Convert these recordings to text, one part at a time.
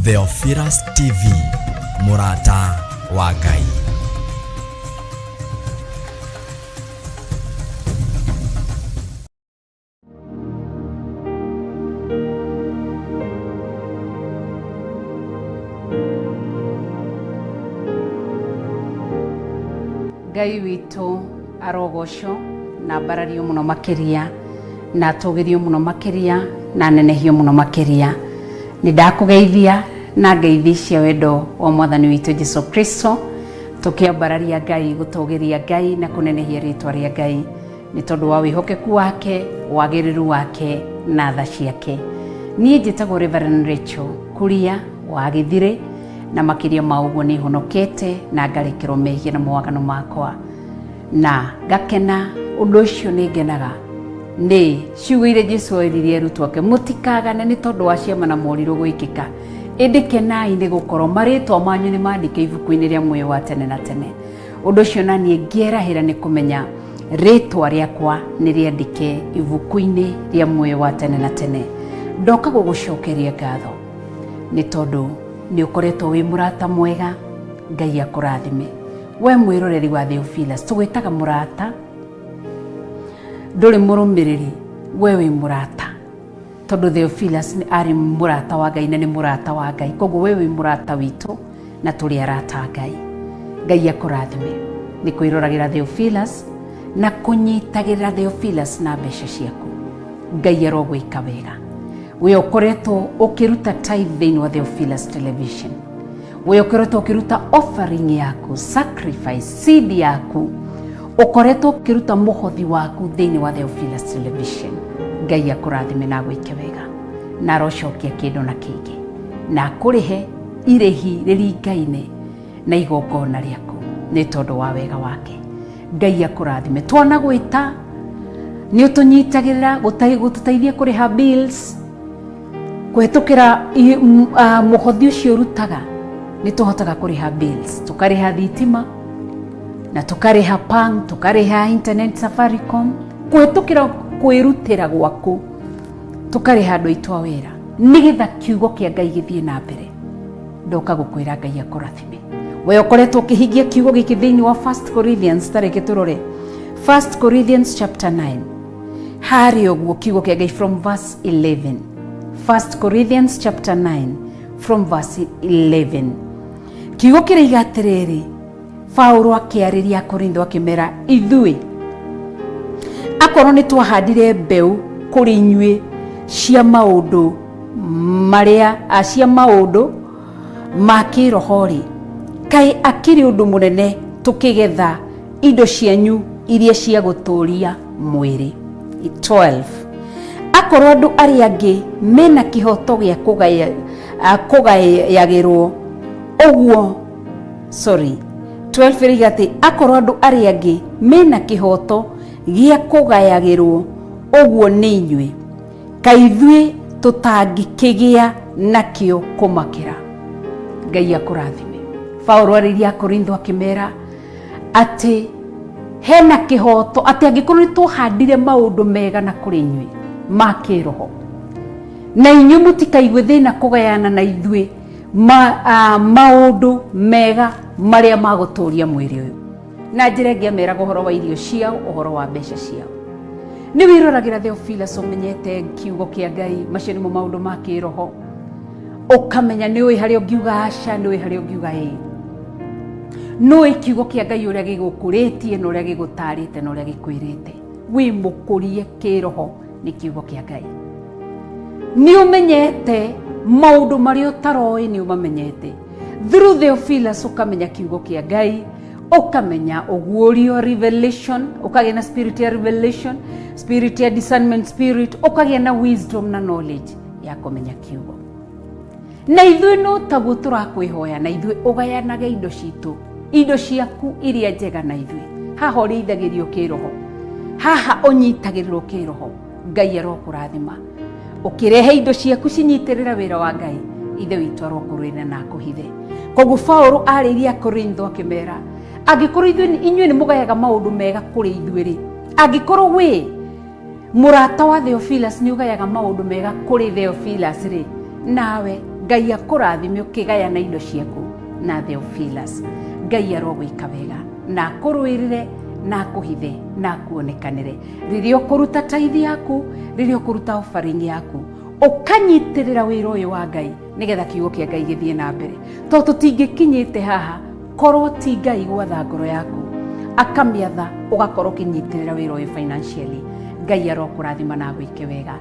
Theophilus TV, mũrata wa Ngai. Ngai witũ arogocwo na ambarario mũno makĩria na atũgĩrio mũno makĩria na anenehio mũno makĩria. Nĩ ndakũgeithia na ngeithi cia wendo wa mwathani witũ Jesu Kristo, tũkĩambararia Ngai, gũtũgĩria Ngai na kũnenehia rĩtwa rĩa Ngai nĩ tondũ wa wĩhokeku wake, wagĩrĩru wake na tha ciake. Niĩ njĩtagwo Reverend Rachel Kuria wa Gĩthirĩ, na makĩria ma ũguo nĩ honokete na ngarekerwo mehia na mawaganu makwa na ngakena. Ũndũ ũcio nĩ ngenaga nĩ ciugo iria Jesu eririe arutwo ake, mũtikagane nĩ tondũ wa ciama na morirũ gwĩkĩka, ĩndĩ kenai nĩ gũkorwo marĩtwa manyu nĩ mandĩke ibuku-inĩ rĩa muoyo wa tene na tene. Ũndũ ũcio na niĩ ngĩerahĩra nĩ kũmenya rĩtwa rĩakwa nĩ rĩandĩke ibuku-inĩ rĩa muoyo wa tene na tene. Ndoka gũgũcokeria ngatho nĩ tondũ nĩ ũkoretwo wĩ mũrata mwega. Ngai akũrathime we mwĩroreri wa Theophilus. Tũgwĩtaga mũrata, ndũrĩ mũrũmĩrĩri, we wĩ mũrata tondũ Theophilus nĩ arĩ mũrata wa Ngai na nĩ mũrata wa Ngai, koguo we wĩ mũrata witũ na tũrĩ arata a Ngai. Ngai akũrathime nĩ kwĩroragĩra Theophilus na kũnyitagĩrĩra Theophilus na mbeca ciaku. Ngai arogwĩka wega. We ũkoretwo ũkĩruta tithe thĩinĩ wa Theophilus Television, we ũkoretwo ũkĩruta offering yaku, sacrifice seed yaku, ũkoretwo ũkĩruta mũhothi waku thĩinĩ wa Theophilus Television, Ngai akũrathime na agwĩke wega na arocokia kĩndũ na kĩngĩ na akũrĩhe irĩhi rĩringaine na igongona rĩaku nĩ tondũ wa wega wake. Ngai akũrathime. Twana gwĩta nĩ ũtũnyitagĩrĩra gũtũteithia kũrĩha bills kũhetũkĩra mũhothi ũcio ũrutaga. Nĩ tũhotaga kũrĩha bills, tũkarĩha thitima na tũkarĩha pang, tũkarĩha internet, Safaricom, kũhetũkĩra kwĩrutĩra gwaku, tũkarĩha andũ aitũ a wĩra nĩgetha kiugo kĩa Ngai gĩthiĩ na mbere. Ndoka gũkwĩra Ngai akũrathime we ũkoretwo ũkĩhingia kiugo gĩkĩ thĩinĩ wa 1 Corinthians. Tareke tũrore 1 Corinthians chapter 9 harĩa ũguo kiugo kĩa Ngai from verse 11. 1 Corinthians chapter 9 from verse 11, kiugo kĩraiga atĩrĩrĩ, Paulo akĩarĩria Korintho akĩmera, ithuĩ akorwo nĩ twahandire mbeũ kũrĩ inyuĩ cia maũndũ marĩa cia maũndũ ma kĩroho-rĩ, kaĩ akĩrĩ ũndũ mũnene tũkĩgetha indo cianyu iria cia gũtũũria mwĩrĩ? 12 akorwo andũ arĩa angĩ mena kĩhoto gĩa kũgayagĩrwo ũguo, sorry, 12 ĩrĩiga atĩ akorwo andũ arĩa angĩ mena kĩhoto gĩa kũgayagĩrwo ũguo nĩ inyuĩ, kaĩ ithuĩ tũtangĩkĩgĩa nakĩo kũmakĩra? Ngai akũrathime. Paulo arĩirie Akorintho akĩmera atĩ hena kĩhoto atĩ angĩkorwo nĩ twahandire maũndũ mega na kũrĩ inyuĩ ma kĩroho, na inyuĩ mũtikaigue thĩna kũgayana na ithuĩ maũndũ mega marĩa ma gũtũũria mwĩrĩ ũyũ. Na njĩra ĩngĩ ameraga ũhoro wa irio ciao, ũhoro wa mbeca ciao. Nĩ wĩroragĩra Theophilus, ũmenyete kiugo kĩa Ngai, macio nĩmo maũndũ ma kĩroho, ũkamenya nĩ ũĩ harĩa ũngiuga aca, nĩ ũĩ harĩa ũngiuga ĩĩ, nĩ ũĩ kiugo kĩa Ngai ũrĩa gĩgũkũrĩtie na ũrĩa gĩgũtarĩte na ũrĩa gĩkwĩrĩte. Wĩ mũkũrie kĩroho nĩ kiugo kĩa Ngai. Nĩ ũmenyete maũndũ marĩa ũtaroĩ, nĩ ũmamenyete through Theophilus. Ũkamenya kiugo kĩa Ngai, ũkamenya ũguũrio, revelation, ũkagĩa na spirit ya revelation, spirit ya discernment spirit, ũkagĩa na wisdom na knowledge ya kũmenya kiugo. Na ithuĩ no taguo tũrakwĩhoya, na ithuĩ ũgayanage indo citũ, indo ciaku iria njega na ithuĩ. Haha ũrĩithagĩrio kĩroho, haha ũnyitagĩrĩrwo kĩroho. Ngai arokũrathima ũkĩrehe indo ciaku cinyitĩrĩra wĩra wa Ngai. Ithe witũ arokũrũĩrĩra na akũhithe. Koguo Paulo arĩirie Akorintho akĩmera, angĩkorwo inyuĩ nĩ mũgayaga maũndũ mega kũrĩ ithuĩ rĩ, angĩkorwo wĩ mũrata wa Theophilus nĩ ũgayaga maũndũ mega kũrĩ Theophilus rĩ, nawe Ngai akũrathime ũkĩgayana indo ciaku na Theophilus. Ngai arogwĩka wega na akũrũĩrĩre na akũhithe na akuonekanĩre rĩrĩa ũkũruta taithi yaku, rĩrĩa ũkũruta offering yaku, ũkanyitĩrĩra wĩra ũyũ wa Ngai nĩgetha kiugo kĩa Ngai gĩthiĩ na mbere. Tondũ tũtingĩkinyĩte haha korwo ti Ngai gwatha ngoro yaku akamĩatha ũgakorwo ũkĩnyitĩrĩra wĩra ũyũ financially. Ngai arokũrathima na agwĩke wega.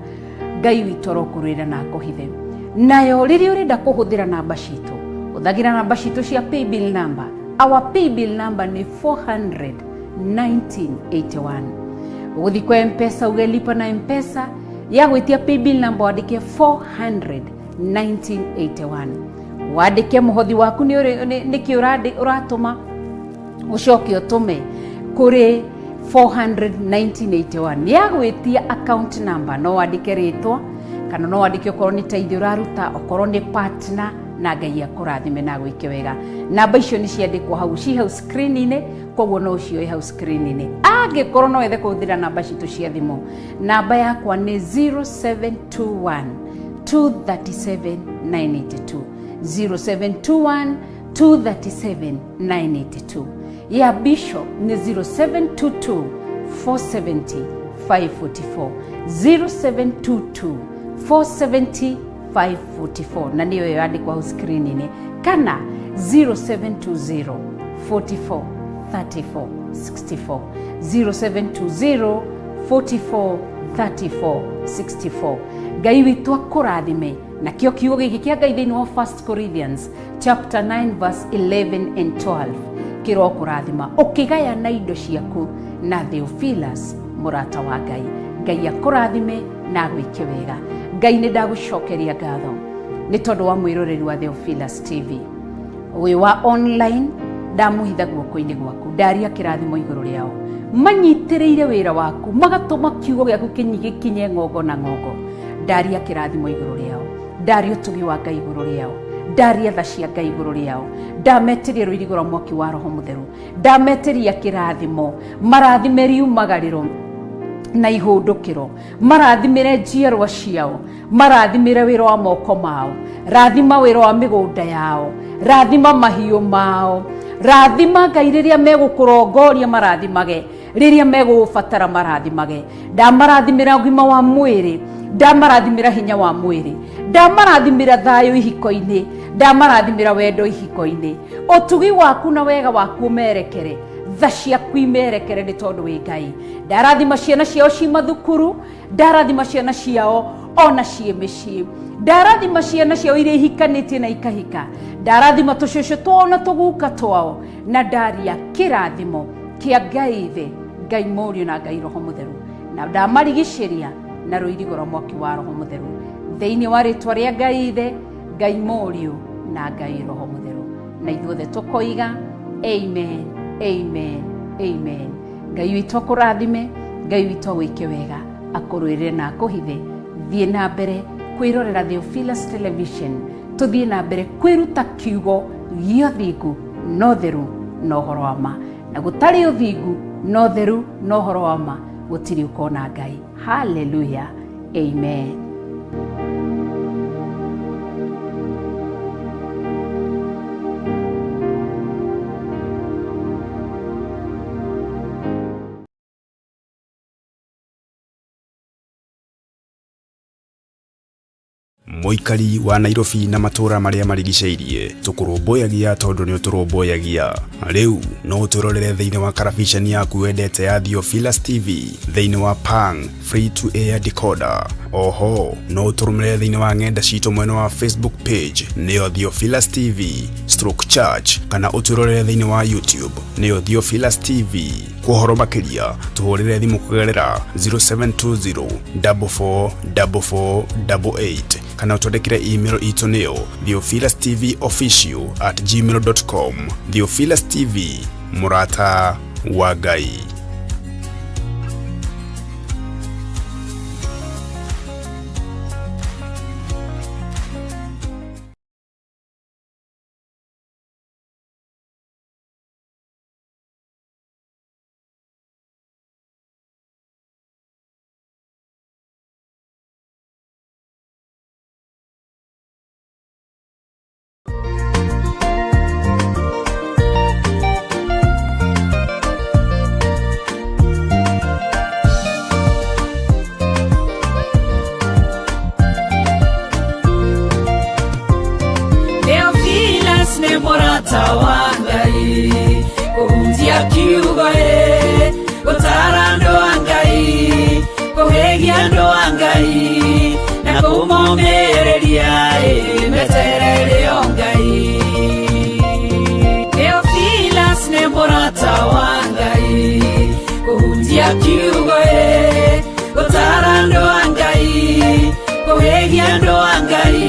Ngai witũ arokũrũĩra na akũhithe. Nayo rĩrĩa ũrenda kũhũthĩra namba citũ, hũthagĩra namba citũ cia paybill number. Our paybill number nĩ 400 1981. Ũgũthiĩ kwa Mpesa uge lipa na Mpesa, ya gwĩtia paybill number wandĩke 400 1981, wandĩke mũhothi waku nĩkĩ ũratũma, ũcoke ũtũme kũrĩ 400 1981. Nĩ agwĩtia account number, no wandĩke rĩtwa kana no wandĩke okorwo nĩ teithio ũraruta, okorwo nĩ partner. Na Ngai akũrathime na agwĩke wega. Namba icio nĩ ciandĩkwo hau, ci hau screen-inĩ, koguo no ũcioe hau screen-inĩ. Angĩkorwo no wethe kũhũthĩra namba citũ cia thimũ, namba yakwa nĩ 0721 237 982, 0721 237 982. Ya Bishop nĩ 0722 470 544, 0722 470 544, na nĩyo ĩyo yandĩkwo hau screen-inĩ, kana 0720 44 34 64, 0720 44 34 64. Ngai witũ akũrathime. Nakĩo kiugo gĩkĩ kĩa Ngai thĩinĩ wa 1 Corinthians chapter 9 verse 11 and 12 kĩrokũrathima ũkĩgayana indo ciaku na Theophilus mũrata wa Ngai. Ngai akũrathime na agwĩke wega. Ngai, nĩ ndagũcokeria ngatho nĩ tondũ wa mwĩroreri wa Theophilus TV ũyũ wa online. Ndamũhitha guoko-inĩ gwaku, ndaria kĩrathimo igũrũ rĩao manyitĩrĩire wĩra waku, magatũma kiugo gĩaku gĩkinye ng'ongo na ng'ongo. Ndaria kĩrathimo igũrũ rĩao, ndaria ũtugi wa Ngai igũrũ rĩao, ndaria tha cia Ngai igũrũ rĩao, ndametĩria rũirigo rwa mwaki wa Roho Mũtheru, ndametĩria kĩrathimo, marathime riumagarĩro na ihũndũkĩro, marathimĩre njiarwa ciao, marathimĩre wĩra wa moko mao, rathima wĩra wa mĩgũnda yao, rathima mahiũ mao, rathima Ngai rĩrĩa megũkũrongoria, marathimage rĩrĩa megũgũbatara, marathimage. Ndamarathimĩra ũgima wa mwĩrĩ, ndamarathimĩra hinya wa mwĩrĩ, ndamarathimĩra thayũ ihiko-inĩ, ndamarathimĩra wendo ihiko-inĩ. Ũtugi waku na wega waku ũmerekere, tha ciaku imerekere, nĩ tondũ wĩ Ngai. Ndarathima ciana ciao ci mathukuru, ndarathima ciana ciao ona ciĩ mĩciĩ, ndarathima ciana ciao iria ihikanĩtie na ikahika, ndarathima tũcũcũ twao na tũguka twao, na ndaria kĩrathimo kĩa Ngai Ithe, Ngai Mũriũ na Ngai Roho Mũtheru, na ndamarigicĩria na rũirigo rwa mwaki wa Roho Mũtheru, thĩinĩ wa rĩtwa rĩa Ngai Ithe, Ngai Mũriũ na Ngai Roho Mũtheru. Na ithuothe tũkoiga amen, amen, amen. Ngai witũ akũrathime, Ngai witũ agwĩke wega, akũrũĩrĩre na akũhithe. Thiĩ na mbere kwĩrorera Theophilus Television, tũthiĩ na mbere kwĩruta kiugo gĩa ũthingu na ũtheru na ũhoro wa ma. Na gũtarĩ ũthingu na ũtheru na ũhoro wa ma, gũtirĩ ũkona Ngai. Haleluya, amen. Mũikari wa Nairobi na matũũra marĩa marigicĩirie, tũkũrũmbũyagia tondũ nĩ ũtũrũmbũyagia. Rĩu no ũtwĩrorere thĩinĩ wa karabiceni yaku wendete ya Theophilus TV thĩinĩ wa Pang free to air decoder. Oho no ũtũrũmĩrĩre thĩinĩ wa ng'enda citũ mwena wa Facebook page nĩyo Theophilus TV stroke church, kana ũtwĩrorere thĩinĩ wa YouTube nĩyo Theophilus TV. Kwa ũhoro makĩria tũhũrĩre thimũ kũgerera 0720 44 44 88, kana ũtwandĩkĩre email itũ nĩyo theophilustv official@gmail.com. Theophilus TV, mũrata wa Ngai. Nĩ mũrata wa Ngai, kũhunjia kiugo ĩ, gũtara andũ a Ngai, kũhĩgia andũ a Ngai, na kũmomĩrĩria ĩ, meterere o Ngai. Theophilus nĩ mũrata wa Ngai, kũhunjia kiugo ĩ, gũtara andũ a Ngai, kũhĩgia andũ a Ngai,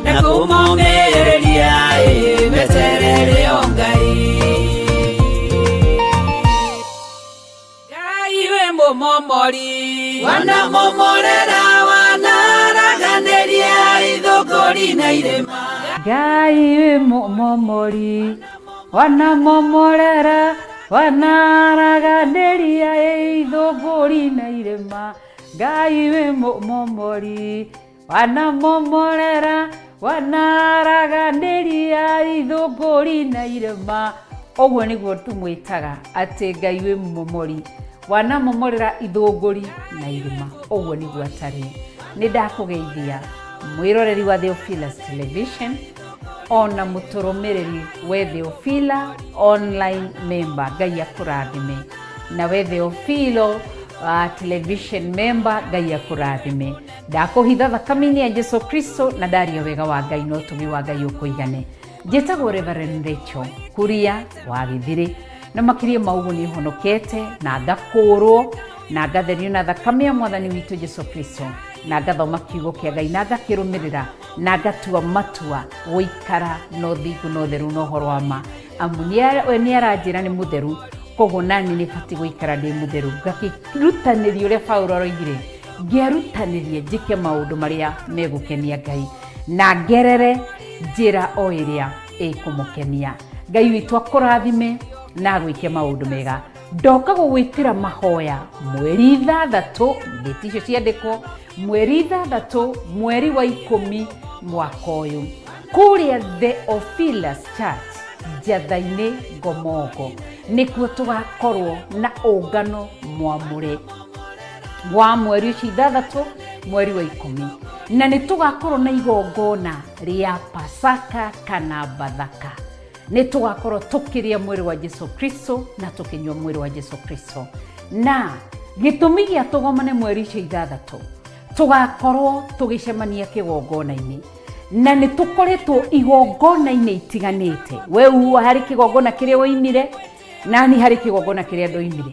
na kũmomĩrĩria ĩ, meterere o Ngai. Ngai wĩ mũmomori, wanamomorera, wanaraganĩria ithũngũri na irĩma. Ngai wĩ mũmomori, wanamomorera, wanaraganĩria ithũngũri na irĩma. Ngai wĩ mũmomori, wanamomorera, wanaraganĩria ithũngũri na irĩma. Ũguo nĩguo tũmwĩtaga, atĩ Ngai wĩ mũmomori, wanamomorera ithũngũri na irĩma. Ũguo nĩguo atariĩ. Nĩ ndakũgeithia mwĩroreri wa Theophilus Television, ona mũtũrũmĩrĩri we Theophila online member, Ngai akũrathime. Na we Theophilo television member, Ngai akũrathime. Ndakũhitha thakame-inĩ ya Jesu Kristo, na ndaria wega wa Ngai na ũtugi wa Ngai ũkũigane. Njĩtagwo Reverend Rachel Kuria wa Gĩthirĩ, na makĩria ma ũguo nĩ honokete na ngakũũrwo na ngatherio na thakame ya Mwathani witũ Jesu Kristo, na ngathoma kiugo kĩa Ngai na ngakĩrũmĩrĩra na ngatua matua gũikara na ũthingu na ũtheru na ũhoro wa ma, amu we nĩ aranjĩra nĩ mũtheru, koguo nani nĩ batiĩ gũikara ndĩ mũtheru. Ngakĩrutanĩria ũrĩa Paulo aroigire, ngĩerutanĩria njĩke maũndũ marĩa megũkenia Ngai na ngerere njĩra o ĩrĩa ĩkũmũkenia. Ngai witũ akũrathime na agwĩke maũndũ mega. Ndoka gũgwĩtĩra mahoya mweri 6, ndĩti icio ciandĩkwo, mweri 6, mweri wa 10 mwaka ũyũ, kũrĩa Theophilus Church, Njatha-inĩ, Ngomongo, nĩkuo tũgakorwo na ũngano mwamũre wa mweri ũcio 6, mweri wa 10, na nĩ tũgakorwo na igongona rĩa Pasaka kana Bathaka. Nĩ tũgakorwo tũkĩrĩa mwĩrĩ wa Jesu Kristo na tũkĩnyua mwĩrĩ wa Jesu Kristo. Na gĩtũmi gĩa tũgomane mweri ũcio 6, tũgakorwo tũgĩcemania kĩgongona-inĩ, na nĩ tũkoretwo igongona-inĩ itiganĩte. We harĩ kĩgongona kĩrĩa woimire, nani harĩ kĩgongona kĩrĩa ndoimire.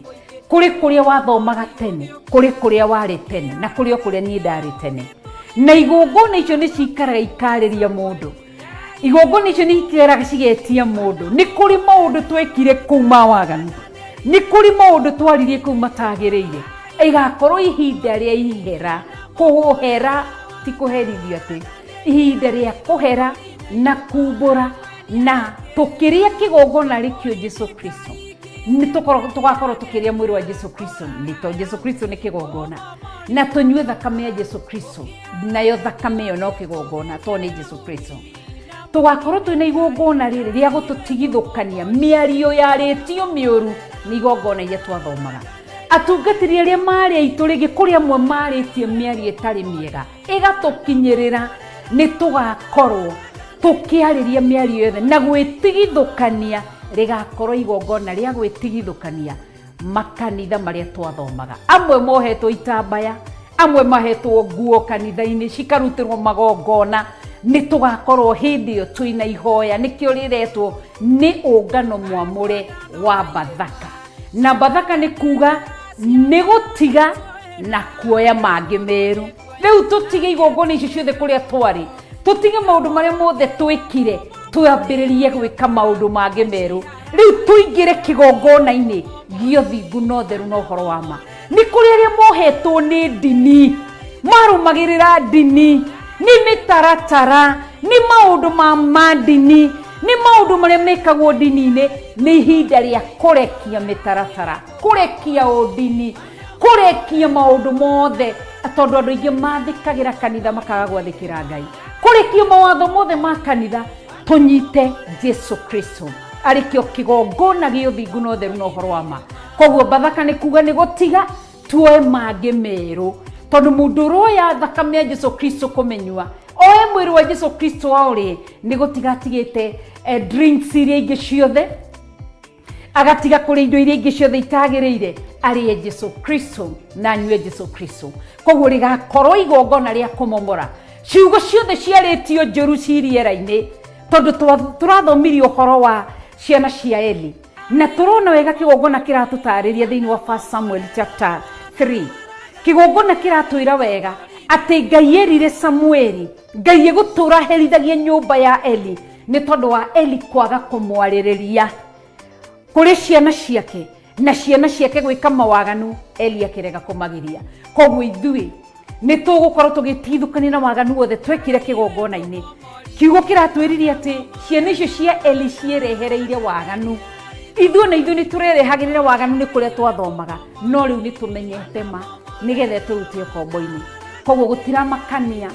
Kũrĩ kũrĩa wathomaga tene, kũrĩ kũrĩa warĩ tene, na kũrĩ o kũrĩa niĩ ndarĩ tene. Na igongona icio nĩ cikaraga ikarĩria mũndũ, igongona icio nĩ ikaraga cigetia mũndũ. Nĩ kũrĩ maũndũ twekire kũu ma waganu, nĩ kũrĩ maũndũ twaririe kũu matagĩrĩire. Ĩgakorwo ihinda rĩa ihera, kũhera ti kũherithio, atĩ ihinda rĩa kũhera na kumbũra, na tũkĩrĩa kĩgongona rĩkĩo Jesu Kristo, nĩ tũgakorwo tũkĩrĩa mwĩrĩ wa Jesu Kristo, nĩ to Jesu Kristo nĩ kĩgongona, na tũnyue thakame ya Jesu Kristo, nayo thakame ĩyo no kĩgongona to nĩ Jesu Kristo. Tũgakorwo twĩna igongona rĩrĩ rĩa gũtũtigithũkania mĩario yarĩtio mĩũru nĩ igongona iria twathomaga. Atungatĩri arĩa marĩ aitũ rĩngĩ, kũrĩ amwe marĩtie mĩario ĩtarĩ mĩega ĩgatũkinyĩrĩra, nĩ tũgakorwo tũkĩarĩria mĩario yothe na gwĩtigithũkania. Rĩgakorwo igongona rĩa gwĩtigithũkania makanitha marĩa twathomaga. Amwe mohetwo itambaya, amwe mahetwo nguo kanitha-inĩ cikarutĩrwo magongona. Nĩ tũgakorwo hĩndĩ ĩyo twĩna ihoya, nĩkĩo rĩretwo nĩ ũngano mwamũre wa Bathaka. Na Bathaka nĩ kuga nĩ gũtiga na kuoya mangĩ merũ. Rĩu tũtige igongona icio ciothe kũrĩa twarĩ, tũtige maũndũ marĩa mothe twĩkire, twambĩrĩrie gwĩka maũndũ mangĩ merũ. Rĩu tũingĩre kĩgongona-inĩ gĩa ũthingu na ũtheru na ũhoro wa ma. Nĩ kũrĩ arĩa mohetwo nĩ ndini, marũmagĩrĩra ndini, nĩ mĩtaratara, nĩ maũndũ ma ndini, nĩ maũndũ marĩa mekagwo ndini-inĩ. Nĩ ihinda rĩa kũrekia mĩtaratara, kũrekia ũndini, kũrekia maũndũ mothe, tondũ andũ aingĩ mathĩkagĩra kanitha makaga gwathĩkĩra Ngai. Kũrekia mawatho mothe ma kanitha, tũnyite Jesu Kristo arĩ kĩo kĩgongona gĩa ũthingu na ũtheru na ũhoro wa ma. Koguo Bathaka nĩ kuga nĩ gũtiga tuoe mangĩ merũ, tondũ mũndũ ũroya thakame ya Jesu Kristo kũmenyua Oe mwĩrĩ wa Jesu Kristo aũrĩe, nĩ gũtiga atigĩte drinks iria ingĩ ciothe, agatiga kũrĩa indo iria ingĩ ciothe itagĩrĩire, arĩe Jesu Kristo na anyue Jesu Kristo. Koguo rĩgakorwo igongona rĩa kũmomora ciugo ciothe ciarĩtio njũru ci rĩera-inĩ, tondũ tũrathomirie ũhoro wa ciana cia Eli na tũrona wega kĩgongona kĩratũtarĩria thĩinĩ wa 1 Samuel chapter 3. Kĩgongona kĩratwĩra wega atĩ Ngai erire Samueli, Ngai egũtũra herithagia nyũmba ya Eli nĩ tondũ wa Eli kwaga kũmwarĩrĩria kũrĩ ciana ciake, na ciana ciake gwĩka mawaganu, Eli akĩrega kũmagiria. Koguo ithuĩ nĩ tũgũkorwo tũgĩtigithũkania na waganu wothe twekire kĩgongona-inĩ. Kiugo kĩratwĩrire atĩ ciana icio cia Eli ciĩrehereire waganu. Ithuĩ na ithuĩ nĩ tũrerehagĩrĩra waganu nĩ kũrĩa twathomaga, no rĩu nĩ tũmenyete ma nĩgetha tũrute ũkombo-inĩ. Koguo gũtiramakania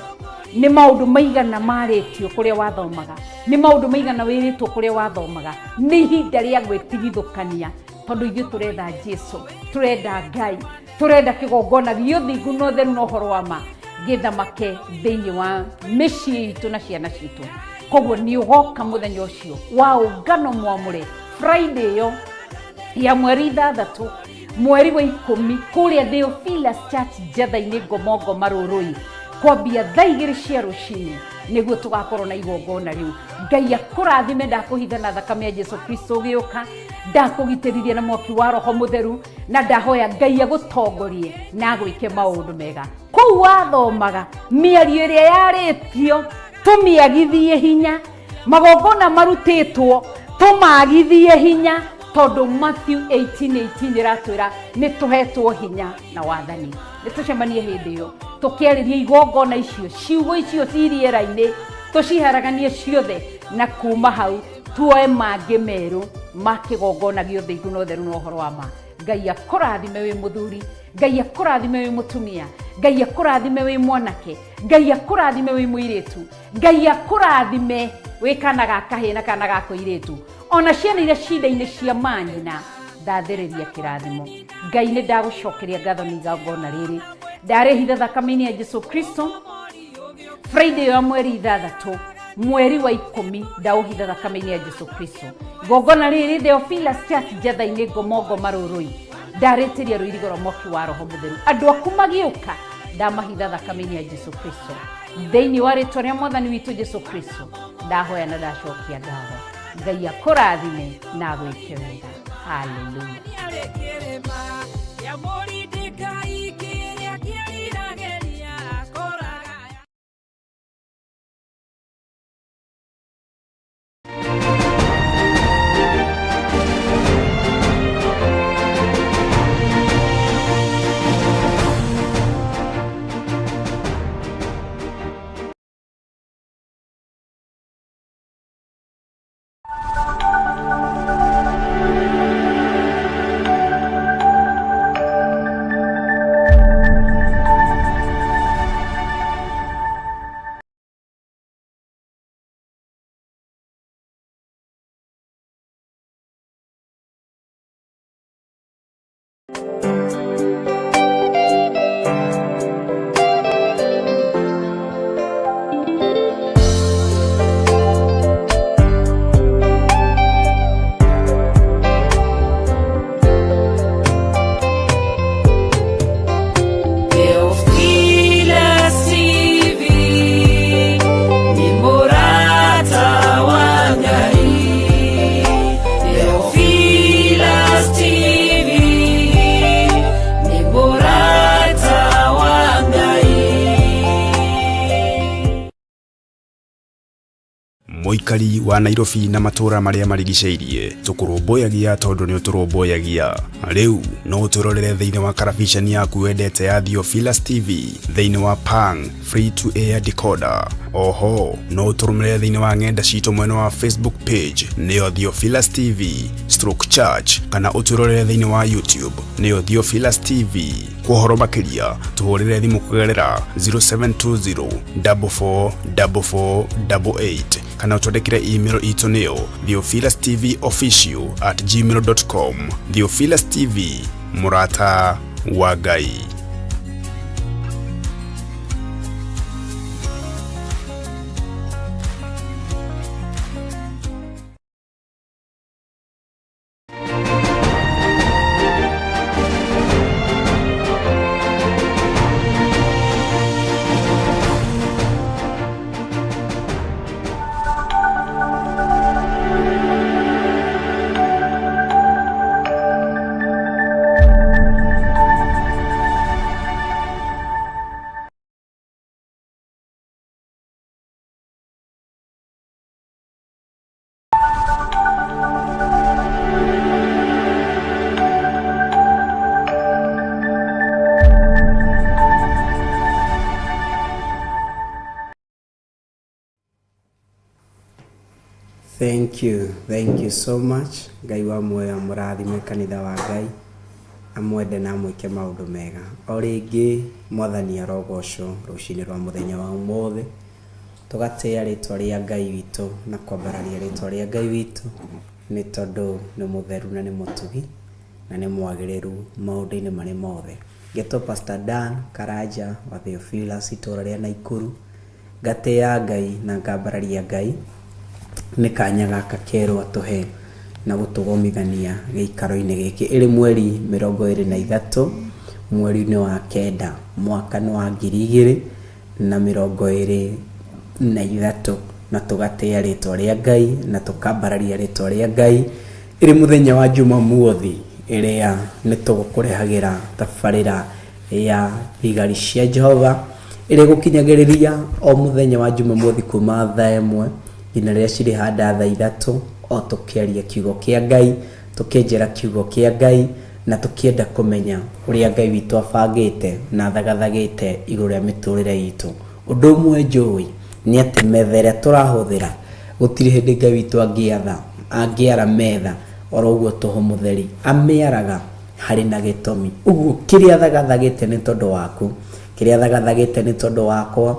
nĩ maũndũ maigana marĩtio kũrĩa wathomaga, nĩ maũndũ maigana wĩrĩtwo kũrĩa wathomaga, nĩ ihinda rĩa gwĩtigithũkania, tondũ ithuĩ tũretha Jesu, tũrenda Ngai, tũrenda kĩgongona gĩa ũthingu na ũtheru na ũhoro wa ma gĩthamake thĩinĩ wa mĩciĩ itũ na ciana citũ. Koguo nĩ ũgoka mũthenya ũcio wa ũngano mwamũre Friday ĩyo ya mweri 6 mweri wa 10 kũrĩa Theophilus Church Njatha-inĩ Ngomongo Marũrũi, kwambia thaa 2 cia rũcinĩ nĩguo tũgakorwo na igongona rĩu. Ngai akũrathime, ndakũhitha na thakame ya Jesu Kristo ũgĩũka, ndakũgitĩrithia na mwaki wa Roho Mũtheru, na ndahoya Ngai agũtongorie na agwĩke maũndũ mega. Kũu wathomaga mĩario ĩrĩa yarĩtio tũmĩagithie hinya, magongona marutĩtwo tũmagithie hinya, tondũ Matthew 18:18 ĩratwĩra nĩ tũhetwo hinya na wathani. Nĩ tũcemanie hĩndĩ ĩyo tũkĩarĩria igongona icio, ciugo icio ci rĩera-inĩ, tũciharaganie ciothe, na kuma hau tuoe mangĩ merũ ma kĩgongona gĩa ũthingu na ũtheru na ũhoro wa ma. Ngai akũrathime wĩ mũthuri, Ngai akũrathime wĩ mũtumia, Ngai akũrathime wĩ mwanake, Ngai akũrathime wĩ mũirĩtu, Ngai akũrathime wĩ kana ga kahĩĩ na kana ga kũirĩtu, ona ciana iria cinda-inĩ cia manyina, ndathĩrĩria kĩrathimo. Ngai nĩ ndagũcokeria ngatho nĩ igongona rĩrĩ, ndarĩhitha thakame-inĩ ya Jesu Kristo. Friday ya mweri 6 mweri wa 10 ndaũhitha thakame-inĩ ya Jesu Kristo. Igongona rĩrĩ Theophilus Church Njatha-inĩ Ngomongo Marũrũi, ndarĩtĩria rũirigo rwa mwaki wa Roho Mũtheru. Andũ aku magĩũka ndamahitha thakame-inĩ ya Jesu Kristo. Thĩinĩ wa rĩtwa rĩa Mwathani witũ Jesu Kristo ndahoya na ndacokia ngatho. Ngai akũrathime na agwĩke wega. Hallelujah. Theophilus TV ni murata wa Ngai. Theophilus TV ni murata wa Ngai. Mũikari wa Nairobi na matũũra marĩa marigicĩirie, tũkũrũmbũyagia tondũ nĩ ũtũrũmbũyagia. Rĩu no ũtwĩrorere thĩinĩ wa karabiceni yaku wendete ya Theophilus TV thĩinĩ wa Pang Free to Air Decoder. Oho no ũtũrũmĩrĩre thĩinĩ wa ng'enda citũ mwena wa Facebook page nĩyo Theophilus TV stroke church, kana ũtwĩrorere thĩinĩ wa YouTube nĩyo Theophilus TV. Kwa ũhoro makĩria tũhũrĩre thimũ kũgerera 0720 44 44 88 kana ũtwandĩkĩre email itũ nĩyo theophilustvofficial@gmail.com. Theophilus TV, mũrata wa Ngai. Thank you, thank you so much. Ngai wa muoyo amũrathime kanitha wa Ngai, amwende na amwĩke maũndũ mega. O rĩngĩ Mwathani arogocwo rũcinĩ rwa mũthenya wa ũmũthĩ, tũgatĩĩa rĩtwa rĩa Ngai witũ na kwambararia rĩtwa rĩa Ngai witũ nĩ tondũ nĩ mũtheru na nĩ mũtugi na nĩ mwagĩrĩru maũndũ-inĩ marĩ mothe. Ngetwo Pastor Dan Karanja wa Theophilus itũũra rĩa Naikuru. Ngatĩĩa Ngai na ngambararia Ngai nĩ kanya gaka kerũ atũhe na gũtũgomithania gĩikaro-inĩ gĩkĩ. Ĩrĩ mweri 23 mweri-inĩ wa kenda mwaka nĩ wa 2023, na tũgatĩĩa rĩtwa rĩa Ngai na tũkambararia rĩtwa rĩa Ngai. Ĩrĩ mũthenya wa Jumamothi ĩrĩa nĩ tũgũkũrehagĩra tabarĩra ya thigari cia Jehova ĩrĩa ĩgũkinyagĩrĩria o mũthenya wa Jumamothi kuma thaa 1 nginya rĩrĩa cirĩhanda thaa 3, o tũkĩaria kiugo kĩa Ngai, tũkĩnjĩra kiugo kĩa Ngai na tũkĩenda kũmenya ũrĩa Ngai witũ abangĩte na athagathagĩte igũrũ rĩa mĩtũrĩre itũ. Ũndũ ũmwe njũĩ nĩ atĩ metha ĩrĩa tũrahũthĩra gũtirĩ hĩndĩ Ngai witũ angĩatha angĩara metha oro ũguo tũhũ mũtheri, amĩaraga harĩ na gĩtũmi. Ũguo kĩrĩa athagathagĩte nĩ tondũ waku, kĩrĩa athagathagĩte nĩ tondũ wakwa,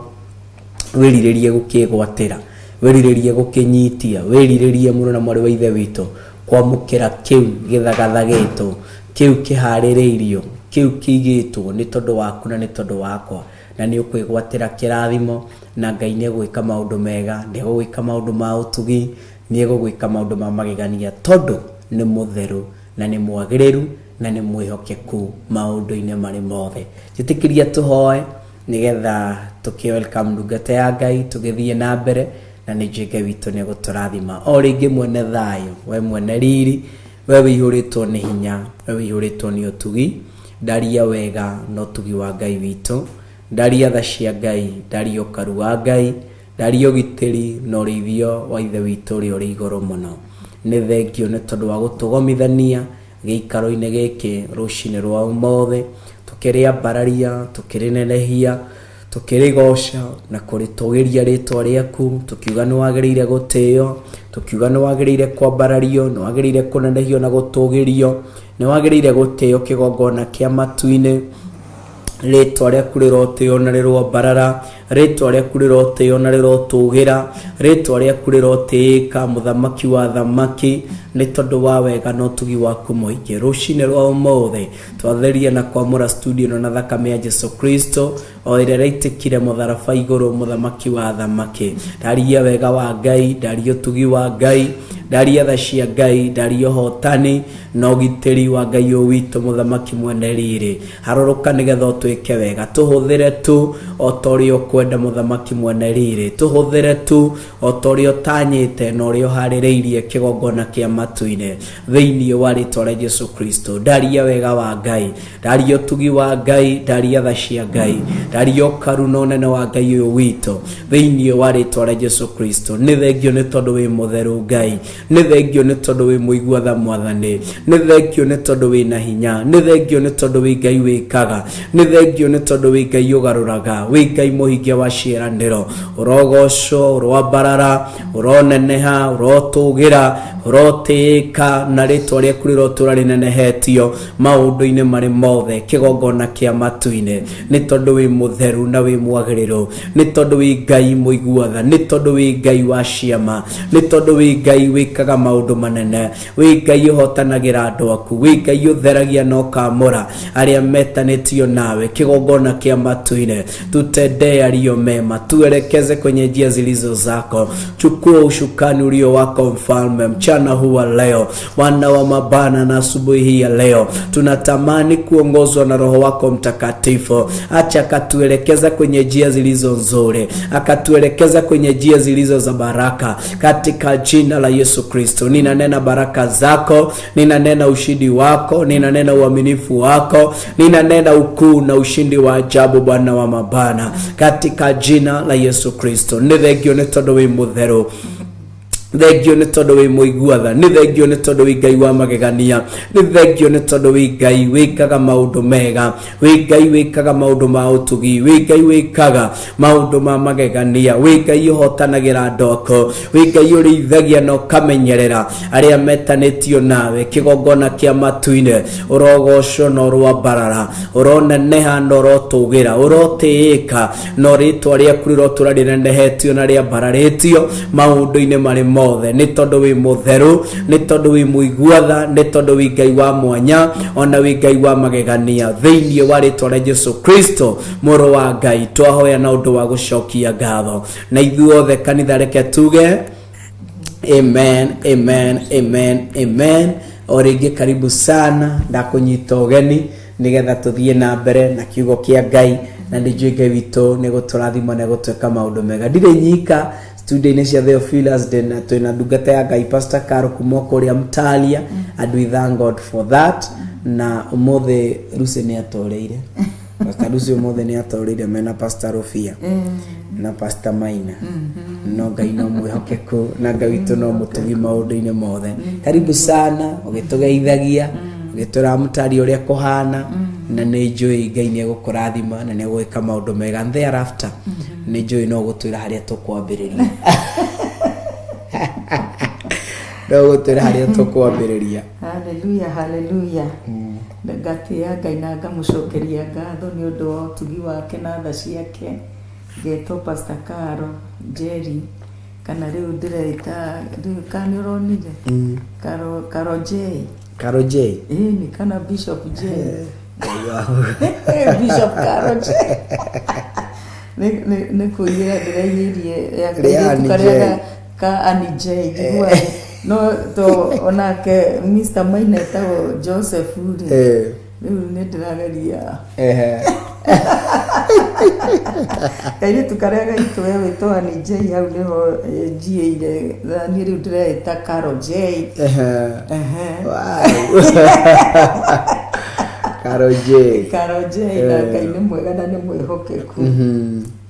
wĩrirĩrie gũkĩgwatĩra, wĩrirĩrie gũkĩnyitia, wĩrirĩrie mũrũ na mwarĩ wa ithe witũ kwamũkĩra kĩu gĩthagathagĩtwo, kĩu kĩharĩrĩirio, kĩu kĩigĩtwo nĩ tondũ waku na nĩ tondũ wakwa. Na nĩ ũkwĩgwatĩra kĩrathimo na Ngai nĩ egwĩka maũndũ mega, nĩ egũgwĩka maũndũ ma ũtugi, nĩ egũgwĩka maũndũ ma magegania tondũ nĩ mũtheru na nĩ mwagĩrĩru na nĩ mwĩhokeku maũndũ-inĩ marĩ mothe. Njĩtĩkĩria tũhoe nĩgetha tũkĩ welcome ndungata ya Ngai tũgĩthiĩ na mbere, na nĩ njũĩ Ngai witũ nĩ egũtũrathima. O rĩngĩ mwene thayũ, we mwene riri, we wĩihũrĩtwo nĩ hinya, we wĩihũrĩtwo nĩ ũtugi, ndaria wega na ũtugi wa Ngai witũ, ndaria tha cia Ngai, ndaria ũkaru wa Ngai, ndaria ũgitĩri na ũrĩithio wa Ithe witũ ũrĩa ũrĩ igũrũ mũno. Nĩ thengio nĩ tondũ wa gũtũgomithania gĩikaro-inĩ gĩkĩ rũcinĩ rwa ũmũthĩ, tũkĩrĩambararia, tũkĩrĩnenehia, tũkĩrĩgoca na kũrĩtũgĩria rĩtwa rĩaku, tũkiuga nĩ wagĩrĩire gũtĩo, tũkiuga nĩ wagĩrĩire kwambarario, nĩ wagĩrĩire kũnenehio na gũtũgĩrio, nĩ wagĩrĩire gũtĩo kĩgongona kĩa matu-inĩ. Rĩtwa rĩaku rĩrotĩo na rĩroambarara, rĩtwa rĩaku rĩrotĩo na rĩrotũgĩra, rĩtwa rĩaku rĩrotĩĩka, mũthamaki wa thamaki, nĩ tondũ wa wega na ũtugi waku mũingĩ. Rũcinĩ rwa ũmũthĩ twatheria na kwamũra studio ĩno na thakame ya Jesu Kristo o ĩrĩa ĩraitĩkire mũtharaba igũrũ, mũthamaki wa thamaki. Ndaria wega wa Ngai, ndaria ũtugi wa Ngai, ndaria tha cia Ngai, ndaria ũhotani na ũgitĩri wa Ngai ũyũ witũ, mũthamaki mwene riri. Harũrũka nĩgetha ũtwĩke wega, tũhũthĩre tu o ta ũrĩa ũkwenda, mũthamaki mwene riri. Tũhũthĩre tu o ta ũrĩa ũtanyĩte na ũrĩa ũharĩrĩirie kĩgongona kĩa matu-inĩ, thĩinĩ wa rĩtwa rĩa Jesu Kristo. Ndaria wega wa Ngai, ndaria ũtugi wa Ngai, ndaria tha cia Ngai, ndaria ũkaru na ũnene wa Ngai ũyũ witũ, thĩinĩ wa rĩtwa rĩa Jesu Kristo. Nĩ thengio nĩ tondũ wĩ mũtheru Ngai, nĩ thengio nĩ tondũ wĩ mũigua tha Mwathani, nĩ thengio nĩ tondũ wĩ na hinya, nĩ thengio nĩ tondũ wĩ Ngai wĩkaga, nĩ thengio nĩ tondũ wĩ Ngai ũgarũraga, wĩ Ngai mũhingia wa ciĩranĩro. Ũrogocwo, ũroambarara, ũroneneha, ũrotũgĩra, ũrotĩĩka, na rĩtwa rĩaku rĩrotũra rĩnenehetio maũndũ-inĩ marĩ mothe kĩgongona kĩa matu-inĩ, nĩ tondũ wĩ mũtheru na wĩ mwagĩrĩru, nĩ tondũ wĩ Ngai mũigua tha, nĩ tondũ wĩ Ngai wa ciama, nĩ tondũ wĩ Ngai wĩkaga maũndũ manene, wĩ Ngai ũhotanagĩra andũ aku, wĩ Ngai ũtheragia na ũkamũra arĩa metanĩtio nawe kĩgongona kĩa matu-inĩ. Tutendee yaliyo mema, tuelekeze kwenye njia zilizo zako. Chukua ushukani ulio wako mfalme, mchana huu wa leo, wana wa mabana, na asubuhi hii ya leo tunatamani kuongozwa na Roho wako Mtakatifu. Acha akatuelekeza kwenye njia zilizo nzuri, akatuelekeza kwenye njia zilizo za baraka, katika jina la Yesu Kristo. Ninanena baraka zako, ninanena ushindi wako, ninanena uaminifu wako, ninanena ukuu na ushindi wa ajabu, Bwana wa mabana, katika jina la Yesu Kristo. Nĩ thengio nĩ tondũ wĩ mũtheru, Thengio nĩ tondũ wĩ mũigua tha, nĩ thengio nĩ tondũ wĩ Ngai wa magegania, nĩ thengio nĩ tondũ wĩ Ngai wĩkaga maũndũ mega, wĩ Ngai wĩkaga maũndũ ma ũtugi, wĩ Ngai wĩkaga maũndũ ma magegania, wĩ Ngai ũhotanagĩra ndoko, wĩ Ngai ũrĩithagia na ũkamenyerera arĩa metanĩtio nawe. Kĩgongona kĩa matu-inĩ, ũrogocwo na ũroambarara, ũroneneha na ũrotũgĩra, ũrotĩĩka no rĩtwa rĩaku rĩrotũra rĩnenehetio na rĩambararĩtio maũndũ-inĩ marĩ mothe, nĩ tondũ wĩ mũtheru, nĩ tondũ wĩ mũigua tha, nĩ tondũ wĩ Ngai wa mwanya, ona wĩ Ngai wa magegania. Thĩinĩ wa rĩtwa rĩa Jesu Kristo mũrũ wa Ngai twahoya na ũndũ wa gũcokia ngatho, na ithuothe kanitha reke tuge amen, amen, amen, amen. O rĩngĩ karibu sana, ndakũnyita ũgeni nĩgetha tũthiĩ na mbere na kiugo kĩa Ngai, na nĩ njũĩ Ngai witũ nĩ gũtũrathima na gũtwĩka maũndũ mega. Ndirĩ nyika studio-inĩ cia Theophilus, ndĩna twĩna ndungata ya Ngai Pastor Caro kuma kũrĩa Mtalia, and we thank God for that. Na ũmũthĩ Lucy nĩ atoreire, Pastor Lucy ũmũthĩ nĩ atoreire mena Pastor Rufia na Pastor Maina, no Ngai no mwĩhokeku na Ngai witũ no mũtugi maũndũ-inĩ mothe. Karibu sana, ũgĩtũgeithagia, ũgĩtwĩra mũtari ũrĩa kũhana, na nĩ njũĩ Ngai nĩ egũkũrathima na nĩ egwĩka maũndũ mega. And thereafter nĩ njũĩ no gũtwĩra harĩa tũkwambĩrĩria, no gũtwĩra harĩa tũkwambĩrĩria. Haleluya, haleluya. Ngatĩĩa Ngai na ngamũcokeria ngatho nĩ ũndũ wa ũtugi wake na tha ciake. Ngetwo Pastor Caro Njeri, kana rĩu ndĩreĩta rĩu, kana nĩ ũronire Caro, Caro J. Caro J. Ĩni, kana Bishop J, Bishop Caro J. Nĩ kũiyĩra ndĩraiyĩirie ya Rĩa kairĩtu Annie karĩa J. ka Annie J njiguaga no to onake Mr. Maina etagwo Joseph rĩ. Rĩu nĩ ndĩrageria kairĩtu karĩa gaitũ gegwĩtwo Annie J, hau nĩho njiĩire, na niĩ rĩu ndĩreĩta Caro J. Ehe. Wow. Caro J. Caro J, na Ngai nĩ mwega na nĩ mwĩhokeku.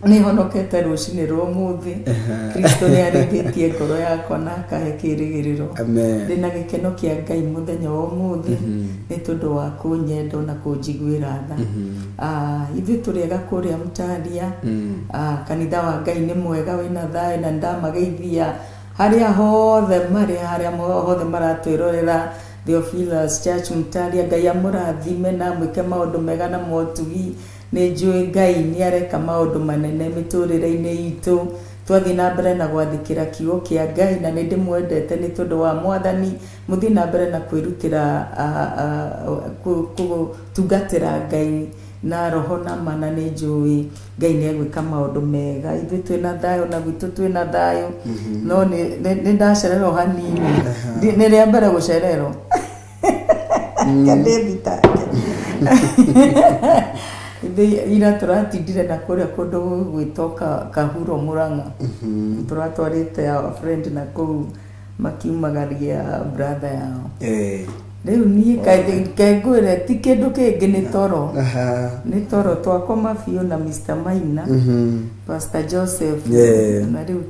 Nĩ honokete rũcinĩ rwa ũmũthĩ. Kristo nĩ arĩithĩtie ngoro yakwa na akahe kĩrĩgĩrĩro. Amen. Ndĩna gĩkeno kĩa Ngai mũthenya wa ũmũthĩ nĩ tondũ wa kũnyenda na kũnjiguĩra tha. Ithuĩ tũrĩ ega kũrĩa Mtalia. Kanitha wa Ngai nĩ mwega, wĩna thayũ, na nĩndamageithia harĩa hothe marĩ, harĩa hothe maratwĩrorera. Theophilus Church Mtalia, Ngai amũrathime na amwĩke maũndũ mega na motugi. Nĩ njũĩ Ngai nĩ areka maũndũ manene mĩtũrĩre-inĩ itũ twathiĩ na mbere na gwathĩkĩra kiugo kĩa Ngai, na nĩ ndĩmwendete nĩ tondũ wa Mwathani. Mũthiĩ na mbere na kwĩrutĩra gũtungatĩra Ngai na roho na ma, na nĩ njũĩ Ngai nĩ egwĩka maũndũ mega. Ithuĩ twĩna thayũ na gwitũ twĩna thayũ, no nĩ ndacererwo hanini. Nĩ rĩa mbere gũcererwo. Ndĩthitange. Ithuĩ ira tũratindire na kũrĩa kũndũ gwĩtwo Kahuro Mũrang'a. Tũratwarĩte our friend na kũu makiumagaria brother yao. Rĩu niĩ kengwĩre ti kĩndũ kĩngĩ, nĩ toro. Nĩ toro twakoma biũ na Mr. Maina, Pastor Joseph. Na rĩu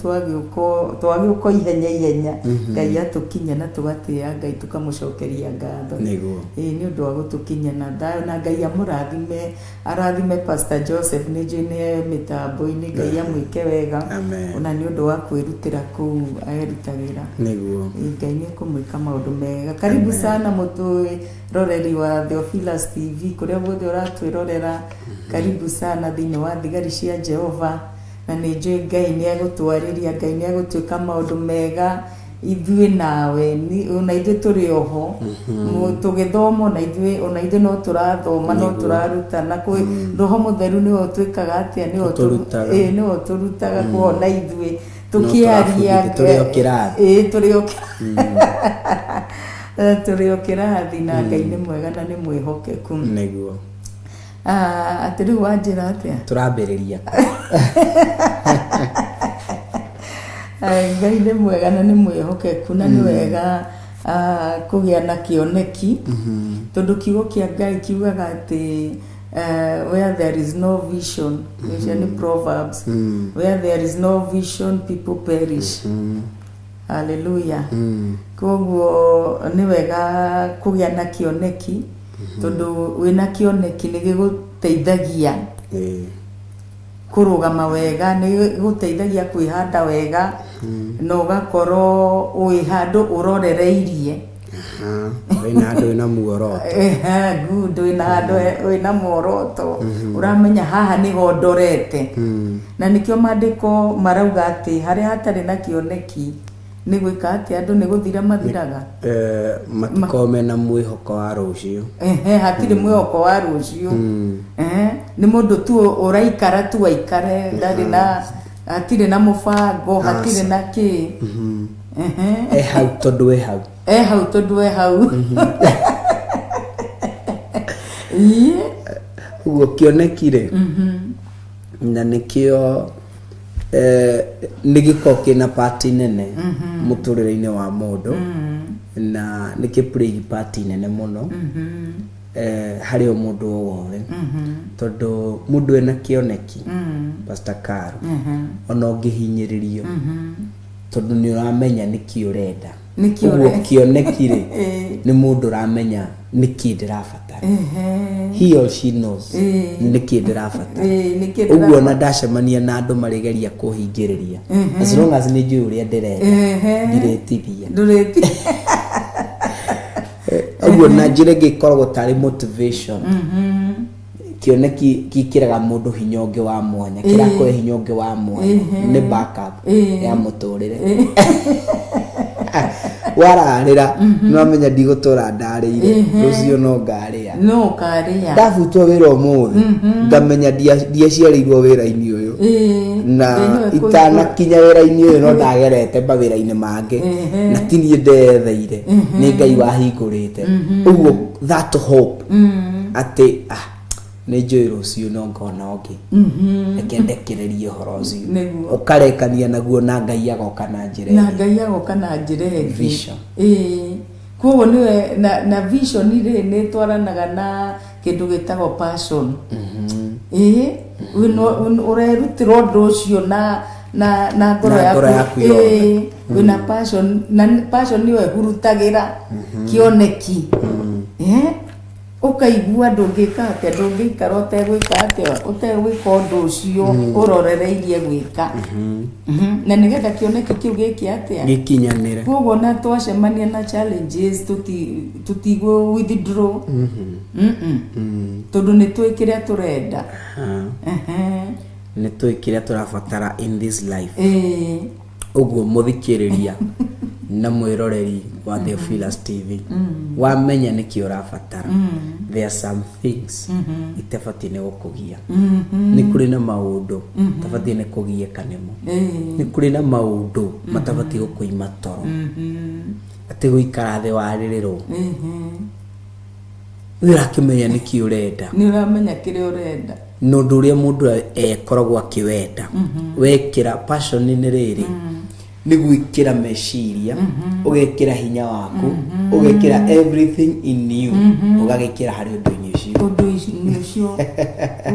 twagĩũka ihenya ihenya, Ngai atũkinya na tũgatĩĩa Ngai, tũkamũcokeria ngatho. Ĩĩ, nĩ ũndũ wa gũtũkinya na thayũ, na Ngai amũrathime, arathime Pastor Joseph, nĩ njũĩ nĩ e mĩtambo-inĩ. Ngai amwĩke wega. Amen. Ona nĩ ũndũ wa kwĩrutĩra kũu erutagĩra. Ĩĩ, Ngai nĩ ekũmwĩka maũndũ mega. Karibu sana mũtwĩroreri wa Theophilus TV kũrĩa guothe ũratwĩrorera, karibu sana thĩinĩ wa thigari cia Jehova, na nĩ njũĩ Ngai nĩ egũtwarĩria, Ngai nĩ egũtwĩka maũndũ mega ithuĩ nawe. Ona ithuĩ tũrĩ oho tũgĩthoma, ona ithuĩ no tũrathoma, no tũrarutana. Kwĩ Roho Mũtheru nĩwe ũtwĩkaga atĩa? Nĩwe Ũtũrutaga. Ĩĩ, nĩwe ũtũrutaga kuona ithuĩ tũkĩaria. Tũrabundithia, tũrĩ o kĩrathi. Ĩĩ, tũrĩ o kĩrathi, na Ngai nĩ mwega na nĩ mwĩhokeku. Atĩ rĩu wanjĩra atĩa? Tũrambĩrĩria. Ngai nĩ mwega na nĩ mwĩhokeku, na nĩ wega kũgĩa na kĩoneki, tondũ kiugo kĩa Ngai kiugaga atĩ where there is no vision, ũcio nĩ Proverbs, where there is no vision people perish. Haleluya. Koguo nĩ wega kũgĩa na kĩoneki, tondũ wĩna kĩoneki nĩ gĩgũteithagia kũrũgama wega, nĩ gĩgũteithagia kwĩhanda wega, na ũgakorwo wĩ handũ ũrorereirie. Aha, wĩna handũ wĩna muoroto. Ehe, good, wĩna handũ wĩna muoroto, ũramenya haha nĩho ndorete. Na nĩkĩo maandĩko marauga atĩ harĩa hatarĩ na kĩoneki nĩ gwĩka atĩ andũ nĩ gũthira mathiraga. Matikoragwo mena mwĩhoko wa rũciũ. Ehe, hatirĩ mwĩhoko wa rũciũ. Ehe, nĩ mũndũ tu ũraikara tu aikare, ndarĩ na, hatirĩ na mũbango, hatirĩ na kĩ. Ehe. E hau tondũ e hau. E hau tondũ e hau. Ĩĩ. Ũguo kĩoneki rĩ, na nĩkĩo nĩ gĩkoragwo kĩna part nene mũtũrĩre-inĩ wa mũndũ, na nĩ kĩ play part nene mũno harĩ o mũndũ o wothe, tondũ mũndũ ena kĩoneki, Pastor Caro, ona ũngĩhinyĩrĩrio, tondũ nĩ ũramenya nĩkĩ ũrenda. Nĩkĩ Ũguo ũrenda. kĩoneki rĩ, nĩ mũndũ ũramenya nĩkĩ ndĩrabatara. He or she knows nĩkĩ ndĩrabatara. Nĩkĩ Ũguo ona ndĩrabatara. ndacemania na andũ marĩgeria kũhingĩrĩria, as long as nĩ njũĩ ũrĩa ndĩrenda, ndirĩtithia. Ndũrĩti. Ũguo na njĩra ĩngĩ ĩkoragwo tarĩ motivation. Kĩoneki gĩkĩraga mũndũ hinya ũngĩ wa mwanya, kĩrakũhe hinya ũngĩ wa mwanya, nĩ backup ya mũtũrĩre. Wararĩra nĩwamenya ndigũtũra ndarĩire, rũciũ no ngarĩa. No ũkarĩa. Ndabutwo wĩra ũmũthĩ, ngamenya ndiaciarĩirwo wĩra-inĩ ũyũ, na Ngai nĩwe kũigua. itanakinya wĩra-inĩ ũyũ no ndagerete mawĩra-inĩ mangĩ, na ti niĩ ndeyetheire, nĩ Ngai wahingũrĩte. Ũguo that hope atĩ nĩ njũĩ rũciũ no ngona ũngĩ, reke ndekererie ũhoro ũcio. Nĩguo. Ũkarekania naguo na Ngai agoka na njĩra Na ĩngĩ. Ngai agoka na njĩra ĩngĩ. Vision. Ĩĩ, koguo nĩwe na vision rĩ, nĩ ĩtwaranaga na kĩndũ gĩtagwo passion. Ĩĩ, ũrerutĩra ũndũ ũcio na ngoro Na ngoro yaku. yaku yothe. Ĩĩ, wĩna passion, na passion nĩyo ĩhurutagĩra kĩoneki. Ũkaigua ndũngĩka atĩa, ndũngĩikara ũtegwĩka atĩa, ũtegwĩka ũndũ ũcio ũrorereirie gwĩka. Na nĩgetha kĩoneki kĩu gĩke atĩa? Gĩkinyanĩre. Koguo na twacemania na challenges, tũtigũ withdraw. Tondũ nĩ tũĩ kĩrĩa tũrenda. Nĩ tũĩ kĩrĩa tũrabatara in this life. Ũguo mũthikĩrĩria na mwĩroreri wa Theophilus TV, wamenya nĩkĩ ũrabatara, there are some things itabatiĩ nĩ gũkũgia. Nĩ kũrĩ na maũndũ ũtabatiĩ nĩ kũgiĩka nĩmo. Nĩ kũrĩ na maũndũ matabatiĩ gũkũima toro, atĩ gũikara thĩ warĩrĩrwo, wĩ ũrakĩmenya nĩkĩ ũrenda. Nĩ ũramenya kĩrĩa ũrenda. Na ũndũ ũrĩa mũndũ ekoragwo akĩwenda, wekĩra passion nĩ rĩrĩ, nĩ gwĩkĩra meciria, ũgekĩra hinya waku, ũgekĩra everything in you, ũgagĩkĩra harĩ ũndũ-inĩ ũcio. Ũndũ-inĩ ũcio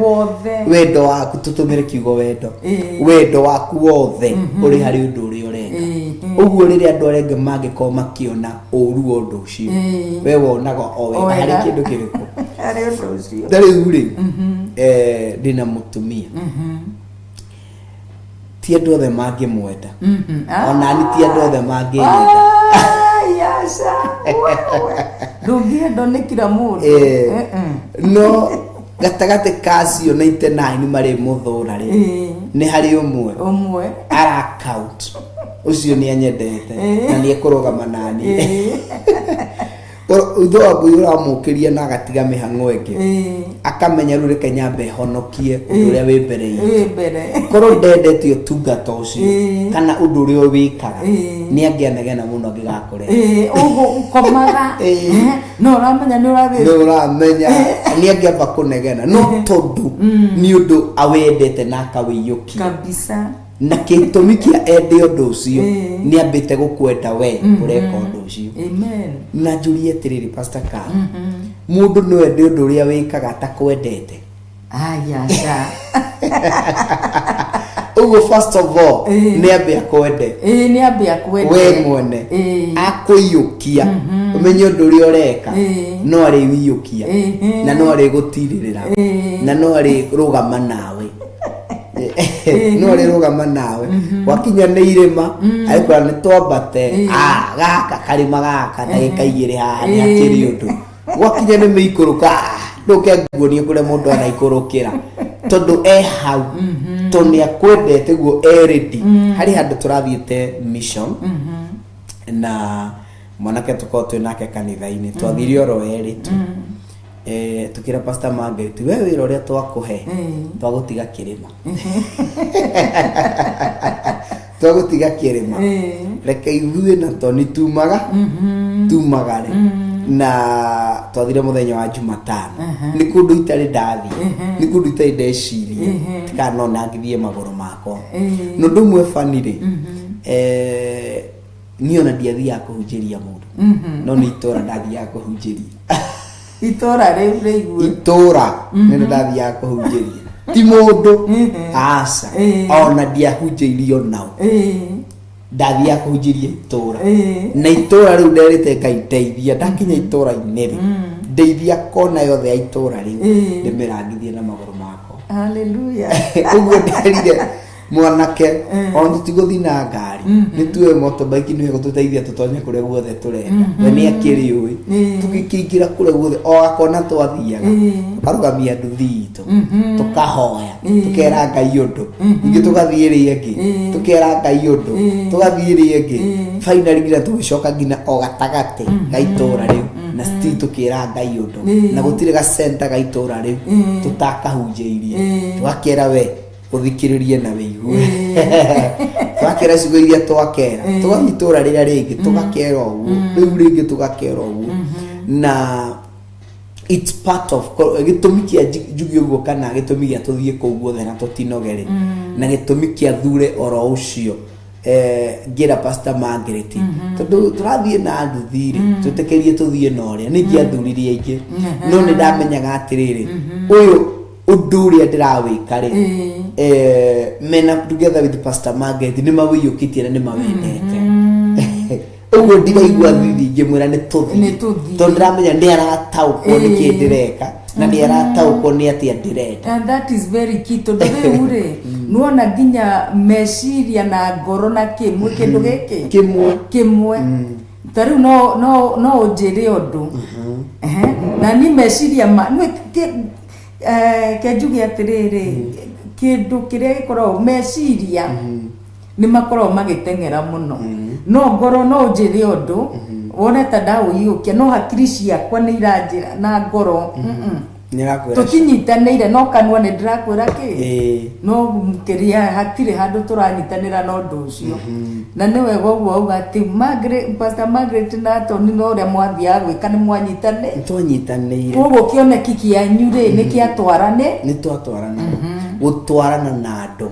wothe. Wendo waku, tũtũmĩre kiugo wendo, wendo waku wothe ũrĩ harĩ ũndũ ũrĩa ũreka. Ũguo rĩrĩa andũ arĩa angĩ mangĩkorwo makĩona ũru wa ũndũ ũcio, we wonaga o wega harĩ wega. kĩndũ kĩrĩkũ? Harĩ ũndũ ũcio. Ta rĩu rĩ, ndĩna mũtumia, ti andũ othe mangĩmwenda, ona ni ti andũ othe mangĩnyenda. Yaca, ndũngĩendwo nĩ kila mũndũ. No gatagatĩ ka acio 99 marĩ mũthũra rĩ, nĩ harĩ ũmwe Ũmwe ara count, ũcio nĩ anyendete na nĩ ekũrũgama nani. Ithe wa mbui ũramũkĩria na agatiga mĩhang'o ĩngĩ, akamenya rĩu reke nyambe honokie ũndũ ũrĩa wĩ mbere itũ. Wĩ mbere. Korwo ndendete ũtungata ũcio kana ũndũ ũrĩa wĩkaga, nĩ angĩanegena mũno angĩgakũrehe. Ũguo ũkomaga. No ũramenya nĩ ũrathiĩ. Nĩ ũramenya nĩ angĩamba kũnegena, no tondũ nĩ ũndũ awendete na akawĩiyũkia kabisa na gĩtũmi kĩa ende ũndũ ũcio, nĩ ambĩte gũkwenda we ũreka ũndũ ũcio. Amen. Na njũrie atĩrĩrĩ, Pastor Carl, mũndũ no ende ũndũ ũrĩa wĩkaga atakwendete? Ayaca. Ũguo first of all, nĩ ambe akwende. Ĩĩ, nĩ ambe akwende. We mwene. Akũiyũkia, ũmenye ũndũ ũrĩa ũreka. No arĩwiyũkia na no arĩgũtirĩrĩra na no arĩrũgama nawe, no arĩrũgama nawe gwakinya nĩ irĩma, arĩkwĩra nĩ twambate. Ah, gaka karĩma gaka ndagĩka 2 haha nĩ hakĩrĩ ũndũ. Gwakinya nĩ mĩikũrũka, ah, ndũke nguonie kũrĩa mũndũ anaikũrũkĩra, tondũ e hau, tondũ nĩ akwendete guo e ready. Harĩ handũ tũrathiĩte mission na mwanake tũkorwo twĩ nake kanitha-inĩ, twathire oro erĩ tu. Tukĩra Pastor Margaret, we wĩra ũrĩa twakũhe, twagũtiga kĩrĩma, twagũtiga kĩrĩma, reke ithuĩ na Toni tumaga tumagare. Na twathire mũthenya wa Jumatano. Nĩ kũndũ itarĩ ndathiĩ, nĩ kũndũ itarĩ ndeciria tikana no nangithiĩ magũrũ makwa. Na ũndũ ũmwe bani rĩ, niĩ ona ndiathiaga kũhunjĩria mũndũ, no nĩ itũra ndathiaga kũhunjĩria. Itũra rĩu rĩigue. Itũra nĩrĩo ndathiaga kũhunjĩria, ti mũndũ, aca. Ona ndiahunjĩirio nao. Ndathiaga kũhunjĩria itũra. Na itũra rĩu nderĩte Ngai, ndeithia ndakinya itũra-inĩ rĩ, ndeithia kona yothe ya itũra rĩu ndĩmĩrangithie na magũrũ makwa. Hallelujah. Ũguo nderire mwanake, ona tũtigũthiĩ na ngari, nĩ tuoe motorbike, nĩwe gũtũteithia tũtonye kũrĩa guothe tũrenda. We nĩ akĩrĩ ũĩ. Tũgĩkĩingĩra kũrĩa guothe o akona twathiaga, tũkarũgamia nduthi itũ, tũkahoya, tũkera Ngai ũndũ. Ningĩ tũgathiĩ ĩrĩa ĩngĩ, tũkera Ngai ũndũ, tũgathiĩ ĩrĩa ĩngĩ, finally nginya tũgĩcoka nginya o gatagatĩ ga itũra rĩu, na still tũkĩra Ngai ũndũ. Na gũtirĩ gacenta ga itũra rĩu tũtakahunjĩirie. Tũgakera we ũthikĩrĩrie na wĩigue, twakera ciugo iria twakera, tũgathiĩ itũra rĩrĩa rĩngĩ, tũgakera ũguo, rĩu rĩngĩ tũgakera ũguo. Na it's part of gĩtũmi kĩa njuge ũguo, kana gĩtũmi gĩa tũthiĩ kũu guothe na tũtinoge rĩ, na gĩtũmi kĩa thure oro ũcio, ngĩra Pastor Margaret, tondũ tũrathiĩ na nduthi rĩ, twĩtĩkĩrie tũthiĩ na ũrĩa nĩ ingĩathuririe aingĩ, no nĩ ndamenyaga atĩrĩrĩ, ũyũ ũndũ ũrĩa ndĩrawĩka rĩ, mena together with Pastor Margaret nĩ mawĩiyũkĩtie na nĩ mawendete. Ũguo ndiraigua thithi ngĩmwĩra nĩ tũthiĩ. Nĩ tũthiĩ. Tondũ ndĩramenya nĩ arataũkwo nĩ kĩ ndĩreka na nĩ arataũkwo nĩ atĩa ndĩrenda. And that is very key, tondũ rĩu rĩ, nĩwona nginya meciria na ngoro na kĩmwe kĩndũ gĩkĩ Kĩmwe. Kĩmwe. Ta rĩu no ũnjĩre ũndũ. Ehe, na ni meciria ma nĩ ke njuge atĩrĩrĩ, kĩndũ kĩrĩa gĩkoragwo meciria nĩ makoragwo magĩteng'era mũno, no ngoro no ũnjĩre ũndũ wone ta ndaũiyũkia, no hakiri ciakwa nĩ iranjĩra na ngoro, Nĩ arakwĩra. Tũtinyitanĩire, no kanua nĩ ndĩrakwĩra kĩ. No kĩrĩa hatirĩ handũ tũranyitanĩra na ũndũ ũcio. Na nĩ wega ũguo auga atĩ Margaret, Pastor Margaret na Tony, no ũrĩa mwathiaga gwĩka nĩ mwanyitanĩ. Nĩ twanyitanĩire. Koguo kĩoneki kĩanyu rĩ, nĩ kĩatwarane. Nĩ twatwarana. Gũtwarana na andũ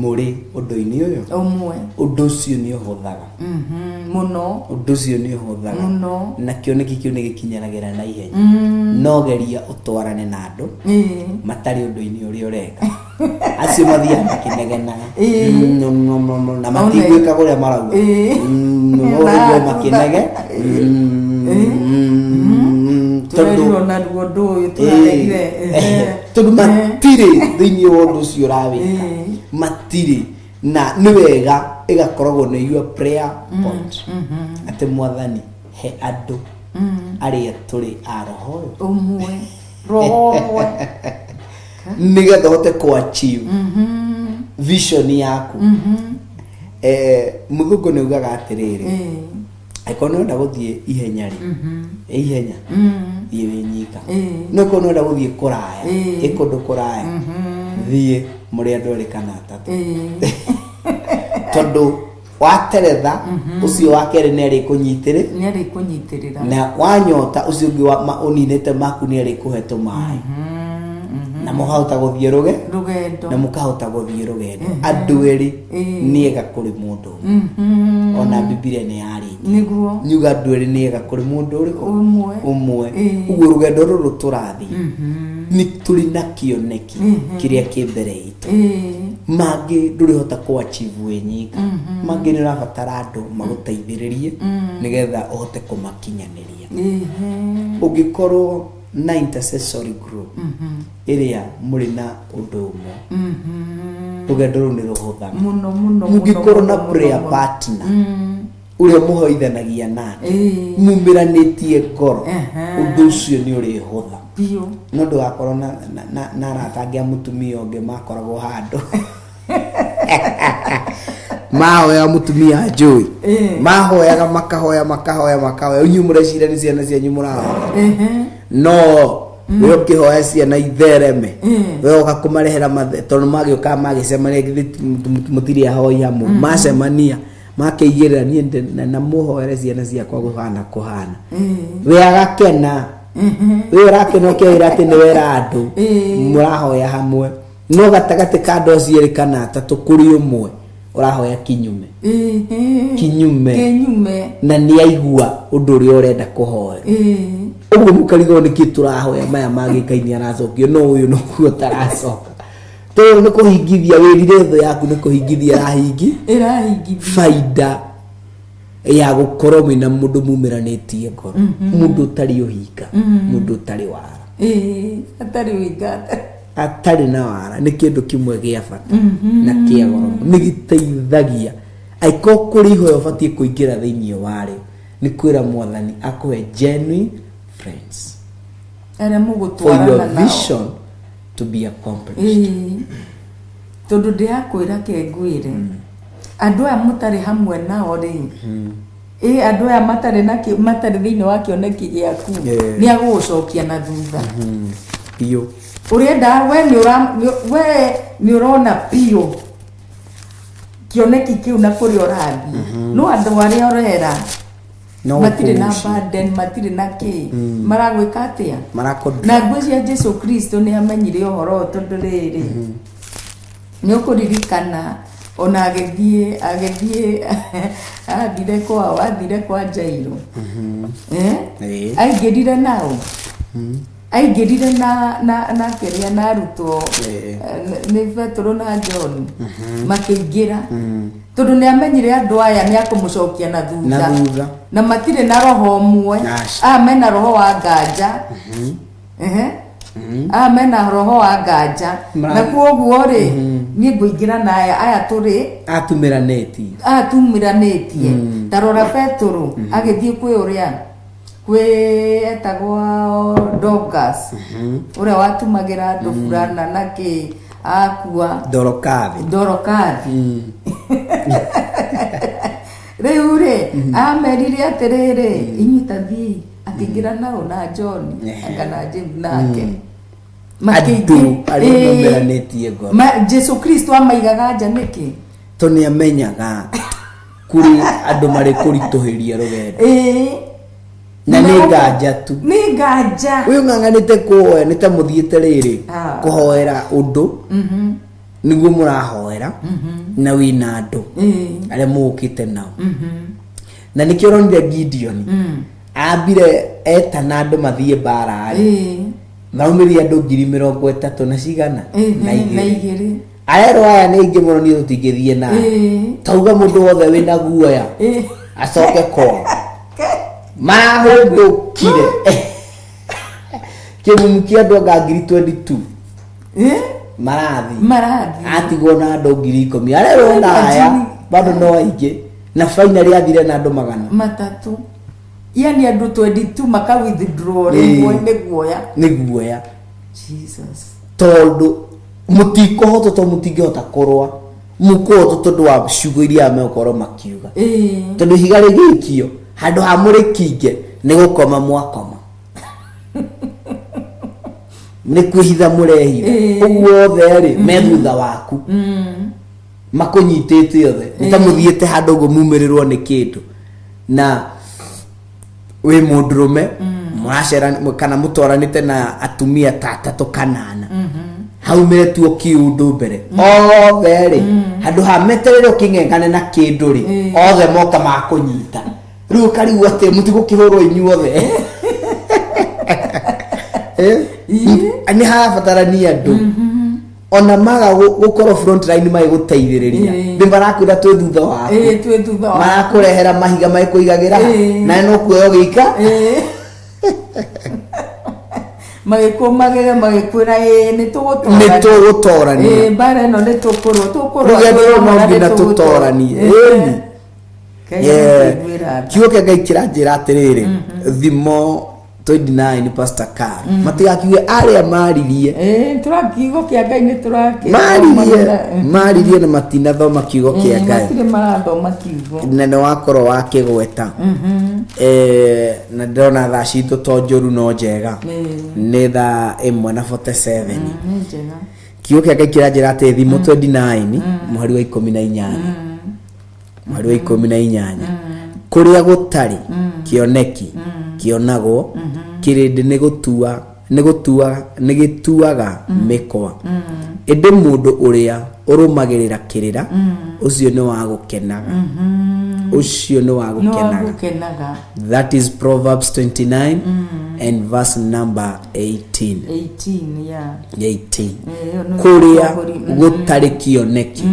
mũrĩ ũndũ-inĩ ũyũ ũmwe, ũndũ ũcio nĩ ũhũthaga. Mũno. Ũndũ ũcio nĩ ũhũthaga. Mũno. Na kĩoneki kĩu nĩ gĩkinyanagĩra na ihenya. No geria ũtwarane na andũ matarĩ ũndũ-inĩ ũrĩa ũreka, acio mathiaga makĩnegenaga. Na matiguĩkaga ũrĩa marauga. No ũraigua makĩnege. Tondũ Tũrerirwo naruo ũndũ ũyũ tũraregire. Tondũ matirĩ thĩinĩ wa ũndũ ũcio ũrawĩka, matirĩ. Na nĩ wega ĩgakoragwo nĩ your prayer point atĩ, Mwathani, he andũ arĩa tũrĩ a roho ũyũ ũmwe, roho ũmwe, nĩgetha ũhote kũ achieve vision yaku. Mũthũngũ nĩ augaga atĩrĩrĩ, angĩkorwo nĩ ũrenda gũthiĩ ihenya rĩ, ihenya thiĩ wĩ nyika. No korwo nĩ ũrenda gũthiĩ kũraya, ĩ kũndũ kũraya, thiĩ mũrĩ andũ erĩ kana atatũ, tondũ wateretha ũcio wa kerĩ nĩ arĩkũnyitĩrĩ nĩ arĩkũnyitĩrĩra. Na wanyota, ũcio ũngĩ ũninĩte maku nĩ arĩkũhe tũmaĩ na mũkahota gũthiĩ rũge rũgendo. Na mũkahota gũthiĩ rũgendo. Andũ erĩ nĩ ega kũrĩ mũndũ ũmwe. Ona Bibilia nĩ yarĩtie nyuga andũ erĩ nĩ ega kũrĩ mũndũ ũrĩkũ? Ũmwe. Ũmwe. Ũguo rũgendo rũrũ tũrathiĩ, nĩ tũrĩ na kĩoneki kĩrĩa kĩ mbere itũ. Mangĩ ndũrĩhota kũ achieve wĩ nyika, mangĩ nĩ ũrabatara andũ magũteithĩrĩrie nĩgetha ũhote kũmakinyanĩria. Ũngĩkorwo na intercessory group ĩrĩa mũrĩ na ũndũ ũmwe, rũgendo rũu nĩ rũhũthaga. Mũno mũno. Mũngĩkorwo na Mũno, mũno, prayer mũno. partner ũrĩa mũhoithanagia nake, mumĩranĩtie ngoro, ũndũ ũcio nĩ ũrĩhũtha. Biũ. No ndũgakorwo na arata angĩ a mũtumia ũngĩ makoragwo handũ mahoya mũtumia njũĩ, mahoyaga makahoya makahoya makahoya, inyuĩ mũreciria nĩ ciana cianyu mũrahoya, no we ũkĩhoya ciana ithereme, we ũka kũmarehera tondũ magĩũkaga magĩcemania, githĩ mũtirĩ ahoi hamwe, macemania makeigĩrĩra niĩ na mũhoere ciana ciakwa kũhana kũhana, we agakena, we ũrakena ũkeĩra atĩ nĩ wera andũ mũrahoya hamwe, no gatagatĩ ka andũ acio erĩ kana atatũ kũrĩ ũmwe ũrahoya kinyume. Kinyume. Kinyume. Na nĩ aigua ũndũ ũrĩa ũrenda kũhoya. Ũguo mũkarigwo nĩkĩ tũrahoya maya mangĩ Ngai nĩ aracokio, no ũyũ noguo ũtaracoka, tondũ nĩ kũhingithia wĩrire thũ yaku, nĩ kũhingithia arahingi. Ĩrahingithia. Baida ya gũkorwo wĩna mũndũ mumĩranĩtie ngoro, mũndũ ũtarĩ ũhinga, mũndũ ũtarĩ wara. Atarĩ ũhinga. Atarĩ na wara nĩ kĩndũ kĩmwe gĩa bata na kĩa goro mũno. Nĩ gĩteithagia angĩkorwo kũrĩ ihoya ũbatiĩ kũingĩra thĩinĩ warĩo, nĩ kwĩra Mwathani akũhe genuine friends arĩa for your mũgũtwarana nao vision to be accomplished. Tondũ ndĩrakwĩra, ke ngwĩre, andũ aya mũtarĩ hamwe nao rĩ, ĩ andũ aya matarĩ na matarĩ thĩinĩ wa kĩoneki gĩaku, nĩ agũgũcokia na thutha. Biũ. Ũrenda we nĩ we nĩ ũrona biũ kĩoneki kĩu na kũrĩa ũrathiĩ, no andũ arĩa ũrera No matirĩ na kũgucia. burden, matirĩ na kĩ maragwĩka atĩa. Marakũ Na ngwĩciria Jesu Kristo nĩ amenyire ũhoro ũyũ, tondũ rĩrĩ, nĩ ũkũririkana ona agĩthiĩ athire kwao, athire kwa Jairo. Eh? Aingĩrire nao, aingĩrire na kĩrĩa, na arutwo, nĩ Petero na John makĩingĩra, tondũ nĩ amenyire andũ aya nĩ akũmũcokia na thutha. Na thutha. Na matirĩ na roho ũmwe. Aca. Aya mena roho wa nganja. Ehe. Aya mena roho wa nganja, na kuoguo rĩ, niĩ ngũingĩra na aya, aya tũrĩ Atumĩranĩtie. Aya tumĩranĩtie. Ta rora Petũrũ agĩthiĩ kwĩ ũrĩa kwĩ etagwo Dorcas, ũrĩa watumagĩra andũ burana na kĩ, akua. Dorokathi. Dorokathi. Rĩu rĩ, amerire atĩrĩrĩ, inyuĩ ta thiĩi, akĩingĩra nao na John kana James nake. Andũ arĩa maumĩranĩtie ngoro. Jesu Kristo amaigaga nja nĩkĩ? To nĩ amenyaga kũrĩ andũ marĩ kũritũhĩria rũgendo. Na nĩ nganja tu. Nĩ nganja. Ũyũ ng'ang'anĩte kũhoya nĩ ta mũthiĩte rĩrĩ kũhoera ũndũ, nĩguo mũrahoera na wĩna andũ arĩa mũũkĩte nao, na nĩkĩo ũronire Gideon ambire etana andũ mathiĩ mbara rĩ, maraumĩria andũ 30,000 na cigana na na igĩrĩ. Igĩrĩ. Arerwo aya nĩ aingĩ mũno, niĩ tũtingĩthiĩ nayo. Tauga mũndũ wothe wĩna guoya acoke kwao. Marahũndũkire kĩmumu kĩa andũ anga 22,000. Marathiĩ. Marathiĩ. Atigwo na andũ 10,000, arerwo na aya Imagine. bado no aingĩ, na finally athire na andũ 300. Yani andũ 22 maka withdraw rĩmwe nĩ guoya. Nĩ guoya. Jesus. Tondũ mũtikũhotwo, tondũ mũtingĩhota kũrũa, mũkũhotwo tondũ wa ciugo iria megũkorwo makiuga. Tondũ ihiga rĩgĩikio handũ ha mũrĩkinge, nĩ gũkoma mwakoma, nĩ kwĩhitha mũrehitha. Ũguo othe rĩ me thutha waku makũnyitĩte othe, nĩ ta mũthiĩte handũ ũguo mumĩrĩrwo nĩ kĩndũ na wĩ mũndũrũme mũracera kana mũtwaranĩte na atumia ta atatũ kana ana, haumĩre tu kĩũndũ mbere othe rĩ, handũ ha meterere ũkĩng'eng'ane na kĩndũ rĩ, othe moka makũnyita, rĩu ũkarigwo atĩ mũtigũkĩhũrwo inyuothe. Eh? Nĩ harabatarania andũ. Ona maga gũkorwo front line magĩgũteithĩrĩria, nĩ marakwĩra twĩ thutha waku. Ĩĩ, twĩ thutha waku. Marakũrehera mahiga magĩkũigagĩra, nawe no kuoya ũgĩika. Magĩkũmagĩra magĩkwĩra ĩĩ nĩ tũgũtorania. Nĩ tũgũtorania. Ĩĩ, mbara ĩno nĩ tũkũrũa tũkũrũa. Rũgendo rũrũ no na nĩ nginya tũgũtorania. tũtoranie. Ĩni. Ngai Yeah. nĩakũiguĩra tha. Kiugo kĩa Ngai kĩranjĩra atĩrĩrĩ, Thimo 29, Pastor Carl, matigakiuge arĩa maririe. Ĩĩ, kiugo kĩa Ngai nĩ tũrakĩ Maririe, maririe na matinathoma kiugo kĩa Ngai. Matirĩ marathoma kiugo. Na nĩ wakorwo wakĩgweta. Na ndĩrona thaa citũ to njũru no njega. Nĩ thaa 1 na 47. Nĩ njega. Kiugo kĩa Ngai kĩranjĩra atĩ Thimo 29 mũhari wa 18, mũhari wa 18, kũrĩa gũtarĩ kĩoneki kĩonagwo, kĩrĩndĩ nĩ gũtua nĩ gũtua nĩ gĩtuaga mĩkwa, ĩndĩ mũndũ ũrĩa ũrũmagĩrĩra kĩrĩra, ũcio nĩ wa gũkenaga, ũcio nĩ wa Nĩ wa gũkenaga. gũkenaga. That is Proverbs 29 and verse number 18. 18, yeah. 18. Ĩyo nĩ Kũrĩa ũtongoria. gũtarĩ kĩoneki,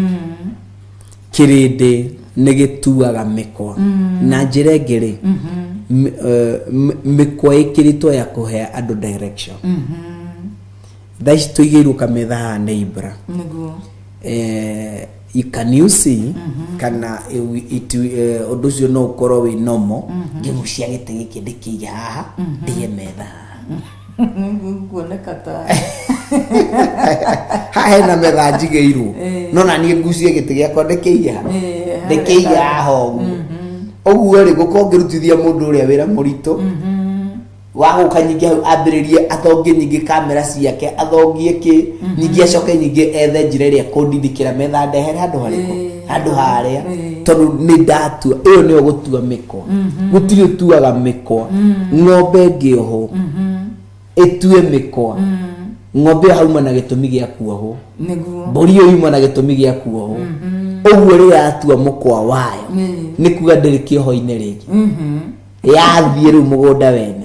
kĩrĩndĩ nĩ gĩtuaga mĩkwa. Na njĩra ĩngĩ rĩ, mĩkwa ĩkĩrĩtwo ya kũhe andũ direction. Thaa ici tũigĩirwo kametha haha nĩ Ibra. Nĩguo. Can you see kana ũndũ ũcio no ũkorwo wĩ normal, ngĩgucia gĩtĩ gĩkĩ ndĩkĩige haha, ndĩge metha haha? Kuoneka ta Haha hena metha njigĩirwo, no na niĩ ngucie gĩtĩ gĩakwa ndĩkĩige ha, ndĩkĩige haha ũguo. Ũguo rĩ, gũkorwo ngĩrutithia mũndũ ũrĩa wĩra mũritũ wa gũka nyingĩ hau, ambĩrĩrie athongie nyingĩ kamera ciake, athongie kĩ nyingĩ, acoke nyingĩ ethe njĩra ĩrĩa kũndindĩkĩra metha ndehere handũ harĩkũ, handũ harĩa, tondũ nĩ ndatua. Ĩyo nĩyo gũtua mĩkwa. Gũtirĩ ũtuaga mĩkwa. Ng'ombe ĩngĩohwo ĩtue mĩkwa, ng'ombe ĩyo hauma na gĩtũmi gĩa kuohwo. Mbũri ĩyo yuma na gĩtũmi gĩa kuohwo. Ũguo rĩrĩa yatua mũkwa wayo, nĩ kuga ndĩrĩ kĩoho-inĩ rĩngĩ, yathiĩ rĩu mũgũnda wene,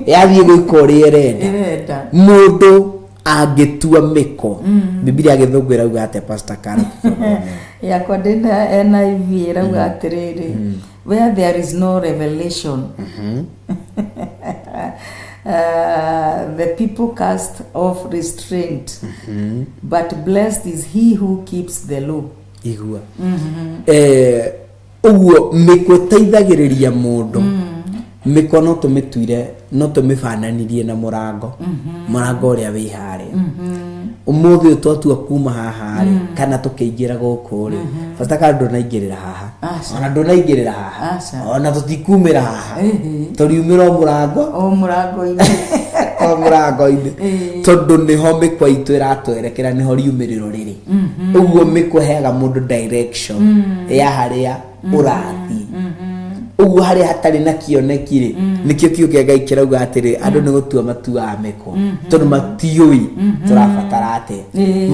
yathiĩ gwĩka ũrĩa ĩrenda. Ĩrenda. Mũndũ angĩtua mĩkwa, Bibilia ya Gĩthũngũ ĩrauga atĩa, Pastor Carol? Yakwa ndĩna NIV ĩrauga atĩrĩrĩ, "Where there is no revelation, the people cast off restraint, but blessed is he who keeps the law." Igua. Ũguo mĩkwa ĩteithagĩrĩria mũndũ. Mĩkwa no tũmĩtuire, no tũmĩbananirie na mũrango, mũrango ũrĩa wĩ harĩa. Ũmũthĩ ũyũ twatua kuma haha rĩ, kana tũkĩingĩra gũkũ rĩ, bata kana ndũnaingĩrĩra haha. Aca. Ona ndũnaingĩrĩra haha. Aca. Ona tũtikumĩra haha. Tũriumĩra o mũrango. O mũrango-inĩ. O mũrango-inĩ, tondũ nĩho mĩkwa itũ ĩratwerekera, nĩho riumĩrĩro rĩrĩ. Ũguo mĩkwa ĩheaga mũndũ direction ya harĩa ũrathiĩ. Ũguo harĩa hatarĩ na kĩoneki rĩ, nĩkĩo kiugo kĩa Ngai kĩrauga atĩrĩ, andũ nĩ gũtua matuaga mĩkwa, tondũ matiũĩ tũrabatara atĩa,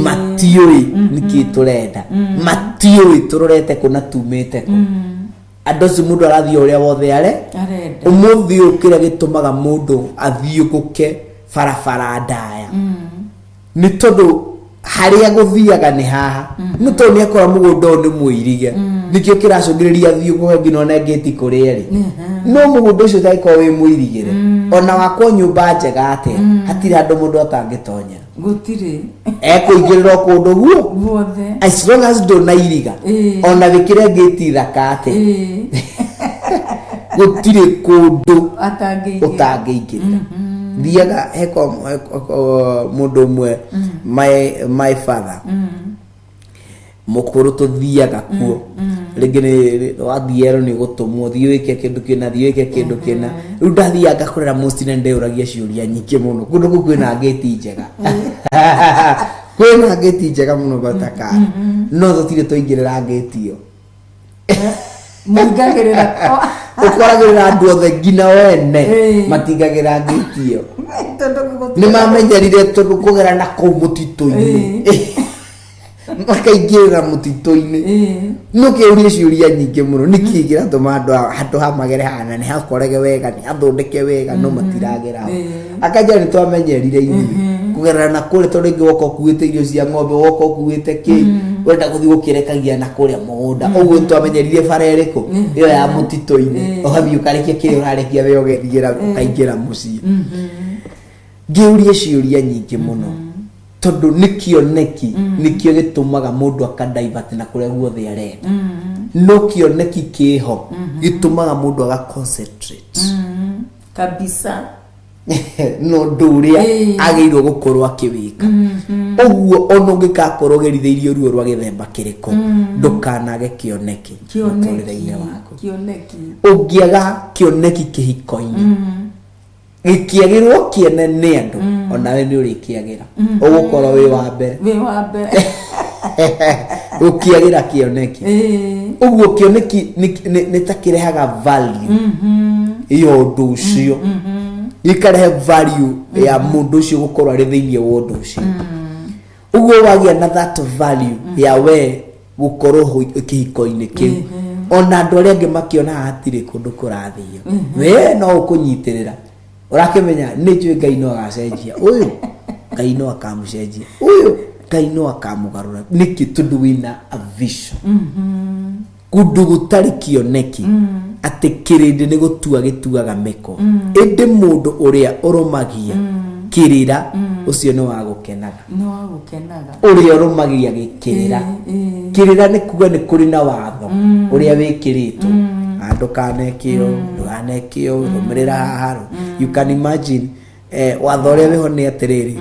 matiũĩ nĩkĩ tũrenda, matiũĩ tũrorete kũ na tumĩte kũ. Andũ acio, mũndũ arathiĩ o ũrĩa wothe are arenda. Ũmũthĩ ũyũ kĩrĩa gĩtũmaga mũndũ athiũngũke barabara ndaya nĩ tondũ harĩa gũthiaga nĩ haha, nĩ tondũ nĩ akora mũgũnda ũyũ nĩ mũirige, nĩkĩo kĩracũngĩrĩria athiũngũke nginya one ngĩti kũrĩa ĩrĩ. No mũgũnda ũcio ũtangĩkorwo wĩ mũirigĩre, ona wakwo nyũmba njega atĩa, hatirĩ handũ mũndũ atangĩtonya. Gũtirĩ. Ekũingĩrĩra o kũndũ guo guothe. As long as ndũnairiga, ona wĩkĩre ngĩti thaka atĩa, gũtirĩ kũndũ atangĩingĩra. Ũtangĩingĩrĩra. Thiaga heko mũndũ ũmwe, my father mũkũrũ, tũthiaga kuo rĩngĩ nĩ wathiĩ erwo nĩ ũgũtũmwo, thiĩ wĩke kĩndũ kĩna, thiĩ wĩke kĩndũ kĩna. Rĩu ndathiaga ngakorera mũciĩ na ndeyũragia ciũria nyingĩ mũno. Kũndũ kũu kwĩna ngĩti njega, kwĩna ngĩti njega mũno bataka, no tũtirĩ twaingĩrĩra ngĩti ĩyo. Mũingagĩrĩra. Ũkoragĩrĩra andũ othe nginya wene matingagĩra ngĩti ĩyo. Tondũ gũtirĩ- Nĩ mamenyerire tondũ kũgera na kũu mũtitũ-inĩ, makaingĩrĩra mũtitũ-inĩ. No kĩũrie ciũria nyingĩ mũno, nĩkĩ kĩratũma andũ handũ ha magere hana nĩ hakorege wega, nĩ hathondeke wega, no matiragera ho? Akanja nĩ twamenyerire ithuĩ. Kũgerera na kũrĩa, tondũ rĩngĩ woka ũkuĩte irio cia ng'ombe, woka ũkuĩte kĩ, ũrenda gũthiĩ gũkĩrekagia na kũrĩa mũgũnda. Ũguo twamenyerire bara ĩrĩkũ ĩyo ya mũtitũ-inĩ, ũgathiĩ ũkarĩkia kĩrĩa ũrarĩkia, we ũgethiĩra ũkaingĩra mũciĩ. Ngĩũria ciũria nyingĩ mũno, tondũ nĩ kĩoneki nĩkĩo gĩtũmaga mũndũ akadivert na kũrĩa guothe arenda, no kĩoneki kĩho gĩtũmaga mũndũ aga concentrate Kabisa. Na ũndũ ũrĩa agĩrĩirwo gũkorwo akĩwĩka. Ũguo ona ũngĩgakorwo ũgerithĩirio ruo rwa gĩthemba kĩrĩkũ, ndũkanage kĩoneki mũtũrĩre-inĩ waku. Kĩoneki. Ũngĩaga kĩoneki kĩhiko-inĩ, gĩkĩagĩrwo kĩene nĩ andũ, onawe nĩ ũrĩkĩagĩra, ũgũkorwo wĩ wa mbere. Wĩ wa mbere. Ũkĩagĩra kĩoneki. Ũguo kĩoneki nĩ ta kĩrehaga value ya ũndũ ũcio, gĩkarehe value ya mũndũ ũcio gũkorwo arĩ thĩinĩ wa ũndũ ũcio. Ũguo wagĩa na that value ya we gũkorwo kĩhiko-inĩ kĩu, ona andũ arĩa angĩ makĩona hatirĩ kũndũ kũrathio, we no ũkũnyitĩrĩra, ũrakĩmenya nĩ njũĩ Ngai no agacenjia ũyũ, Ngai no akamũcenjia ũyũ, Ngai no akamũgarũra. Nĩkĩ? Tondũ wĩna a vision. Kũndũ gũtarĩ kĩoneki, atĩ kĩrĩndĩ nĩ gũtua gĩtuaga mĩko, ĩndĩ mũndũ ũrĩa ũrũmagia kĩrĩra, ũcio nĩ wa gũkenaga. Nĩ wa gũkenaga. Ũrĩa ũrũmagia gĩkĩrĩra. Kĩrĩra nĩ kuga nĩ kũrĩ na watho ũrĩa wĩkĩrĩtwo. Ah, ndũkaneke ũũ, ndũkaneke ũũ, rũmĩrĩra haha. You can imagine, watho ũrĩa wĩho nĩ atĩrĩrĩ,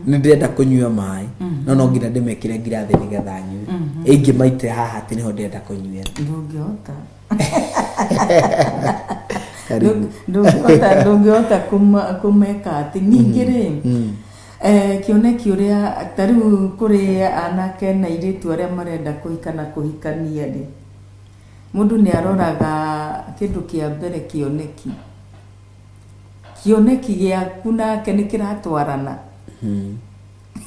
nĩ ndĩrenda kũnyua maĩ, no nginya ndĩmekĩre ngirathi nĩgetha nyue. Ingĩmaitĩra haha atĩ nĩho ndĩrenda kũnyuĩra. Ndũngĩhota. Karibu. Ndũngĩhota kũmeka atĩ ningĩ rĩ, kĩoneki ũrĩa ta rĩu kũrĩ anake na airĩtu arĩa marenda kũhika na kũhikania rĩ, mũndũ nĩ aroraga kĩndũ kĩa mbere kĩoneki. Kĩoneki gĩaku nake nĩ kĩratwarana.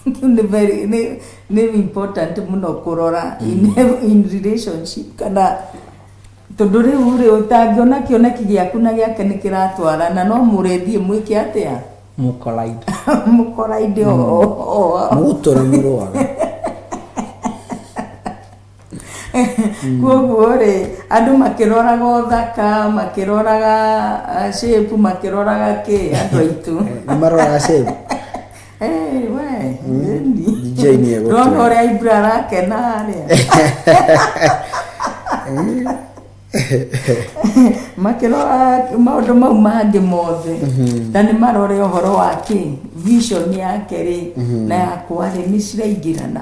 Kĩu nĩ very nĩ important mũno kũrora in relationship, kana tondũ rĩu rĩ, ũtangĩona kĩoneki gĩaku na gĩake nĩ kĩratwarana, no mũrĩthiĩ mwĩke atĩa? Mũkoraida. Mũkoraide o. Mũgũtũra mũrũaga. Koguo rĩ, andũ makĩroraga ũthaka, makĩroraga shape, makĩroraga kĩ, andũ aitũ. Nĩ maroraga shape. Eh, we ĩni. DJ nĩ egũtwĩra. Ndĩrona ũrĩa Ibra arakena harĩa. Makĩrora maũndũ mau mangĩ mothe, na nĩ marore ũhoro wa kĩ vision yake rĩ na yakwa rĩ, nĩ ciraingĩrana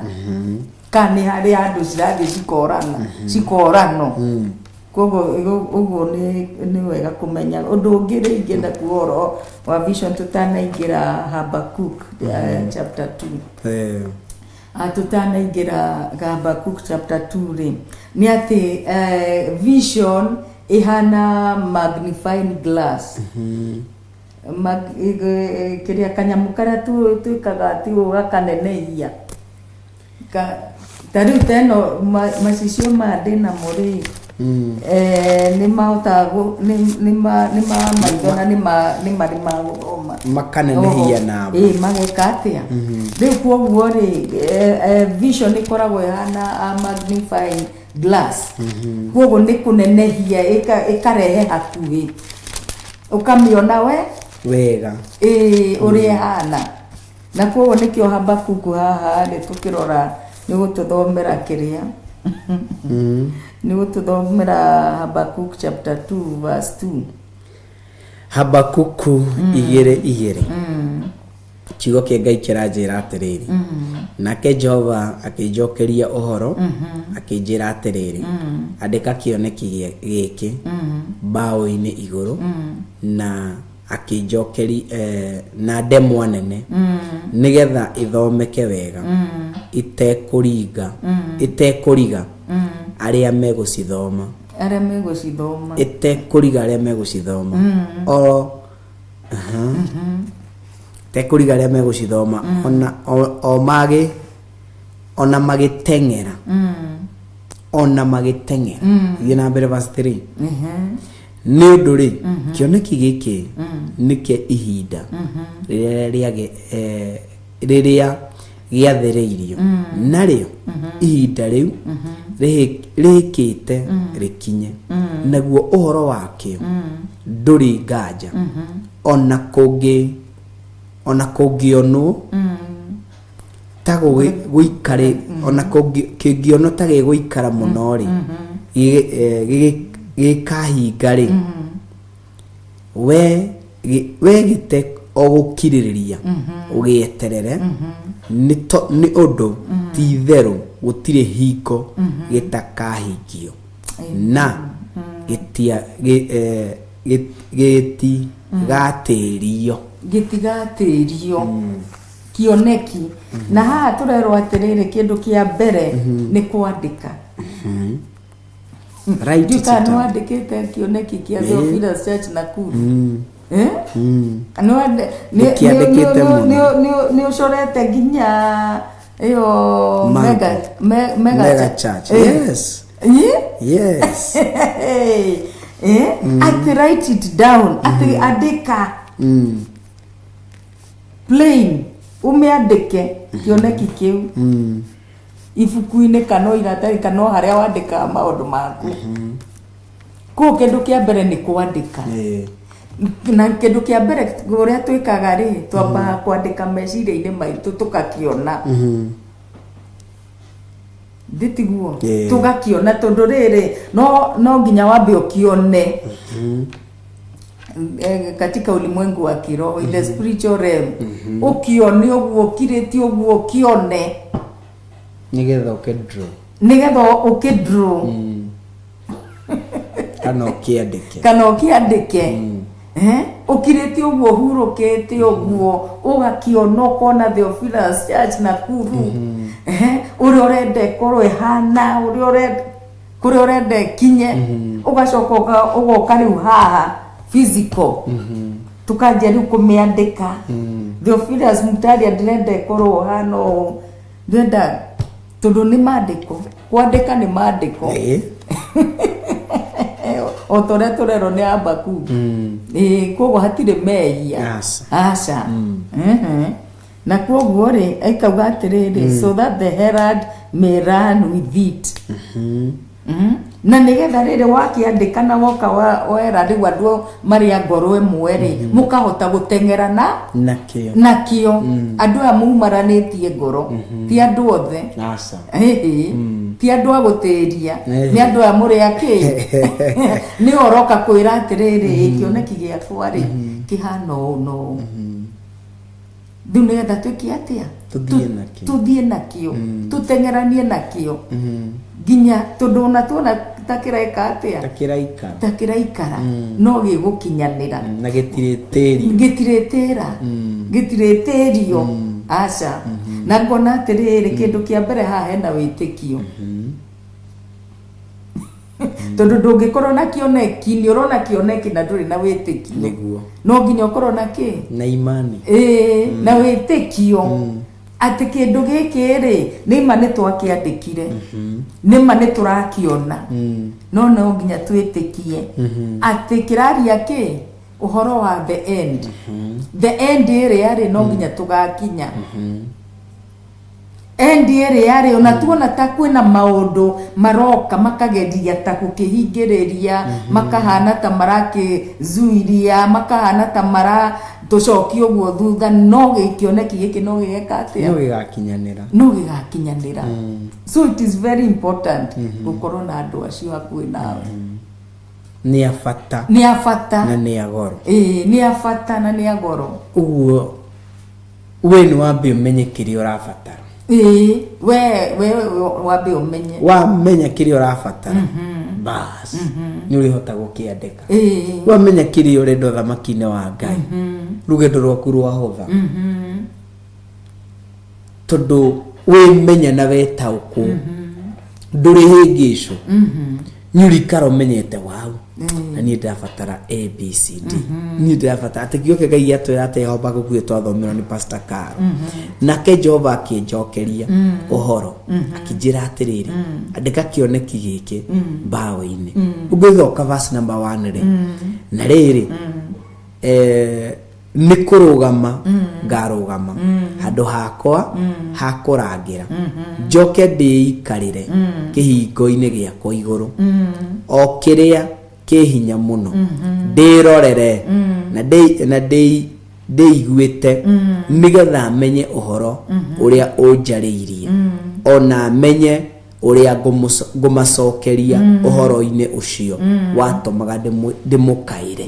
kana nĩ harĩ handũ cirathiĩ cikorana cikorano. Koguo ũguo nĩ wega kũmenya. Ũndũ ũngĩ rĩ, ingĩenda kuga ũhoro wa vision tũtanaingĩra Habakkuk chapter 2. Tũtanaingĩra Habakkuk chapter 2 rĩ, nĩ atĩ vision ĩhana magnifying glass. Kĩrĩa kanyamũ karĩa twĩkaga ti gakanenehia. Ta rĩu ta ĩno macicio maya ndĩnamo rĩ, nĩ mahotaga nĩ ma maitho na nĩ marĩ ma gũthoma. Makanenehia namba. Ĩ, mageka atĩa rĩu? Koguo rĩ, vision ĩkoragwo ĩhana a magnifying glass. Koguo nĩ kũnenehia, ĩkarehe hakuhĩ, ũkamĩona we wega. Ĩ, ũrĩa ĩhana. Na koguo nĩkĩo Habakuku haha rĩ, tũkĩrora nĩ gũtũthomera kĩrĩa nĩ gũtũthomera Habakuk chapter 2 verse 2. Habakuku 2:2, kiugo kĩa Ngai kĩranjĩra atĩrĩrĩ, nake Jehova akĩnjokeria ũhoro akĩnjĩra atĩrĩrĩ, andĩka kĩoneki gĩkĩ mbaũ-inĩ igũrũ, na akĩnjokeri na ndemwa nene, nĩgetha ĩthomeke wega itekũringa, ĩtekũriga arĩa megũcithoma. Arĩa megũcithoma. Ĩtekũriga arĩa megũcithoma o aha. Ĩtekũriga arĩa megũcithoma ona o magĩ ona magĩteng'era, ona magĩteng'era. Thiĩ na mbere, verse 3. Nĩ ũndũ rĩ, kĩoneki gĩkĩ nĩ kĩa ihinda rĩrĩa rĩage Rĩrĩa gĩathĩrĩirio narĩo ihinda rĩu rĩhĩkĩte rĩkinye, naguo ũhoro wakĩo ndũrĩ nganja, ona kũngĩ ona kũngĩonwo ta gũikare, ona kĩngĩonwo ta gĩgũikara mũno rĩ, gĩkahinga rĩ, we we gĩte o gũkirĩrĩria ũgĩeterere, nĩ ũndũ ti itherũ gũtirĩ hingo gĩtakahingio na gĩtigatĩrio. Gĩtigatĩrio kĩoneki. Na haha tũrerwo atĩrĩrĩ, kĩndũ kĩa mbere nĩ kwandĩka. Write it Ndiũĩ kana nĩ down. wandĩkĩte kĩoneki kĩa Theophilus Church Nakuru. Eh? Nĩkĩandĩkĩte mũno. Nĩ ũcorete nginya ĩyo Mango. mega Mega church. Yes. Eh? Yes. Eh? Atĩ write it down, atĩ andĩka plain, ũmĩandĩke kĩoneki kĩu ibuku-inĩ kana o iratathi kana o harĩa wandĩkaga maũndũ maku. Koguo kĩndũ kĩa mbere nĩ kwandĩka. Na kĩndũ kĩa mbere ũrĩa twĩkaga rĩ, twambaga kwandĩka meciria-inĩ maitũ, tũgakĩona ndĩtiguo? Tũgakĩona, tondũ rĩrĩ no nginya wambe ũkĩone katika ulimwengu wa kiroho, in the spiritual realm, ũkĩone ũguo ũkirĩte ũguo, ũkĩone. Nĩgetha ũkĩ draw. Nĩgetha ũkĩ draw. Kana ũkĩandĩke. Kana ũkĩandĩke. Eh? Ũkirĩte ũguo, ũhurũkĩte ũguo, ũgakĩona, ũkona Theophilus Church Nakuru. Eh? Ũrĩa ũrenda ĩkorwo ĩhana, ũrĩa ũrenda, kũrĩa ũrenda ĩkinye, ũgacoka ũgoka rĩu haha physical, tũkanjia rĩu kũmĩandĩka. Theophilus Mutaria ndĩrenda ĩkorwo hana ũũ, ndĩrenda, tondũ nĩ mandĩko, kwandĩka nĩ mandĩko. O ta ũrĩa tũrerwo nĩ Habakuku. Ĩĩ, koguo hatirĩ mehia. Aca. Aca. Na koguo rĩ, ĩkauga atĩrĩrĩ, so that the herald may run with it. Na nĩgetha rĩrĩ wakĩandĩka na woka wera rĩu andũ marĩ a ngoro ĩmwe rĩ, mũkahota gũteng'era na Nakĩo. Nakĩo. Andũ aya mumaranĩtie ngoro, ti andũ othe. Aca. Ĩhĩ, ti andũ a gũtĩria. Ĩhĩ. Nĩ andũ aya mũrĩ akĩ nĩ ũroka kwĩra atĩrĩrĩ, kĩoneki gĩakwa rĩ, kĩhana ũũ na ũũ. Rĩu nĩgetha twĩke atĩa? Tũthiĩ nakĩo. Tũthiĩ nakĩo, tũteng'eranie nakĩo nginya, tondũ ona tuona ta kĩreka atĩa, ta kĩraikara, ta kĩraikara, no gĩgũkinyanĩra. Na gĩtirĩtĩrio. Gĩtirĩtĩra, gĩtirĩtĩrio, aca. Na ngona atĩrĩrĩ, kĩndũ kĩa mbere haha hena wĩtĩkio, tondũ ndũngĩkorwo na kĩoneki, nĩ ũrona kĩoneki na ndũrĩ na wĩtĩkio. No nginya ũkorwo na kĩ? Na imani. Ĩĩ, na wĩtĩkio atĩ kĩndũ gĩkĩ rĩ, nĩ ma nĩ twakĩandĩkire, nĩ ma nĩ tũrakĩona, no no nginya twĩtĩkie atĩ kĩraria kĩ ũhoro wa the end, the end ĩrĩa rĩ, no nginya tũgakinya end ĩrĩa rĩ, ona tuona ta kwĩna maũndũ maroka makageria ta gũkĩhingĩrĩria, makahana ta marakĩzuiria, makahana ta mara tũcokie ũguo thutha, no kĩoneki gĩkĩ no gĩgeka atĩa? No gĩgakinyanĩra. No gĩgakinyanĩra. So it is very important gũkorwo na andũ acio hakuhĩ nawe. Nĩ a bata. Nĩ a bata. Na nĩ a goro. Ĩĩ, nĩ a bata na nĩ a goro. Ũguo we nĩ wambe ũmenye kĩrĩa ũrabatara. Ĩĩ, we wambe ũmenye. Wamenya kĩrĩa ũrabatara, bas, nĩ ũrĩhota gũkĩandĩka. Wamenya kĩrĩa ũrenda ũthamaki-inĩ wa Ngai, rũgendo rwaku rwahũtha, tondũ wĩmenya na wetaũkwo, ndũrĩ hĩngĩcwo, nĩ ũrikara ũmenyete wau, na niĩ ndĩrabatara ABCD, niĩ ndĩrabatara atĩ gĩoke. Ngai atwĩra atĩ Habakuku twathomerwo nĩ Pastor Caro, nake Jehova akĩnjokeria ũhoro akĩnjĩra atĩrĩrĩ, andĩka kĩoneki gĩkĩ mbaũ-inĩ. Ũngĩthoka verse number 1 rĩ, na rĩrĩ, nĩ kũrũgama ngarũgama. Handũ hakwa ha kũrangĩra, njoke ndĩikarĩre kĩhingo-inĩ gĩakwa igũrũ, o kĩrĩa kĩ hinya mũno, ndĩrorere na ndĩiguĩte, nĩgetha menye ũhoro ũrĩa ũnjarĩirie, ona menye ũrĩa ngũmacokeria ũhoro-inĩ ũcio watũmaga ndĩmũkaĩre.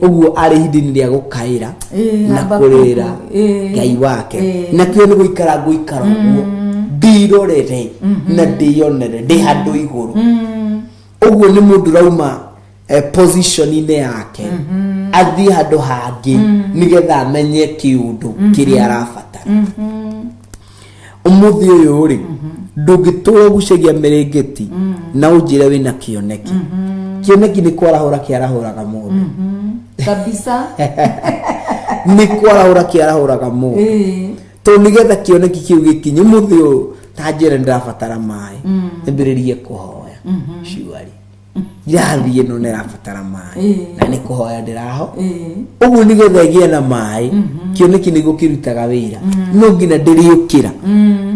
Ũguo arĩ ihinda-inĩ rĩa gũkaĩra na Habakuku. Kũrĩra Ngai wake. Nakĩo nĩ gũikara ngũikara ũguo, ndirorere na ndĩyonere ndĩ handũ igũrũ. Ũguo nĩ mũndũ ũrauma position-inĩ yake, athiĩ handũ hangĩ, nĩgetha amenye kĩũndũ kĩrĩa arabatara. Ũmũthĩ ũyũ rĩ, ndũngĩtũra ũgucagia mĩrĩngĩti na ũnjĩre wĩna kĩoneki. Kĩoneki nĩ kwarahũra kĩarahũraga mũndũ. Kabisa. Nĩ kwarahũra kĩarahũraga mũndũ, tondũ nĩgetha kĩoneki kĩu gĩkinye. Ũmũthĩ ũyũ ta njĩra nĩndĩrabatara maĩ, nyambĩrĩrie kũhoya ciwari irathi ĩno nĩrabatara maĩ, na nĩ kũhoya ndĩraho ũguo nĩgetha ĩgĩe na maĩ. Kĩoneki nĩguo kĩrutaga wĩra. No nginya ndĩrĩũkĩra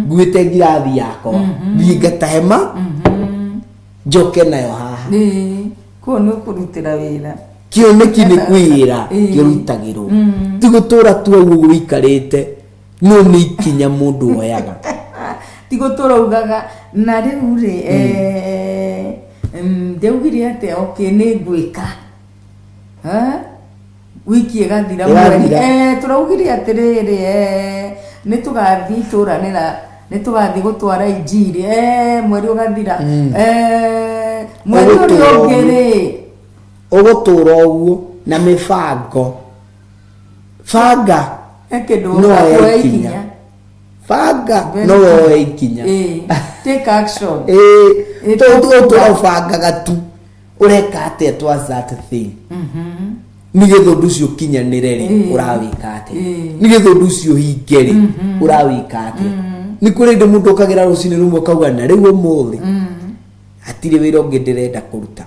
nguĩte ngirathi yakwa, thiĩ ngatahe ma njoke nayo haha. Kuo nĩ ũkũrutĩra wĩra. Kĩoneki nĩ kwĩra kĩrutagĩrwo, ti gũtũra tu ũguo wĩikarĩte, no nĩ ikinya mũndũ oyaga. Ti gũtũra ugaga na rĩu rĩ, ndaugire atĩ okay, nĩ ngwĩka. Eh? Wiki ĩgathira, mweri. Ĩrathira. Tũraugire atĩrĩrĩ, nĩ tũgathiĩ itũra nĩ tũgathiĩ gũtwara injiri, mweri ũgathira, mweri ũrĩa Ũgũtũra ũngĩ ũguo. rĩ. Ũgũtũra ũguo na mĩbango banga. He kĩndũ No ũka oe kuoya ikinya. ikinya. Banga Very no good. woe ikinya. Take action. Tondũ ũtũra ũbangaga tu, ũreka atĩa towards that thing nĩgetha ũndũ ũcio ũkinyanĩre rĩ? Ũrawĩka atĩa nĩgetha ũndũ ũcio ũhinge rĩ? Ũrawĩka atĩa? Nĩ kũrĩ hĩndĩ mũndũ ũkagĩra rũcinĩ rũmwe ũkauga, na rĩu ũmũthĩ hatirĩ wĩra ũngĩ ndĩrenda kũruta,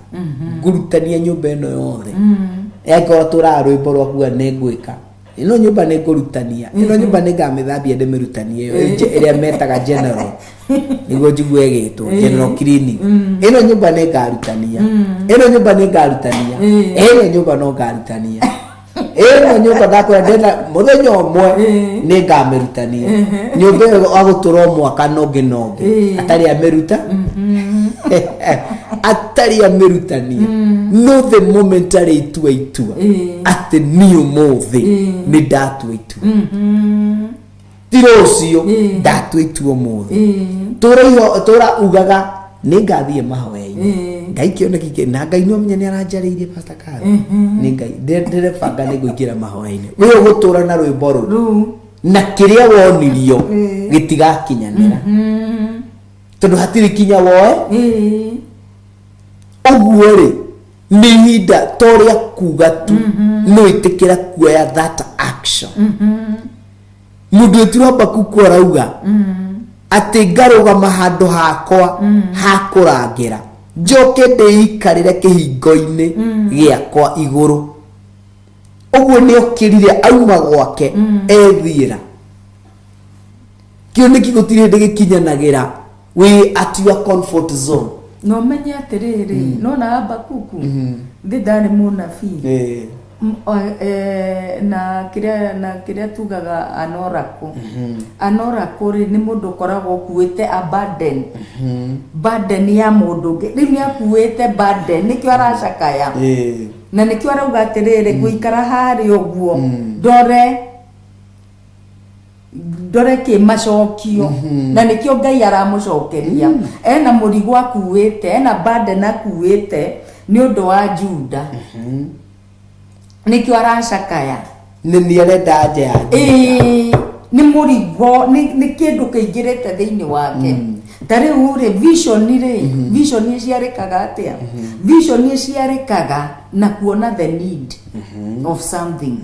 ngũrutania nyũmba ĩno yothe. Angĩkorwo tũraga rwĩmbo rwa kuga nĩ ngwĩka ĩno nyũmba, nĩ ngũrutania ĩno nyũmba, nĩ ngamĩthambia, ndĩmĩrutanie ĩyo ĩrĩa metaga general, nĩguo njigue ĩgĩtwo general cleaning. Ĩno nyũmba nĩ ngarutania, ĩno nyũmba nĩ ngarutania, ĩno nyũmba no ngarutania, ĩno nyũmba ndakwĩra ndĩrenda mũthenya ũmwe nĩ ngamĩrutania. Nyũmba ĩyo agũtũra o mwaka nongĩ nongĩ atarĩ amĩruta, atarĩ amĩrutania. No the moment arĩ itua atĩ niĩ ũmũthĩ nĩ ndatua itua, ti rũciũ, ndatua itua ũmũthĩ. Tũra tũra ugaga nĩ ngathiĩ mahoya-inĩ Ngai kĩoneki na Ngai no menya nĩ aranjarĩirie. Pastor Karo, nĩ Ngai ndĩrebanga nĩ ngũingĩra mahoya-inĩ. We ũgũtũra na rwĩmbo rũu rũu na kĩrĩa wonirio gĩtigakinyanĩra, tondũ hatirĩ kinya woe. Ũguo rĩ, nĩ ihinda to rĩa kuga tu, no ĩtĩkĩra kuoya that action. Mũndũ wĩtirwo Habakuku arauga atĩ ngarũgama handũ hakwa ha kũrangĩra, njoke ndĩikarĩre kĩhingo-inĩ gĩakwa igũrũ. Ũguo nĩ okĩrire auma gwake ethiĩra. Kĩoneki gũtirĩ hĩndĩ gĩkinyanagĩra wĩ at your comfort zone. Na ũmenye atĩrĩrĩ, nona Habakuku thĩ ndarĩ mũnabii. Na kĩrĩa tugaga an oracle, an oracle rĩ, nĩ mũndũ ũkoragwo ũkuĩte a burden, burden ya mũndũ ũngĩ. Rĩu nĩ akuĩte burden, nĩkĩo aracakaya, na nĩkĩo arauga atĩrĩrĩ, ngũikara harĩa ũguo ndore kĩ macokio. Na nĩkĩo Ngai aramũcokeria. Ena mũrigo akuĩte, ena burden akuĩte nĩ ũndũ wa Juda, nĩkĩo aracakaya. Nĩ arenda nja ya Juda. Ĩĩ, nĩ mũrigo, nĩ kĩndũ kĩingĩrĩte thĩinĩ wake. Ta rĩu rĩ, vision rĩ, vision ĩciarĩkaga atĩa? Vision ĩciarĩkaga na kuona the need of something.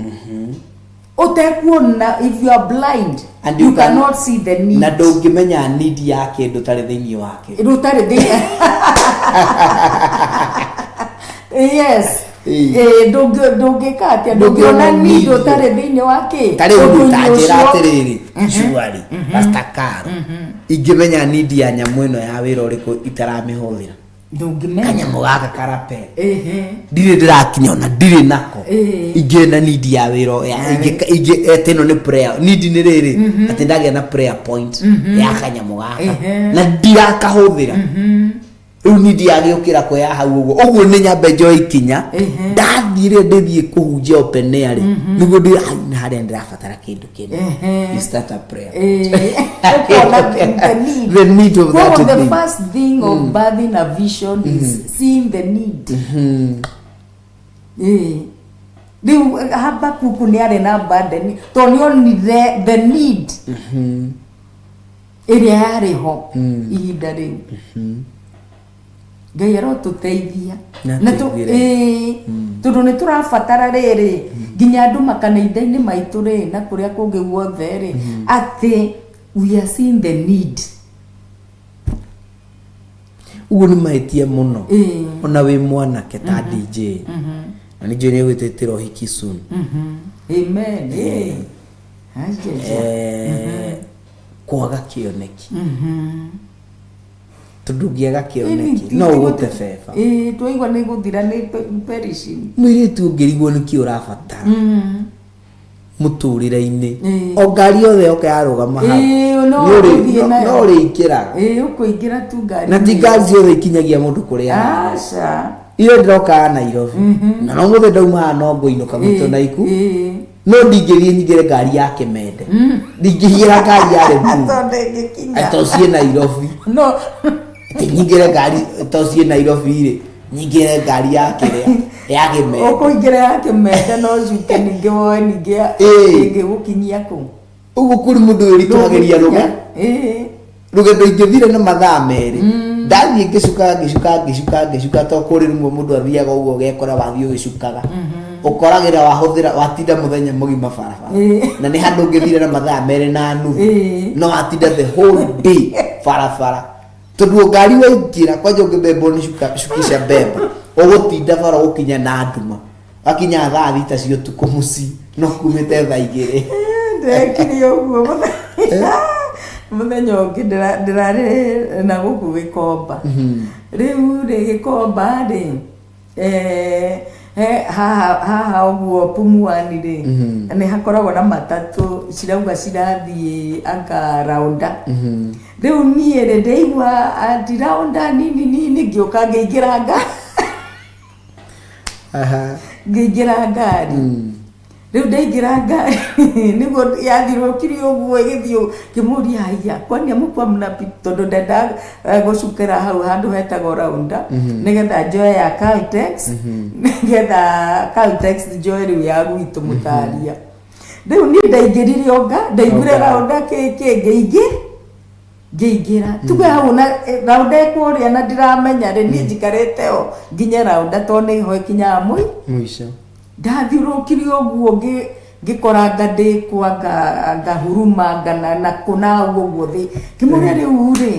Ũtekuona, if you are blind, And you cannot see the need. Na ndũngĩmenya need ya kĩndũ tarĩ thĩinĩ wake. Rũtarĩ thĩinĩ, yes. Ĩĩ. Ĩĩ, ndũngĩka atĩa Ndũngĩona ndũngĩona need. need ũtarĩ thĩinĩ wa kĩ ta rĩu Ũndũ-inĩ tanjĩra ũcio. atĩrĩrĩ cuari rastakaro ingĩmenya nindi ya nyamũ ĩno ya wĩra ũrĩkũ itaramĩhũthĩra Ndũngĩmenya. Kanyamũ gaka karape Ĩhĩ. Ndirĩ ndĩrakinya ona ndirĩ nako. Ĩĩ. Ingĩona need ya wĩra ya ingĩ atĩ ĩno nĩ prayer need nĩ rĩrĩ atĩ ndagĩa na prayer point ya kanyamũ gaka na ndirakahũthĩra rĩu need yagĩũkĩra kũ ya hau ũguo ũguo nĩ nyambe njoe ikinya ndathiĩ rĩrĩa ndĩthiĩ kũhunjia open air rĩ nĩguo ndĩ ai, na harĩa ndĩrabatara kĩndũ kĩna. You start a prayer. Ĩĩ. Ũkona the need. The need of that Koguo the thing. first thing of birthing a vision is seeing the need. Ĩĩ. Rĩu Habakuku nĩ arĩ na burden tondũ nĩ onire the need ĩrĩa yarĩ ho ihinda rĩu. Ngai arotũteithia. Na Na tũiguĩre. Ĩĩ, tondũ nĩ tũrabatara rĩrĩ nginya andũ makanitha-inĩ maitũ rĩ na kũrĩa kũngĩ guothe rĩ atĩ we are seeing the need. Ũguo nĩ mahĩtia mũno. Ĩĩ. Ona wĩ mwanake ta DJ na nĩ njũĩ nĩ ũgwĩtĩtĩra ũhiki soon. Amen. Ĩĩ. Ajaja. Kwaga kĩoneki tondũ ũngĩaga kĩoneki no ũgũte beba. Ĩĩ, twaigua nĩ gũthira nĩ perishing. Mũirĩtu ũngĩrigwo nĩkĩ ũrabatara mũtũrĩre-inĩ Ĩĩ. o ngari yothe yoka yarũgama hau Ĩĩ, no nĩ ũgũthiĩ nayo. no ũrĩingĩraga. Ĩĩ, ũkũingĩra tu ngari. Na ti ngari ciothe ikinyagia mũndũ kũrĩa arĩ. Aca. Iyo ndĩrokaga Nairobi na no mũthĩ ndauma haha no ngũinũka gwitũ Naiku Ĩĩ. No ndingĩthiĩ nyingĩre ngari ya Kĩmende, ndingĩingĩra ngari ya Limuru. Tondũ ndĩngĩkinya. To ciĩ Nairobi. No. Atĩ nyingĩre ngari to ciĩ Nairobi rĩ, nyingĩre ngari ya kĩrĩa ya Kĩmende. Ũkũingĩra ya Kĩmende no ũcuke ningĩ woe ningĩ Ĩĩ. ĩngĩgũkinyia kũ? Ũguo kũrĩ mũndũ wĩritũhagĩria rũge Ĩĩ. Rũgendo ingĩthire na mathaa 2 ndathiĩ ngĩcukaga ngĩcukaga ngĩcukaga ngĩcukaga to kũrĩ rĩmwe mũndũ athiaga ũguo ũgekora wathiĩ ũgĩcukaga ũkoragĩra wahũthĩra watinda mũthenya mũgima barabara. Ĩĩ. Na nĩ handũ ũngĩthire na mathaa 2.5 Ĩĩ. no watinda the whole day barabara tondũ ngari waingĩra kwanja ũngĩbembwo nĩ cukisha mbemba ũgũtinda bara gũkinya na nduma wakinya thaa 6 cia ũtukũ mũciĩ no kumĩte thaa 2. Ndekire ũguo mũthenya ũngĩ ndĩrarĩ na gũkũ Gĩkomba. Rĩu rĩ Gĩkomba rĩ haha haha ũguo Pumuani rĩ nĩ hakoragwo na matatũ cirauga cirathiĩ anga raunda. Rĩu niĩ rĩ ndaigua ati raunda nini nini ngĩũka ngĩingĩra ngĩingĩra ngari. Rĩu ndaingĩra ngari nĩguo yathirũkirie ũguo ĩgĩthiĩ ngĩmũria haiya kwani amũkua mnapi tondũ ndendaga gũcukĩra hau handũ hetagwo raunda nĩgetha njoe ya Caltex nĩgetha Caltex njoe rĩu ya gwitũ mũtaria. Rĩu niĩ ndaingĩrire onga ndaiguire Onga. Raunda kĩ kĩ ngĩingĩra tuge hau na raunda ĩkũrĩa na ndiramenya rĩ niĩ njikarĩte o nginye raunda tondũ nĩho ĩkinyaga mũi Mũico. Ndathiũrũrũkirie ũguo ngĩkora anga ndĩkũ anga huruma anga na kũna ũguo thĩ ngĩmũria rĩu rĩ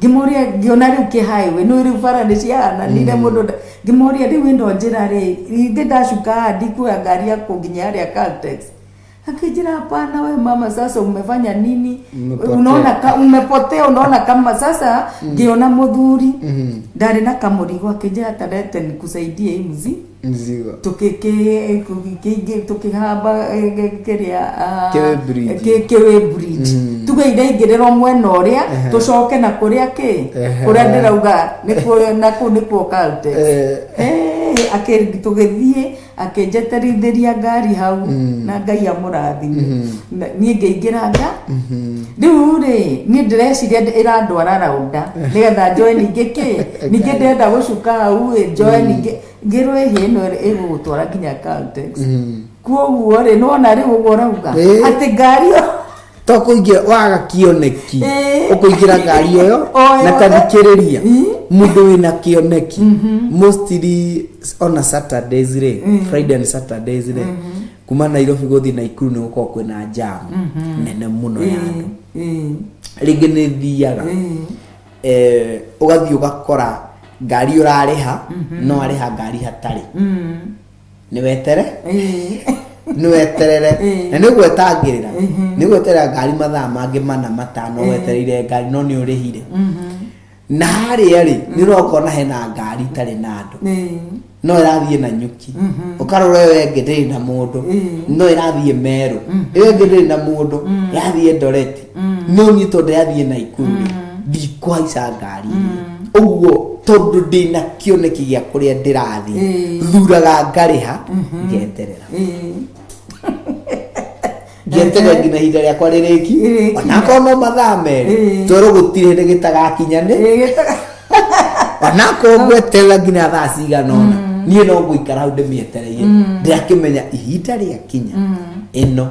ngĩmũria ngĩona rĩu kĩ highway nĩ rĩu bara nĩ ciahananire mũndũ ngĩmũria rĩu ĩno njĩra rĩ ithe ndacuka haha ndikuoya ngari ya kũnginya harĩa Caltex. Akijira hapana, we mama, sasa umefanya nini? Umepotea. Unaona umepotea, unaona kama sasa ngiona muthuri ndarĩ na kamũrigo akĩnjĩra tarete nikusaidie hii mzi Mzigo. Tukĩhamba kĩrĩa Kiwi Bridge. Kiwi Bridge tuge iraingĩrĩrwo mwena ũrĩa tũcoke na kũrĩa kĩ kũrĩa ndĩrauga nĩkuo na kũu nĩkuo Caltex. Tũgĩthiĩ akĩnjeterithĩria ngari hau na Ngai amũrathime. Niĩ ngĩingĩra nga rĩu rĩ niĩ ndĩreciria ĩrandwara raunda nĩgetha njoe ningĩ kĩ ningĩ ndĩrenda gũcuka hau ĩ njoe ningĩ ngĩrwo ĩhĩ ĩno ĩgũgũtwara nginya Caltex. Kuoguo rĩ nĩwona rĩu ũguo ũrauga atĩ ngari ĩyo To kũingĩra waga kĩoneki ũkũingĩra ngari ĩyo O na yothe. tathikĩrĩria mũndũ wĩna kĩoneki mostly ona Saturdays rĩ, Friday and Saturdays rĩ, kuma Nairobi gũthiĩ Naikuru nĩ gũkoragwo kwĩna jam nene mũno ya andũ. Rĩngĩ nĩ thiaga ũgathiĩ ũgakora Ngari ũrarĩha, no arĩha ngari hatarĩ nĩ wetere, nĩ weterere na nĩ gwetangĩrĩra, nĩ gweterera ngari mathaa mangĩ 4 5 wetereire ngari, no nĩ ũrĩhire. Na harĩa rĩ, nĩ ũrokona hena ngari itarĩ na andũ, no ĩrathiĩ na nyuki, ũkarora ĩyo ĩngĩ ndĩrĩ na mũndũ, no ĩrathiĩ Meru, ĩyo ĩngĩ ndĩrĩ na mũndũ, ĩrathiĩ Eldoret, no niĩ tondũ ĩrathiĩ Naikuru rĩ, ndikũhaica ngari ĩrĩa ũguo, tondũ ndĩna kĩoneki gĩa kũrĩa ndĩrathiĩ. Thuraga ngarĩha, ngeterera, ngeterera nginya ihinda rĩakwa rĩrĩki. Rĩrĩkinya. Onakorwo no mathaa 2, twerwo gũtirĩ hĩndĩ gĩtagakinya nĩ onakorwo ngweterera nginya thaa cigana ũna, niĩ no ngũikara hau ndĩmĩetereire, ndĩrakĩmenya ihinda rĩakinya ĩno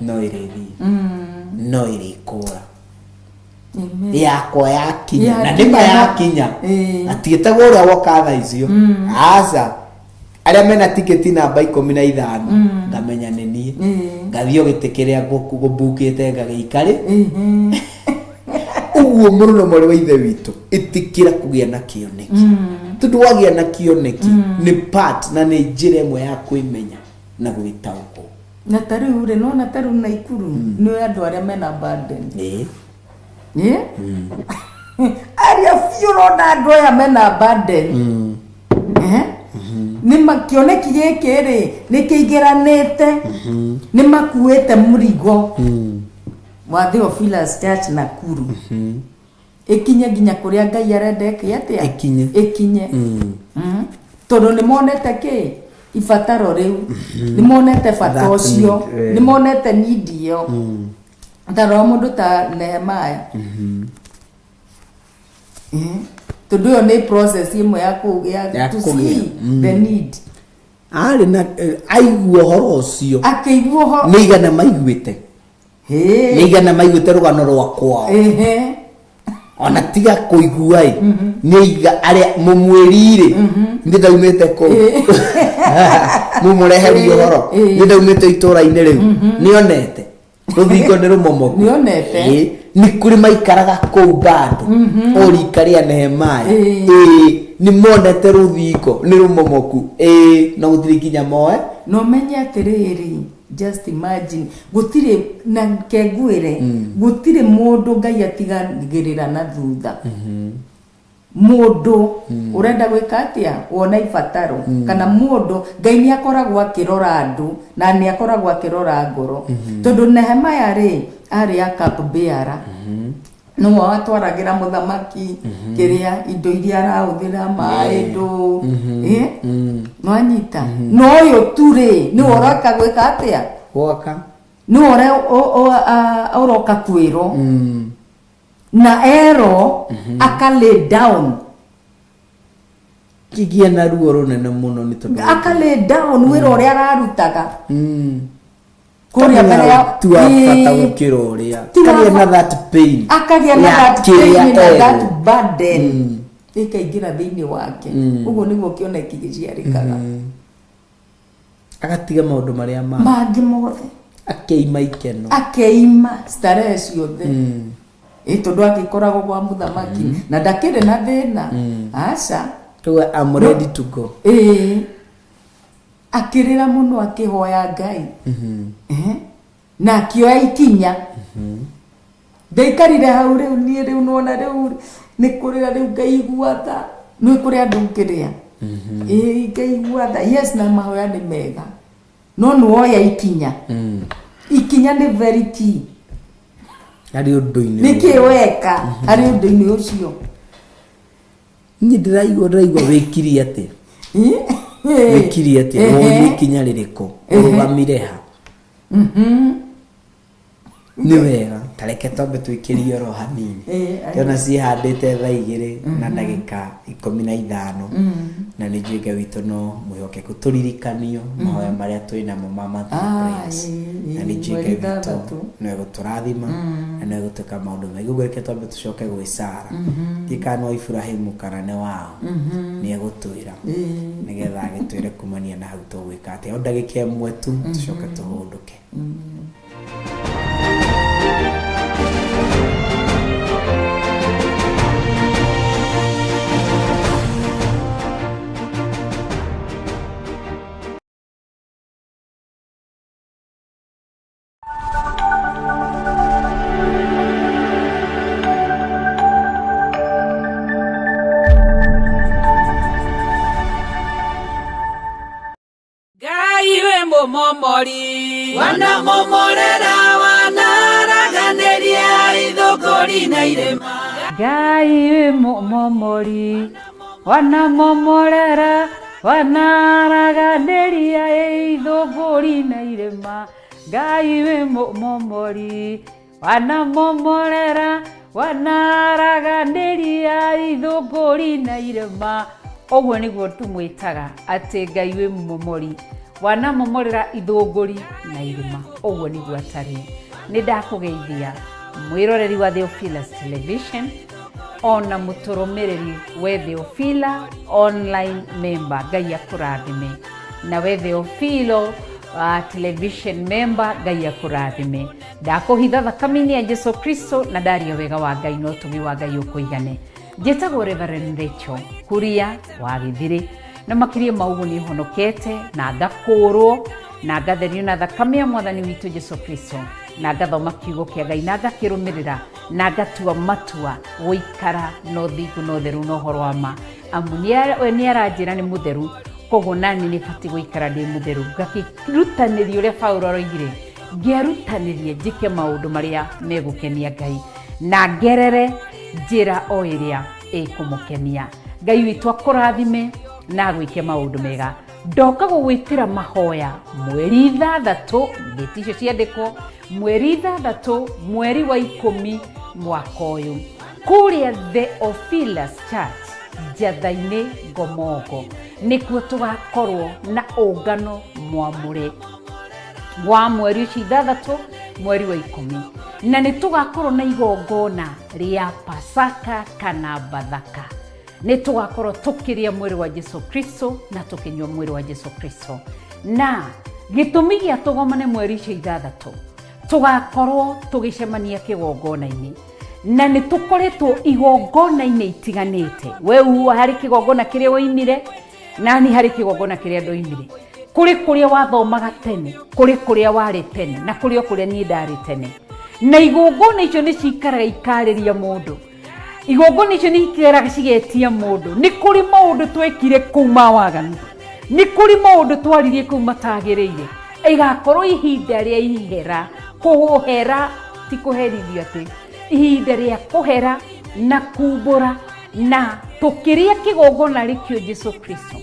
no ĩrĩthiĩ, no ĩrĩkũra yakwa yakinya na nĩma yakinya. Atiĩtagwo ũrĩa woka thaa icio, aca, arĩa mena tiketi namba 15, ngamenya nĩ niĩ, ngathiĩ o gĩtĩ kĩrĩa ngũbukĩte ngagĩikarĩ ũguo. Mũrũ na mwarĩ wa ithe witũ, ĩtĩkĩra kũgĩa na kĩoneki, tondũ wagĩa na kĩoneki nĩ part na nĩ njĩra ĩmwe ya kwĩmenya na gwĩtaũkwo. Na ta rĩu rĩ, nona ta rĩu Naikuru nĩ andũ arĩa mena burden. Arĩa biũ ũrona andũ aya mena burden. Nĩ kĩoneki gĩkĩ rĩ, nĩ kĩingĩranĩte, nĩ makuĩte mũrigo wa Theophilus Church Nakuru ĩkinye nginya kũrĩa Ngai arenda ĩke atĩa? Ĩkinye. Ĩkinye. Tondũ nĩ monete kĩ ibataro rĩu, nĩ monete bata That ũcio, need, nĩ monete need ĩyo. Tarora mũndũ ta Nehemiah. Tondũ ĩyo nĩ process ĩmwe ya kũ ya Ya to kũgĩa. see the need. Arĩ na aigua ũhoro ũcio, Akĩigua ũhoro, nĩ igana maiguĩte, nĩ igana maiguĩte rũgano rwa kwao. Ona tiga kũigua ĩ, nĩ iga arĩa mũmwĩri-rĩ, nĩ ndaumĩte kũu, mũmũreherie ũhoro, nĩ ndaumĩte itũũra-inĩ rĩu, nĩonete rũthingo nĩ rũmomoku. Nĩonete. Nĩ kũrĩ maikaraga kũu bado o rika rĩa Nehemaya. Ĩĩ, nĩ monete rũthingo nĩ rũmomoku, ĩĩ, no gũtirĩ nginya moe. Na ũmenye atĩrĩrĩ, just imagine, gũtirĩ na kengwĩre, gũtirĩ mũndũ Ngai atigagĩrĩra na thutha. Mũndũ ũrenda gwĩka atĩa, wona ibataro kana mũndũ, Ngai nĩ akoragwo akĩrora andũ na nĩ akoragwo akĩrora ngoro, tondũ Nehemaya rĩ, arĩ a cup bearer, nĩwe watwaragĩra mũthamaki kĩrĩa indo iria arahũthĩra, maĩ, ndũ nwanyita. No ũyũ tu rĩ, nĩwe ũroka gwĩka atĩa? Gwaka. Nĩwe ũrĩa ũroka kwĩrwo na erwo aka lay down. Kĩgĩa na ruo rũnene mũno nĩ tondũ Aka lay down wĩra ũrĩa ararutaga kũrĩa mbere ya ti wa bata gũkĩra ũrĩa Ti wa kagĩa na that pain, akagĩa na ya that kĩrĩa pain na that erwo. burden ĩkaingĩra thĩinĩ wake. Ũguo nĩguo kĩoneki gĩciarĩkaga. Agatiga maũndũ marĩa ma mangĩ mothe, akeima ikeno, akeima starehe ciothe, ĩ tondũ agĩkoragwo gwa mũthamaki na ndakĩrĩ na thĩna, aca. Tuge, I'm ready to go. Ĩĩ, akĩrĩra mũno, akĩhoya Ngai. Na akĩoya ikinya. Ndaikarire hau rĩu, niĩ rĩu nona rĩu nĩ kũrĩra, rĩu ngaigua tha, nĩ kũrĩ andũ ngĩrĩa, ĩĩ, ngaigua tha. Yes, na mahoya nĩ mega, no nĩ woya ikinya. Ikinya nĩ very key harĩ ũndũ-inĩ. Nĩkĩ weka harĩ ũndũ-inĩ ũcio? Niĩ ndĩraigua wĩkirie atĩa, wĩkirie atĩa, woire ikinya rĩrĩkũ, ũrũgamire ha? Nĩ wega, tareke twambe twĩkĩrie oro hanini. Ndĩrona ciĩhandĩte thaa 2:15, na nĩ njũĩ Ngai witũ no mwĩhokeku. Tũririkanio mahoya marĩa twĩ namo ma monthly prayers, na nĩ njũĩ mweri Ngai witũ 6. no egũtũrathima na no egũtwĩka maũndũ maingĩ. Ũguo reke twambe tũcoke gwĩ Sara, ndiĩ kana nĩ wa Iburahĩmu kana nĩ wao, nĩ egũtwĩra nĩgetha agĩtwĩre kumania na hau tũgwĩka atĩa. O ndagĩka 1 tu, tũcoke tũhũndũke. Mũmomori. Wanamomorera wanaraganĩria ithũngũri na irĩma. Ngai wĩ mũmomori, wanamomorera, wanaraganĩria ithũngũri na irĩma. Ngai wĩ mũmomori, wanamomorera, wanaraganĩria ithũngũri na irĩma. Ũguo nĩguo tũmwĩtaga atĩ Ngai wĩ mũmomori, wanamomorera ithũngũri na irĩma. Ũguo nĩguo atariĩ. Nĩ ndakũgeithia mwĩroreri wa Theophilus Television ona mũtũrũmĩrĩri we Theophila online member, Ngai akũrathime. Na we Theophilo television member, Ngai akũrathime. Ndakũhitha thakame-inĩ ya Jesu Kristo na ndaria wega wa Ngai na ũtugi wa Ngai ũkũigane. Njĩtagwo Reverend Rachel Kuria wa Gĩthirĩ, na makĩria ma ũguo nĩ honokete na ngakũũrwo na ngatherio na thakame ya Mwathani witũ Jesu Kristo, na ngathoma kiugo kĩa Ngai na ngakĩrũmĩrĩra na ngatua matua gũikara na ũthingu na ũtheru na ũhoro wa ma, amu we nĩ aranjĩra nĩ mũtheru, koguo nani nĩ batiĩ gũikara ndĩ mũtheru. Ngakĩrutanĩria ũrĩa Paulo aroigire, ngĩerutanĩrie njĩke maũndũ marĩa megũkenia Ngai na ngerere njĩra o ĩrĩa ĩkũmũkenia. Ngai witũ akũrathime na agwĩke maũndũ mega. Ndoka gũgwĩtĩra mahoya mweri 6, ndĩti icio ciandĩkwo, mweri 6 mweri wa 10 mwaka ũyũ, kũrĩa Theophilus Church Njatha-inĩ Ngomongo, nĩkuo tũgakorwo na ũngano mwamũre wa mweri ũcio 6 mweri wa 10, na nĩ tũgakorwo na igongona rĩa Pasaka kana Bathaka. Nĩ tũgakorwo tũkĩrĩa mwĩrĩ wa Jesu Kristo na tũkĩnyua mwĩrĩ wa Jesu Kristo. Na gĩtũmi gĩa tũgomane mweri ũcio 6, tũgakorwo tũgĩcemania kĩgongona-inĩ, na nĩ tũkoretwo igongona-inĩ itiganĩte. We harĩ kĩgongona kĩrĩa woimire, nani harĩ kĩgongona kĩrĩa ndoimire. Kũrĩ kũrĩa wathomaga tene, kũrĩ kũrĩa warĩ tene, na kũrĩ o kũrĩa niĩ ndarĩ tene. Na igongona icio nĩ cikaraga ikarĩria mũndũ, igongona icio nĩ ikaraga cigetia mũndũ. Nĩ kũrĩ maũndũ twekire kũu ma waganu, nĩ kũrĩ maũndũ twaririe kũu matagĩrĩire. Ĩgakorwo ihinda rĩa ihera, kũhera ti kũherithio, atĩ ihinda rĩa kũhera na kumbũra, na tũkĩrĩa kĩgongona rĩkĩo Jesu Kristo,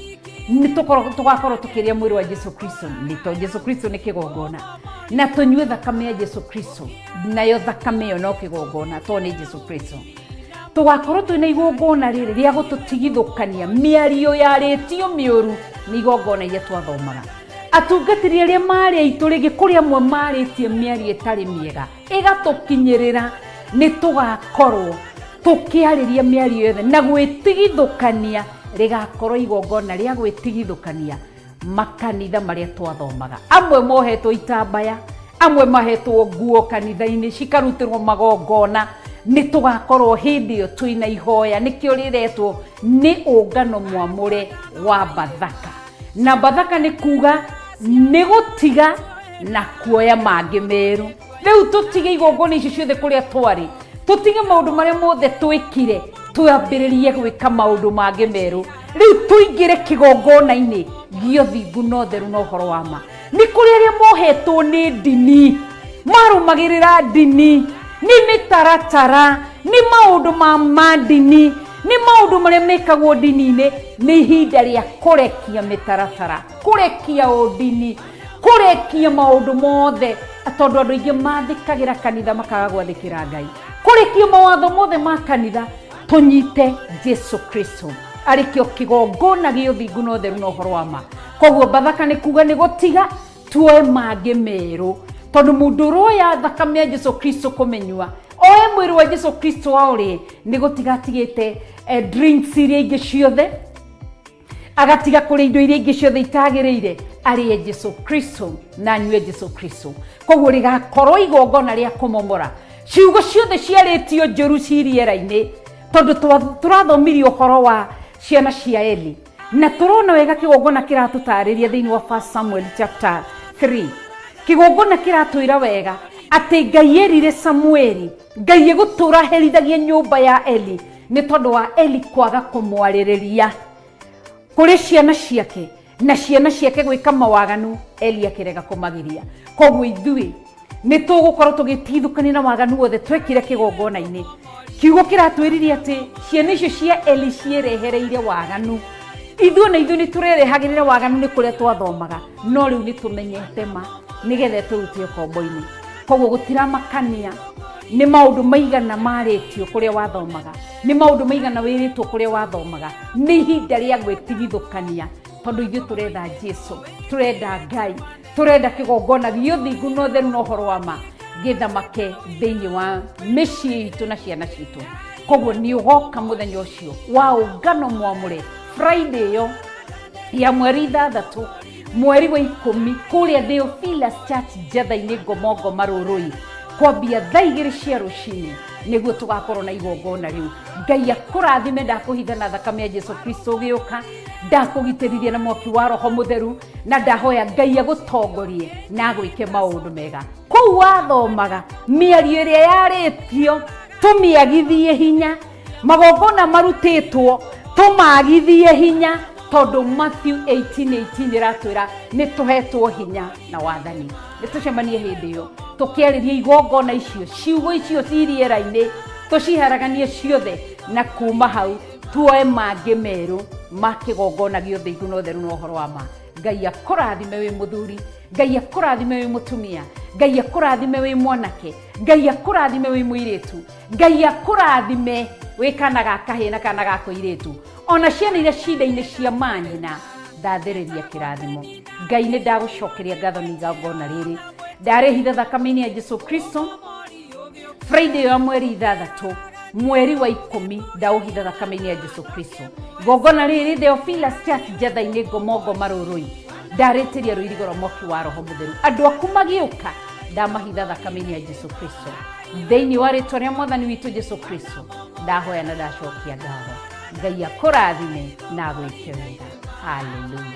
nĩ tũgakorwo tũkĩrĩa mwĩrĩ wa Jesu Kristo, nĩ to Jesu Kristo nĩ kĩgongona, na tũnyue thakame ya Jesu Kristo, nayo thakame ĩyo no kĩgongona to nĩ Jesu Kristo. Tũgakorwo twĩna igongona rĩrĩ rĩa gũtũtigithũkania mĩario yarĩtio mĩũru nĩ igongona iria twathomaga. Atungatĩri arĩa marĩ aitũ rĩngĩ kũrĩ amwe marĩtie mĩario ĩtarĩ mĩega ĩgatũkinyĩrĩra, nĩ tũgakorwo tũkĩarĩria mĩario yothe na gwĩtigithũkania. Rĩgakorwo igongona rĩa gwĩtigithũkania makanitha marĩa twathomaga. Amwe mohetwo itambaya, amwe mahetwo nguo kanitha-inĩ cikarutĩrwo magongona. Nĩ tũgakorwo hĩndĩ ĩyo twĩna ihoya, nĩkĩo rĩretwo nĩ ũngano mwamũre wa Bathaka. Na Bathaka nĩ kuga nĩ gũtiga na kuoya mangĩ merũ. Rĩu tũtige igongona icio ciothe kũrĩa twarĩ, tũtige maũndũ marĩa mothe twĩkire, twambĩrĩrie gwĩka maũndũ mangĩ merũ. Rĩu tũingĩre kĩgongona-inĩ gĩa ũthingu na ũtheru na ũhoro wa ma. Nĩ kũrĩ arĩa mohetwo nĩ ndini, marũmagĩrĩra ndini, nĩ mĩtaratara, nĩ maũndũ ma ndini, nĩ maũndũ marĩa mekagwo ndini-inĩ. Nĩ ihinda rĩa kũrekia mĩtaratara, kũrekia ũndini, kũrekia maũndũ mothe, tondũ andũ aingĩ mathĩkagĩra kanitha makaga gwathĩkĩra Ngai. Kũrekia mawatho mothe ma kanitha, tũnyite Jesu Kristo arĩ kĩo kĩgongona gĩa ũthingu na ũtheru na ũhoro wa ma. Koguo Bathaka nĩ kuga nĩ gũtiga tuoe mangĩ merũ, tondũ mũndũ ũroya thakame ya Jesu Kristo kũmĩnyua, oe mwĩrĩ wa Jesu Kristo aũrĩe, nĩ gũtiga atigĩte drinks iria ingĩ ciothe, agatiga kũrĩa indo iria ingĩ ciothe itagĩrĩire, arĩe Jesu Kristo na anyue Jesu Kristo. Koguo rĩgakorwo igongona rĩa kũmomora ciugo ciothe ciarĩtio njũru ci rĩera-inĩ, tondũ tũrathomirie ũhoro wa ciana cia Eli, na tũrona wega kĩgongona kĩratũtarĩria thĩinĩ wa 1 Samuel chapter 3. Kĩgongona kĩratwĩra wega atĩ Ngai erire Samueli, Ngai egũtũra herithagia nyũmba ya Eli nĩ tondũ wa Eli kwaga kũmwarĩrĩria kũrĩ ciana ciake. Na ciana ciake gwĩka mawaganu, Eli akĩrega kũmagiria. Koguo ithuĩ nĩ tũgũkorwo tũgĩtigithũkania na waganu wothe twekire kĩgongona-inĩ. Kiugo kĩratwĩrire atĩ ciana icio cia Eli ciĩrehereire waganu. Ithuĩ na ithuĩ nĩ tũrerehagĩrĩra waganu nĩ kũrĩa twathomaga, no rĩu nĩ tũmenyete ma nĩgetha ĩtũrute ũkombo-inĩ. Koguo gũtiramakania nĩ maũndũ maigana marĩtio kũrĩa wathomaga, nĩ maũndũ maigana wĩrĩtwo kũrĩa wathomaga, nĩ ihinda rĩa gwĩtigithũkania, tondũ ithuĩ tũretha Jesu, tũrenda Ngai, tũrenda kĩgongona gĩa ũthingu na ũtheru na ũhoro wa ma gĩthamake thĩinĩ wa mĩciĩ itũ na ciana citũ. Koguo nĩ ũgoka mũthenya ũcio wa ũngano mwamũre, Friday ĩyo ya mweri 6 mweri wa 10 kũrĩa Theophilus Church Njatha-inĩ Ngomongo Marũrũi, kwambia thaa 2 cia rũcinĩ nĩguo tũgakorwo na igongona rĩu. Ngai akũrathime, ndakũhitha na thakame ya Jesu Kristo ũgĩũka, ndakũgitĩrithia na mwaki wa Roho Mũtheru, na ndahoya Ngai agũtongorie na agwĩke maũndũ mega. Kũu wathomaga mĩario ĩrĩa yarĩtio tũmĩagithie hinya, magongona marutĩtwo tũmagithie hinya, tondũ Matthew 18:18 ĩratwĩra nĩ tũhetwo hinya na wathani. Nĩ tũcemanie hĩndĩ ĩyo tũkĩarĩria igongona icio, ciugo icio ci rĩera-inĩ, tũciharaganie ciothe, na kuma hau tuoe mangĩ merũ ma kĩgongona gĩa ũthingu na ũtheru na ũhoro wa ma. Ngai akũrathime wĩ mũthuri, Ngai akũrathime wĩ mũtumia, Ngai akũrathime wĩ mwanake, Ngai akũrathime wĩ mũirĩtu, Ngai akũrathime wĩ kana ga kahĩĩ na kana ga kũirĩtu, ona ciana iria cinda-inĩ cia manyina, ndathĩrĩria kĩrathimo. Ngai nĩ ndagũcokeria ngatho nĩ igongona rĩrĩ, ndarĩhitha thakame-inĩ ya Jesu Kristo. Friday ya mweri 6 mweri wa 10 ndaũhitha thakame-inĩ ya Jesu Kristo. Igongona rĩrĩ Theophilus Church Njatha-inĩ Ngomongo Marũrũi, ndarĩtĩria rũirigo rwa mwaki wa Roho Mũtheru. Andũ aku magĩũka ndamahitha thakame-inĩ ya Jesu Kristo. Thĩinĩ wa rĩtwa rĩa Mwathani witũ Jesu Kristo ndahoya na ndacokia ngatho. Ngai akũrathime na agwĩke wega. Hallelujah.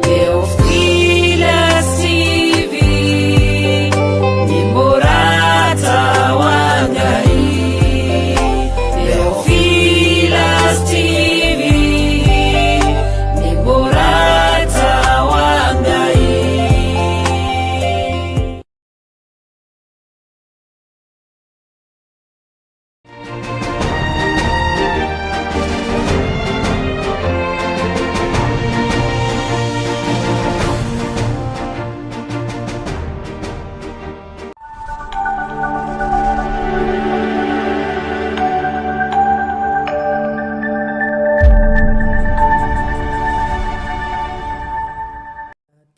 Theophilus TV ni murata wa Ngai. Theophilus TV ni murata wa Ngai.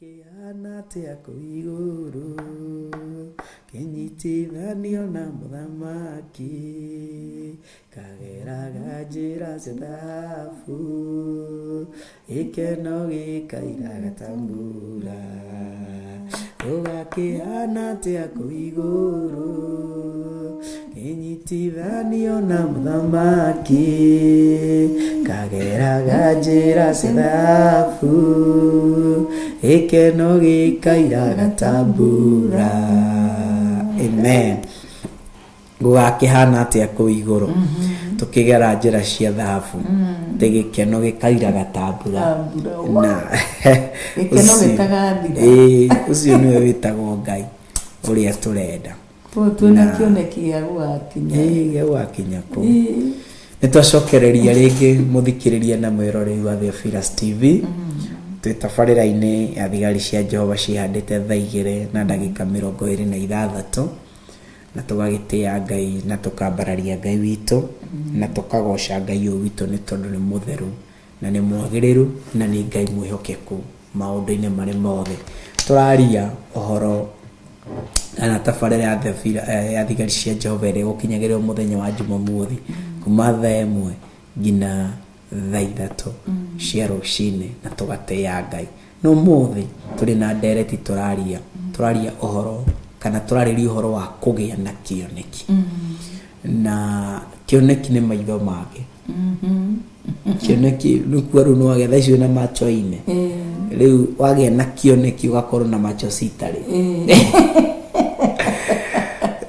Kĩhana atĩa kũu igũrũ, kĩnyitithanio na mũthamaki, kageraga njĩra cia thahabu, gĩkeno gĩkairaga ta mbura. Gũgakĩhana atĩa kũu igũrũ, kĩnyitithanio na mũthamaki, kageraga njĩra cia thahabu, gĩkeno gĩkairaga ta mbura. Amen. Gũgakĩhana atĩa kũu igũrũ, tũkĩgera njĩra cia thahabu, atĩ gĩkeno gĩkairaga ta mbura. Ta mbura. Na Gĩkeno gĩtagathira. Ĩĩ, ũcio nĩwe wĩtagwo Ngai ũrĩa tũrenda. Koguo twĩna kĩoneki gĩa gũgakinya. Ĩĩ, gĩa gũgakinya kũu. Nĩ twacokereria rĩngĩ mũthikĩrĩria na mwĩroreri wa Theophilus TV. Twĩ tabarĩra-inĩ ya thigari cia Jehova ciĩhandĩte thaa igĩrĩ na ndagĩka mĩrongo ĩrĩ na ithathatũ, na tũgagĩtĩa Ngai na tũkambararia Ngai witũ na tũkagoca Ngai ũyũ witũ nĩ tondũ nĩ mũtheru na nĩ mwagĩrĩru na nĩ Ngai mwĩhokeku maũndũ-inĩ marĩ mothe. Tũraria ũhoro kana tabarĩra ya Theophilus, ya thigari cia Jehova ĩrĩa ĩgũkinyagĩrĩrwo mũthenya wa Jumamothi kuma thaa 1 nginya thaa 3 cia rũcinĩ, na tũgatĩa Ngai. No ũmũthĩ tũrĩ na ndereti tũraria ũhoro Kana tũrarĩria ũhoro wa kũgĩa na kĩoneki. Na kĩoneki nĩ maitho mangĩ. Kĩoneki nĩkuo rĩu nĩwagĩa thaa ici wĩna macho ine. Rĩu wagĩa na kĩoneki ũgakorwo na macho sita rĩ.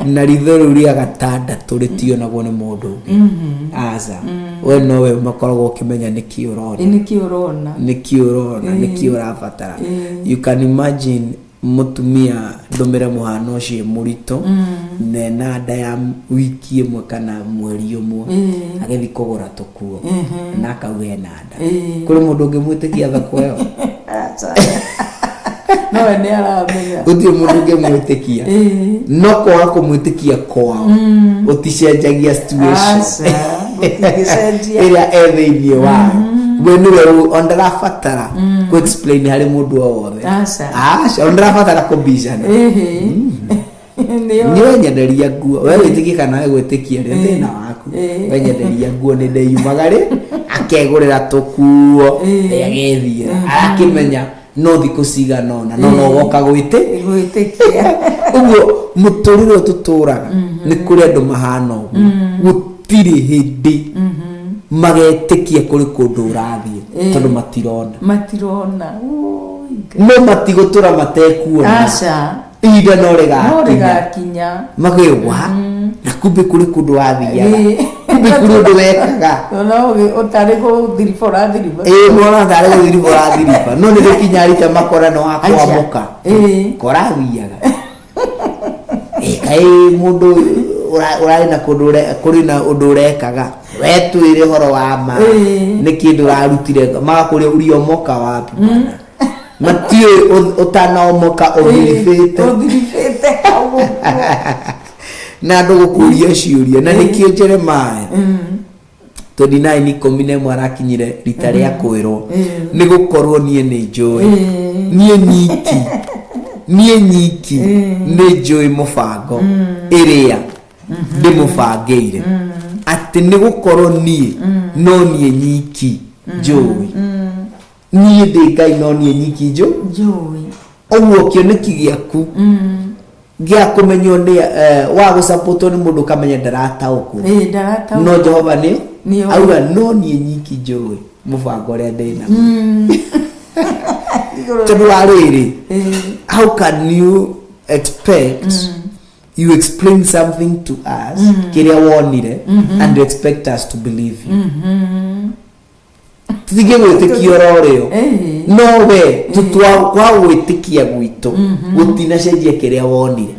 Na ritho rĩu rĩa gatandatũ rĩtionagwo nĩ mũndũ ũngĩ. Aca. We nowe makoragwo ũkĩmenya nĩkĩ ũrona. Nĩkĩ ũrona. Nĩkĩ ũrona, nĩkĩ ũrabatara. You can imagine mũtumia ndũmĩre mũhano ũcio mũritũ na ena nda ya wiki ĩmwe kana mweri ũmwe agĩthiĩ kũgũra tũkuo na akauga ena nda. Kũrĩ mũndũ ũngĩmwĩtĩkia thoko ĩyo? Aca. Nowe nĩ aramenya. Gũtirĩ mũndũ ũngĩmwĩtĩkia. No kwaga kũmwĩtĩkia kwao gũticenjagia situation Aca, gũtingĩcenjia. Ĩrĩa e thĩinĩ wayo. We nĩwe ona ndarabatara kũ explain harĩ mũndũ o wothe. Aca. Aca, ona ndarabatara kũbicana. Nĩo. Nĩ wenyenderia nguo, we wĩtĩkie kana we gwĩtĩkia rĩ, thĩna waku. Wenyenderia nguo nĩ ndeyumaga rĩ, akegũrĩra tũkuo, agethiĩra arakĩmenya no thikũ cigana ũna no no woka gwĩtĩ Gwĩtĩkia. Ũguo mũtũrĩre ũyũ tũtũraga nĩ kũrĩ andũ mahana ũguo, gũtirĩ hĩndĩ magetĩkia kũrĩ kũndũ ũrathiĩ tondũ matirona. Matirona. Ũi, Ngai. No matigũtũra matekuona. Aca. Ihinda no No rĩgakinya rĩgakinya. magewa na kumbe kũrĩ kũndũ wathiaga, kumbe kũrĩ ũndũ wekaga. No ũtarĩ gũthiriba ũrathiriba. Ĩĩ, mwana tarĩ gũthiriba ũrathiriba, no nĩ rĩkinya rita makora nĩ wakwamũka. Korathiaga. Ĩ, kaĩ mũndũ ũrarĩ na kũndũ kũrĩ na ũndũ ũrekaga, wetwĩre ũhoro wa ma. Nĩ kĩndũ ũrarutire magakũria uliomoka wapi bana? Matiũĩ ũtanaomoka ũthiribĩte. Ũthiribĩte hau ũguo. Na andũ gũkũria ciũria na nĩkĩo Jeremiah 29:11 arakinyire rita rĩa kwĩrwo nĩ gũkorwo niĩ nĩ njũĩ, niĩ nyiki nĩ njũĩ mũbango ĩrĩa ndĩmũbangĩire, atĩ nĩ gũkorwo niĩ no niĩ nyiki njũĩ, niĩ ndĩ Ngai, no niĩ nyiki njũĩ. Njũĩ. Ũguo kĩoneki gĩaku gĩa kũmenywo nĩ wa gũcapotwo nĩ mũndũ ũkamenya ndarataũkwo. Ĩĩ, ndarataũkwo. No Jehova nĩ Nĩoĩ. Auga no niĩ nyiki njũĩ mũbango ũrĩa ndĩ naguo. Tondũ wa rĩrĩ, how can you expect you explain something to us kĩrĩa wonire and you expect us to believe you? Tũtingĩgwĩtĩkia oro rĩo. No we kwa gwĩtĩkia gwitũ gũtinacenjia kĩrĩa wonire.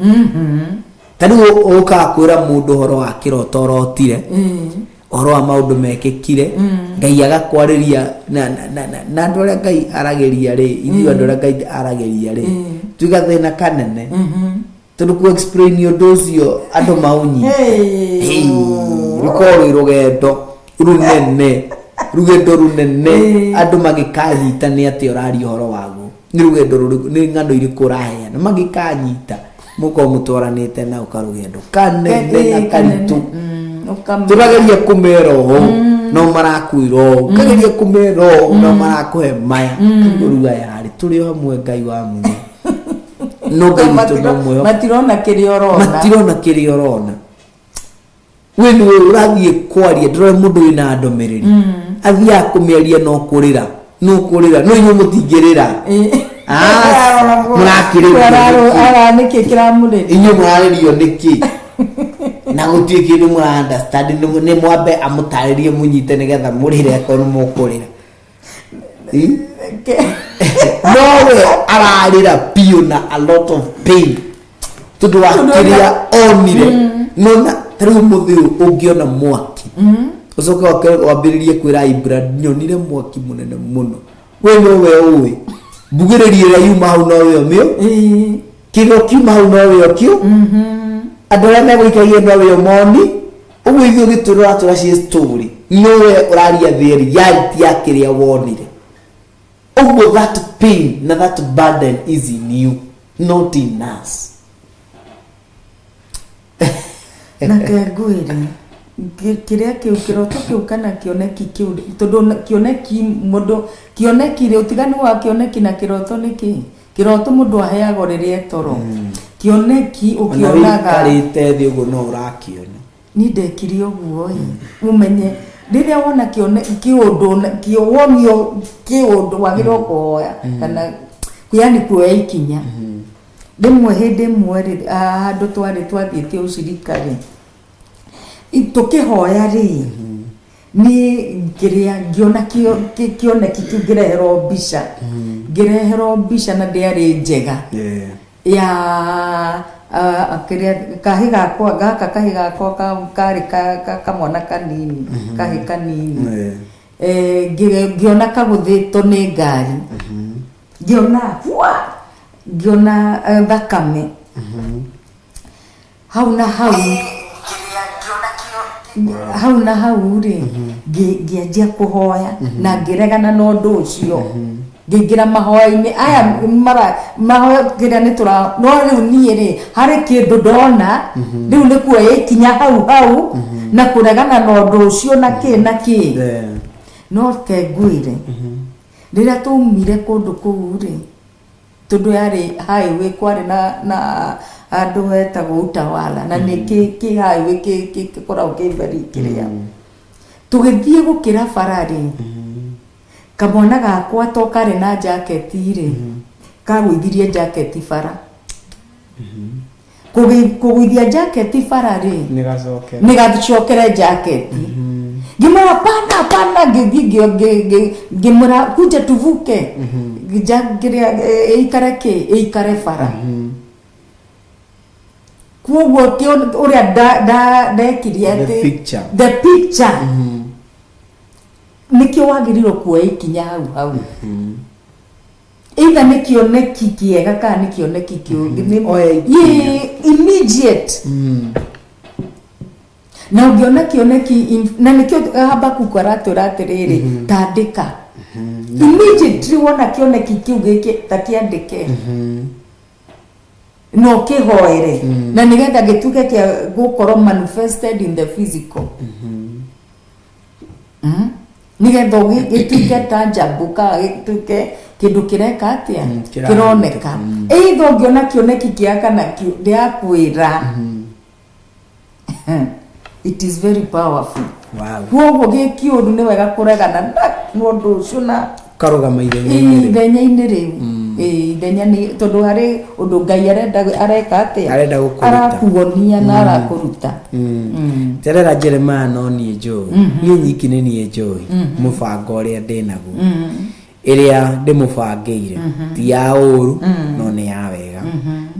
Ta rĩu ũkaga kwĩra mũndũ ũhoro wa kĩroto ũrotire, ũhoro wa maũndũ mekĩkire, Ngai agakwarĩria na andũ arĩa Ngai aragĩria rĩ, ithuĩ andũ arĩa Ngai aragĩria rĩ, twĩ gathĩna kanene tondũ ku explain ũndũ ũcio andũ maũnyite. Hey. Rũkorwo rwĩ rũgendo rũnene, rũgendo rũnene. Andũ magĩkanyita nĩ atĩa ũraria ũhoro waguo, nĩ rũgendo rũrĩkũ, nĩ ng'ano irĩkũ ũraheana, magĩkanyita mũkorwo mũtwaranĩte nao karũgendo kanene na karitũ. Tũrageria kũmera ũũ no marakwĩra ũũ, kageria kũmera ũũ no marakũhe maya. Kaigua rĩu aya rĩ, tũrĩ o hamwe Ngai wa munya, no Ngai witũ no mwĩhoke. Matirona kĩrĩa ũrona. Matirona kĩrĩa ũrona. We nĩwe ũrathiĩ kwaria, ndĩrona mũndũ wĩna ndũmĩrĩri athiaga kũmĩaria no kũrĩra, no inyuĩ mũtingĩrĩra. Ah, mũrakĩrĩrio nĩkĩ? Nĩkĩ kĩramũrĩria? Inyuĩ mũrarĩrio nĩkĩ na gũtirĩ kĩndũ mũra understand? Nĩ mwambe amũtarĩrie mũnyite nĩgetha mũrĩre akorwo nĩ mũkũrĩra. No we ararĩra biũ na a lot of pain tondũ wa kĩrĩa onire. Nona ta rĩu mũthĩ ũyũ ũngĩona mwaki ũcoke wambĩrĩrie kwĩra Ibra nyonire mwaki mũnene mũno, we nowe ũĩ mbugĩrĩrio ĩrĩa yuma hau, nowe ũmĩũ kĩrĩa kiuma hau, nowe ũkĩũ andũ arĩa megũikagia nowe ũmoni. Ũguo ithuĩ gĩtũrũra tũra ciĩ story, nowe ũraria the reality ya kĩrĩa wonire. Ũguo that pain na that burden is in you, not in us. Na ngwĩre kĩrĩa kĩu kĩroto kĩu kana kĩoneki kĩu, tondũ kĩoneki mũndũ kĩoneki rĩ, ũtiganu wa kĩoneki na kĩroto nĩ kĩ? Kĩroto mũndũ aheagwo rĩrĩa e toro. Kĩoneki Ona ũkĩonaga. wĩikarĩte thĩ ũguo no ũrakĩona. Niĩ ndekire ũguo ĩ, ũmenye rĩrĩa wona kĩũndũ wonio kĩũndũ wagĩrĩirwo kũhoya kana yani kuoya ikinya. Rĩmwe hĩndĩ ĩmwe rĩ, handũ twarĩ twathiĩte ũcirika rĩ, tũkĩhoya rĩ, niĩ ngĩrĩa ngĩona kĩoneki kĩu, ngĩreherwo mbica, ngĩreherwo mbica na ndĩarĩ njega ya kĩrĩa kahĩ gakwa gaka, kahĩ gakwa karĩ kamwana kanini, kahĩ kanini. Ngĩona kagũthĩtwo nĩ ngari, ngĩona hwa, ngĩona thakame hau na hau, hau na hau rĩ, ngĩanjia kũhoya na ngĩregana na ũndũ ũcio, ngĩingĩra mahoya-inĩ aya mara mahoya kĩrĩa nĩ tũra. No rĩu niĩ rĩ, harĩ kĩndũ ndona rĩu nĩ kuoya ikinya hau hau na kũregana na ũndũ ũcio na kĩ na kĩ. No ke ngwĩre, rĩrĩa twaumire kũndũ kũu rĩ, tondũ yarĩ highway, kwarĩ na handũ hetagwo Utawala na nĩ kĩ highway gĩkoragwo kĩ very kĩrĩa. Tũgĩthiĩ gũkĩra bara rĩ, kamwana gakwa to karĩ na jaketi rĩ, kagũithirie jaketi bara. Kũgũithia jaketi bara rĩ, nĩ gacokera. Nĩ gacokere jaketi. Ngĩmwĩra, "Pana, pana." Ngĩthiĩ ngĩmwĩra, "Kuja tuvuke." Kĩrĩa ĩikare kĩ ĩikare bara. Koguo ũrĩa ndekirie The atĩ picture. The picture nĩkĩo wagĩrĩirwo kuoya ikinya hau hau, either nĩ kĩoneki kĩega kana nĩ kĩoneki kĩũru. Oya ikinya. Immediate. Na ũngĩona kĩoneki na nĩkĩo Habakuku aratwĩra atĩrĩrĩ, tandĩka immediately wona kĩoneki kĩu gĩkĩ, ta kĩandĩke na ũkĩhoere na nĩgetha gĩtuĩke kĩa gũkorwo manifested in the physical. Nĩgetha gĩtuĩke tangible kana gĩtuĩke kĩndũ kĩreka atĩa? Kĩrahanĩka. Kĩroneka. Either ũngĩona kĩoneki kĩa kana ndĩrakwĩra, it is very powerful. Koguo gĩkĩũru nĩ wega kũregana na ũndũ ũcio na Karũgama ithenya-inĩ rĩu. Ithenya-inĩ rĩu. Ĩĩ, ithenya nĩ tondũ harĩ ũndũ Ngai arenda, areka atĩa? Arenda gũkũruta. Arakuonia na arakũruta. Terera Jeremiah, no niĩ njũĩ, niĩ nyiki nĩ niĩ njũĩ mũbango ũrĩa ndĩ naguo, ĩrĩa ndĩmũbangĩire ti ya ũru no nĩ ya wega,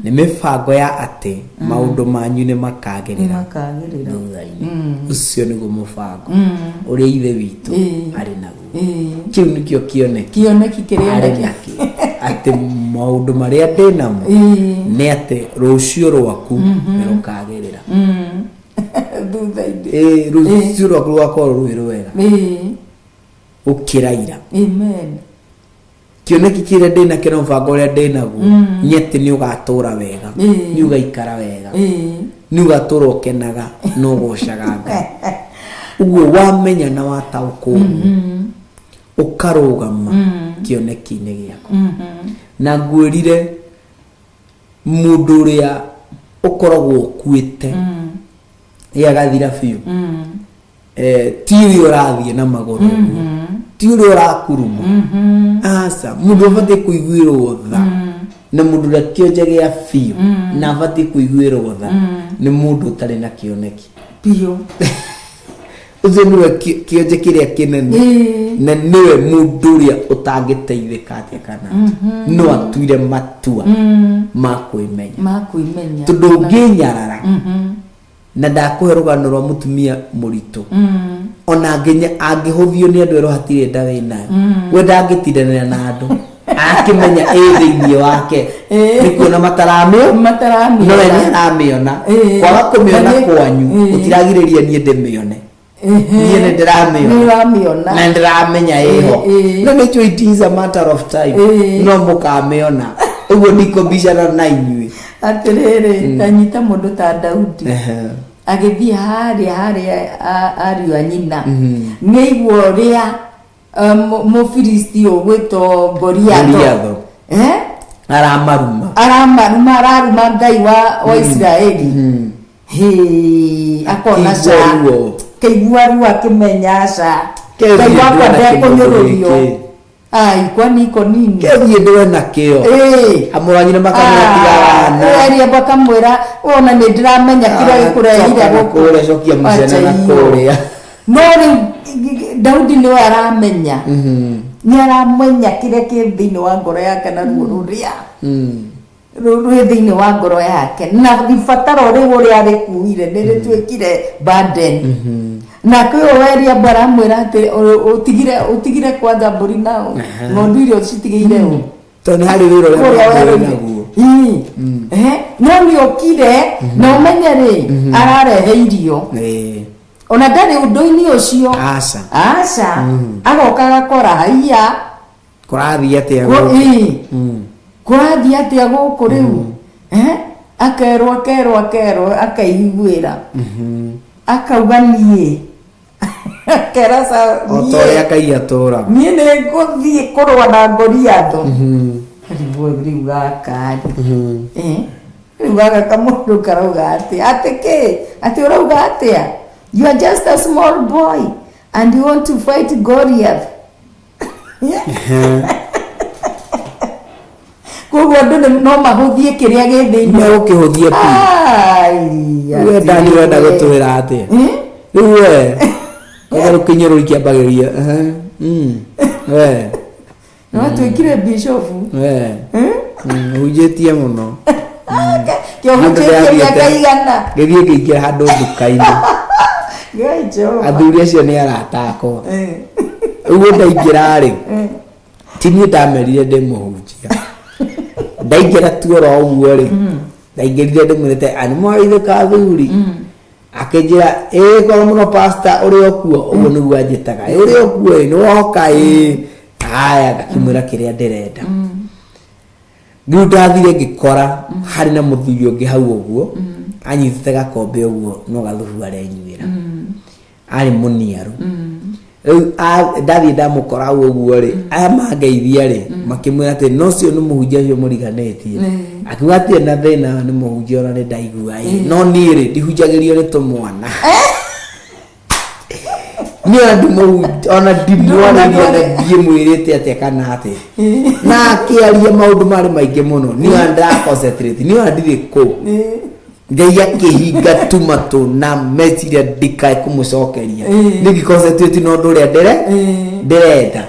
nĩ mĩbango ya atĩ maũndũ manyu nĩ makagĩrĩra makagĩrĩra thutha-inĩ. Ũcio nĩguo mũbango ũrĩa Ithe witũ arĩ naguo. Kĩu nĩkĩo kĩoneki kĩoneki kĩrĩa arĩ nakĩo, atĩ maũndũ marĩa ndĩ namo nĩ atĩ rũciũ rwaku nĩ rũkagĩrĩra thutha-inĩ. Ĩĩ, rũciũ rwaku rũgakorwo rwĩ rwega gũkĩra ira. Amen. Kĩoneki kĩrĩa ndĩ nakĩo na mũbango ũrĩa ndĩ naguo nĩ atĩ nĩ ũgatũra wega, nĩ ũgaikara wega, nĩ ũgatũra ũkenaga na ũgocaga Ngai. Ũguo wamenya na wataũkwo ũguo, ũkarũgama kĩoneki-inĩ gĩaku. Na ngwĩrire, mũndũ ũrĩa ũkoragwo ũkuĩte ĩ agathira biũ, ti ũrĩa ũrathiĩ na magũrũ ũguo, ti ũrĩa ũrakuruma, aca. Mũndũ abatiĩ kũiguĩrwo tha na mũndũ ũrĩa kĩonje gĩa biũ na abatiĩ kũiguĩrwo tha nĩ mũndũ ũtarĩ na kĩoneki. Biũ. Ũcio nĩwe kĩonje kĩrĩa kĩnene na nĩwe mũndũ ũrĩa ũtangĩteithĩka atĩa kana atĩa. No atuire matua ma kwĩmenya. Ma kwĩmenya. Tondũ ũngĩnyarara, na ndakũhe rũgano rwa mũtumia mũritũ, ona angĩhũthio nĩ andũ erwo hatirĩ nda wĩnayo, we ndangĩtindanĩra na andũ, akĩmenya ĩ thĩinĩ wake. Nĩ kuona mataramĩo Mataramĩona. No we nĩ aramĩona. Kwaga kũmĩona kwanyu gũtiragirĩria niĩ ndĩmĩone. Niĩ nĩ ndĩramĩona. Nĩ ũramĩona. Na ndĩramenya ĩho. No nĩ njũĩ it is a matter of time, no mũkamĩona. Ũguo ndikũmbicana na inyuĩ. Atĩrĩrĩ, tanyita mũndũ ta Daudi agĩthiĩ harĩa ariũ a nyina, nĩ aigua ũrĩa mũfilisti ũgwĩtwo Goliatho. Goliatho. Eh? Aramaruma. Aramaruma, araruma Ngai wa Isiraeli. Hĩ, akona Akĩigua ca ruo. Kĩigua ruo, akĩmenya aca, Kĩthiĩ Ngai wakwa ndũe na ndekũnyũrũrio. kĩmũndũ gĩkĩ. Ai, kwani iko nini? Kĩthiĩ ndũe na kĩo. Amũranyire makamwĩra tiga wana. Eliabu akamwĩra, ona nĩ ndĩramenya kĩrĩa Ah, gĩkũrehire coka na gũkũ. kũrĩa, cokia mũcene Acha na iyo. kũrĩa. No rĩu Daudi nĩwe aramenya, nĩ aramenya kĩrĩa kĩ thĩinĩ wa ngoro yake na ruo rũrĩa rwĩ thĩinĩ wa ngoro yake na ibataro rĩu ũrĩa arĩkuire nĩ rĩtuĩkire burden. Nake ũyũ Eliabu aramwĩra atĩ ũtigire kwanza mbũri nao ng'ondu iria ũcitigĩire ũ? Tondũ nĩ harĩ wĩra ũrĩa kũrĩa mũndũ wĩ werũ-inĩ. naguo. Ii. No nĩ okire na ũmenye rĩ, ararehe irio. Ona ndarĩ ũndũ-inĩ ũcio. Aca. Aca, agoka agakora haiya. Kũrathiĩ atĩa gũkũ? Ii. Kũrathiĩ atĩa gũkũ rĩu? Akerwo, akerwo, akerwo, akeiguĩra, akauga niĩ, akera O ta ũrĩa Ngai atũraga. Niĩ nĩ ngũthiĩ kũrũa na Goliathũ. Rĩu rĩu gaka rĩ, rĩu gaka kamũndũ karauga atĩ kĩ, atĩ ũrauga atĩa? You are just a small boy and you want to fight Goliath. Koguo andũ no mahũthie kĩrĩa gĩ thĩinĩ. Megũkĩhũthia pi. Ai, We Dani, ũrenda gũtwĩra atĩa? Rĩu we kwanza rũkinyĩro rũkĩambagĩrĩria we. Nĩ watuĩkire bishofu. We hunjĩtie mũno. Kĩohunjĩtie mĩaka igana. Ngĩthiĩ ngĩingĩra handũ nduka-inĩ. Ngai Jehova. Athuri acio nĩ arata akwa. Ũguo ndaingĩra rĩ, ti niĩ ndamerire ndĩ mũhunjia. Ndaingĩra tu oro ũguo rĩ, ndaingĩrire ndĩmwĩrĩte animwarithĩka athuri. Akĩnjĩra, ĩĩ koro mũno pastor, ũrĩ o kuo? Ũguo nĩguo anjĩtaga. "Ĩ, ũrĩ o kuo? Ĩ, nĩ woka? Ĩ, haya." Ngakĩmwĩra kĩrĩa ndĩrenda. Rĩu ndathire ngĩkora harĩ na mũthuri ũngĩ hau ũguo anyitĩte gakombe ũguo, no gathubu arenyuĩra, arĩ mũniaru. Rĩu ndathiĩ ndamũkora hau ũguo rĩ, aya mangeithia rĩ, makĩmwĩra atĩ no cio nĩ mũhunjia ũcio mũriganĩtie. Akiuga atirĩ na thĩna, nĩ mũhunjia, ona nĩ ndaigua ĩ, no niĩ rĩ, ndihunjagĩrio nĩ tũmwana. Niĩ ona ona ndimwarĩria na ndiĩ mwĩrĩte atĩa kana atĩa, na akĩaria maũndũ marĩ maingĩ mũno, niĩ ona ndĩra concentrate, niĩ ona ndirĩ kũu. Ngai akĩhinga tu matũ na meciria ndikae kũmũcokeria. Niĩ ngĩ concentrate na ũndũ ũrĩa ndĩrenda.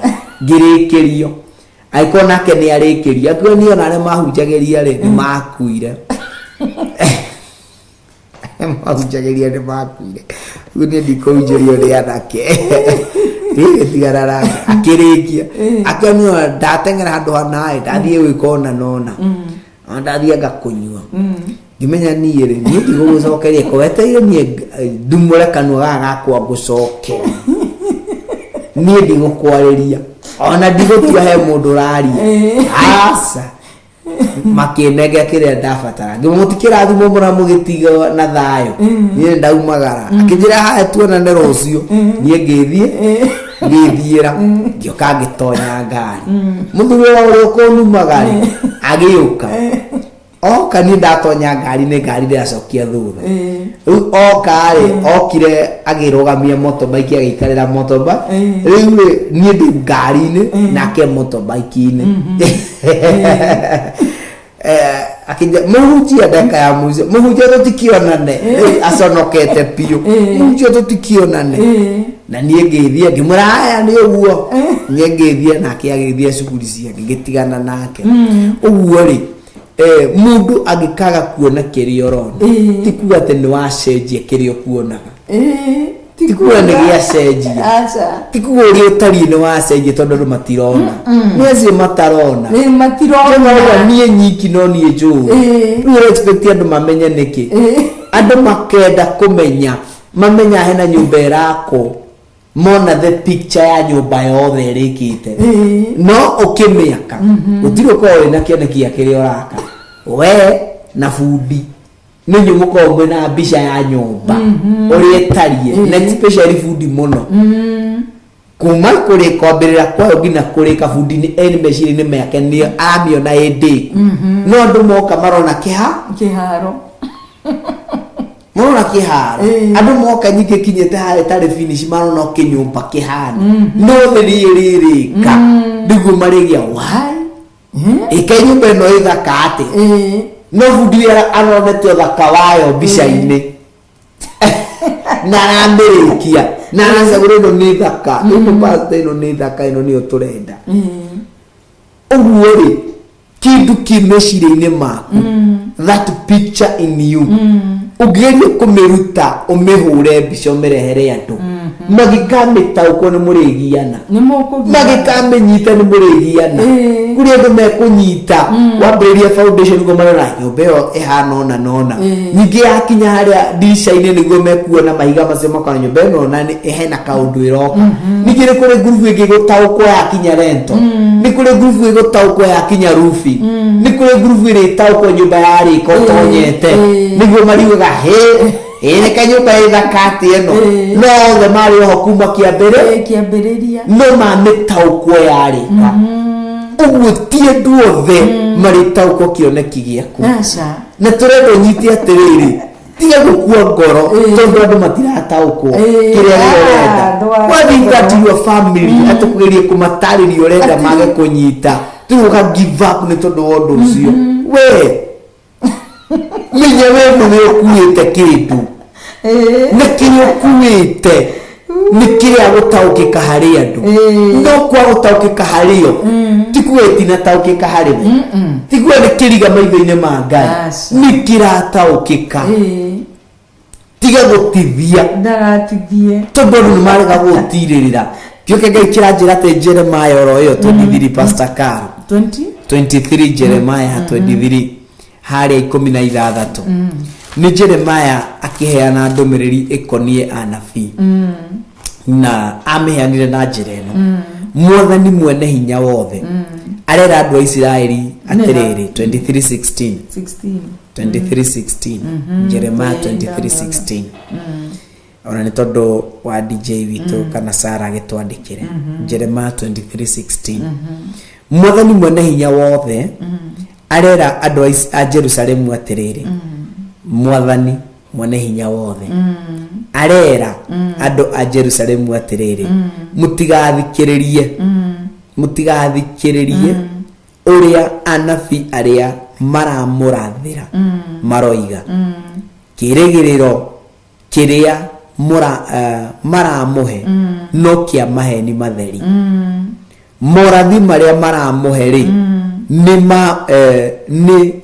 Ngĩrĩkĩrio, angĩkorwo nake nĩ arĩkĩria, akiuga niĩ ona arĩa mahunjagĩria rĩ, nĩ makuire, mahunjagĩria nĩ makuire, rĩu niĩ ndikũhunjĩrio nĩ anake. Rĩrĩ tigana nake. Akĩrĩkia akĩona ndateng'era handũ hanaĩ, ndathiĩ gwĩka ũna na ũna, ona ndathiĩ anga kũnyua. Ngĩmenya niĩ rĩ, niĩ ndigũgũcokeria ko wetereire niĩ ndumũre kanua gaka gakwa ngũcokerie. Niĩ ndigũkwarĩria, ona ndigũtua he mũndũ ũraria. Aca, makĩnengera kĩrĩa ndabatara. Ngĩmwe mũtikĩrathimwo mũna mũgĩtiga na thayũ, niĩ nĩ ndaumagara. Akĩnjĩra, haya, tuonane rũciũ. Niĩ ngĩthiĩ ngĩthiĩra, ngĩũka ngĩtonya ngari. Mũthuri wa ũrĩa ũkũnumaga rĩ, agĩũka. Oka, niĩ ndatonya ngari nĩ ngari ndĩracokia thutha. Rĩu oka rĩ, okire agĩrũgamia motorbike, agĩikarĩra motorbike. Rĩu rĩ, niĩ ndĩ ngari-inĩ nake motorbike-inĩ. Akĩnjĩra, mũhunjia, ndagĩka ya mũico, mũhunjia, tũtikĩonane. Rĩu aconokete biũ, mũhunjia, tũtikĩonane. Na niĩ ngĩthiĩ ngĩmwĩra, haya, nĩ ũguo. Niĩ ngĩthiĩ nake agĩthiĩ cukuru ciake, ngĩtigana nake ũguo rĩ. Mũndũ angĩkaga kuona kĩrĩa ũrona, ti kuga atĩ nĩ wacenjia kĩrĩa ũkuonaga, ti kuga nĩ gĩacenjia. Aca. Ti kuga ũrĩa ũtariĩ nĩ wacenjia, tondũ andũ matirona, nĩ acio matarona. Nĩ matirona. Njũĩ niĩ nyiki, no niĩ njũĩ. Rĩu ũra expect andũ mamenye nĩkĩ? Andũ makenda kũmenya, mamenya hena nyũmba ĩrakwo, mona the picture ya nyũmba yothe ĩrĩkĩte. No ũkĩmĩaka gũtirĩ ũkorwo wĩna kĩoneki gĩa kĩrĩa ũraka. We na bundi nĩ inyuĩ mũkoragwo mwĩna mbica ya nyũmba ũrĩa ĩtariĩ, na especially bundi mũno. Kuma kũrĩ kwambĩrĩra kwayo nginya kũrĩka, bundi nĩ eni meciria-inĩ make nĩ aramĩona ĩ ndĩku, no andũ moka marona kĩha Kĩharo. Marona kĩharo. Andũ moka nyingĩ kinyĩte harĩa ĩtarĩ finish, marona o kĩnyũmba kĩhana, no thĩriĩ rĩrĩka nĩguo marĩgĩa why ĩka nyũmba ĩno ĩthaka atĩ, no bundi ũrĩa aronete ũthaka wayo mbica-inĩ na aramĩrĩkia na aracagũra, ĩno nĩ thaka, ĩno pastor, ĩno nĩ thaka, ĩno nĩyo tũrenda. Ũguo rĩ, kĩndũ kĩ meciria-inĩ maku, that picture in you, ũngĩgeria kũmĩruta, ũmĩhũre mbica, ũmĩrehere andũ, magĩkamĩtaũkwo nĩ mũrĩgiana. Nĩ mũkũgiana. Magĩkamĩnyita nĩ mũrĩgiana. Kũrĩ andũ mekũnyita wambĩrĩria foundation nĩguo marona nyũmba ĩyo ĩhana ũna na ũna. Ningĩ yakinya harĩa ndica-inĩ nĩguo mekuona mahiga macio, makona nyũmba ĩno ona hena kaũndũ ĩroka. Ningĩ nĩ kũrĩ ngurubu ĩngĩ gũtaũkwo yakinya rento, nĩ kũrĩ ngurubu ĩgũtaũkwo yakinya rufi, nĩ kũrĩ ngurubu ĩrĩtaũkwo nyũmba yarĩka ũtonyete, nĩguo mariugaga hĩ ĩ nĩ kanyũmba ĩthaka atĩ ĩno. No othe marĩ oho kuma kĩambĩrĩ Kĩambĩrĩria. No mamĩtaũkwo yarĩka. Ũguo ti andũ othe marĩtaũkwo kĩoneki gĩaku. Aca. Na tũrenda ũnyite atĩrĩrĩ, tiga gũkua ngoro tondũ andũ matirataũkwo kĩrĩa we ũrenda. Ndwara What is that ngoro. your family atĩ kũgeria kũmatarĩria ũrenda mage kũnyita, rĩu ũga give up nĩ tondũ wa ũndũ ũcio. We menya we nĩwe ũkuĩte kĩndũ, na kĩrĩa ũkuĩte nĩ kĩrĩa gũtaũkĩka harĩ andũ, no kwa gũtaũkĩka harĩ o ti kuga itinataũkĩka harĩ we, ti kuga nĩ kĩriga maitho-inĩ ma Ngai. Aca. Nĩ kĩrataũkĩka. Tiga gũtithia. Ndagatithie. Tondũ andũ nĩ marega gũtirĩrĩra. Kĩoke Ngai kĩranjĩra atĩ Jeremiah oro ĩyo 23, Pastor Caro. 20. 23, Jeremiah 23 harĩa 16, nĩ Jeremiah akĩheana ndũmĩrĩri ĩkoniĩ anabii, na amĩheanire na njĩra ĩno: Mwathani mwene hinya wothe arera andũ a Isiraeli atĩrĩrĩ, 23:16. 16. 23:16, Jeremiah 23:16. Ona nĩ tondũ wa DJ witũ kana Sara agĩtwandĩkĩre Jeremiah 23:16, Mwathani mwene hinya wothe arera andũ a Jerusalemu atĩrĩrĩ, Mwathani mwene hinya wothe arera andũ a Jerusalemu atĩrĩrĩ, mũtigathikĩrĩrie, mũtigathikĩrĩrie ũrĩa anabii arĩa maramũrathĩra maroiga. Kĩrĩgĩrĩro kĩrĩa maramũhe no kĩa maheni matheri. Morathi marĩa maramũhe rĩ, nĩ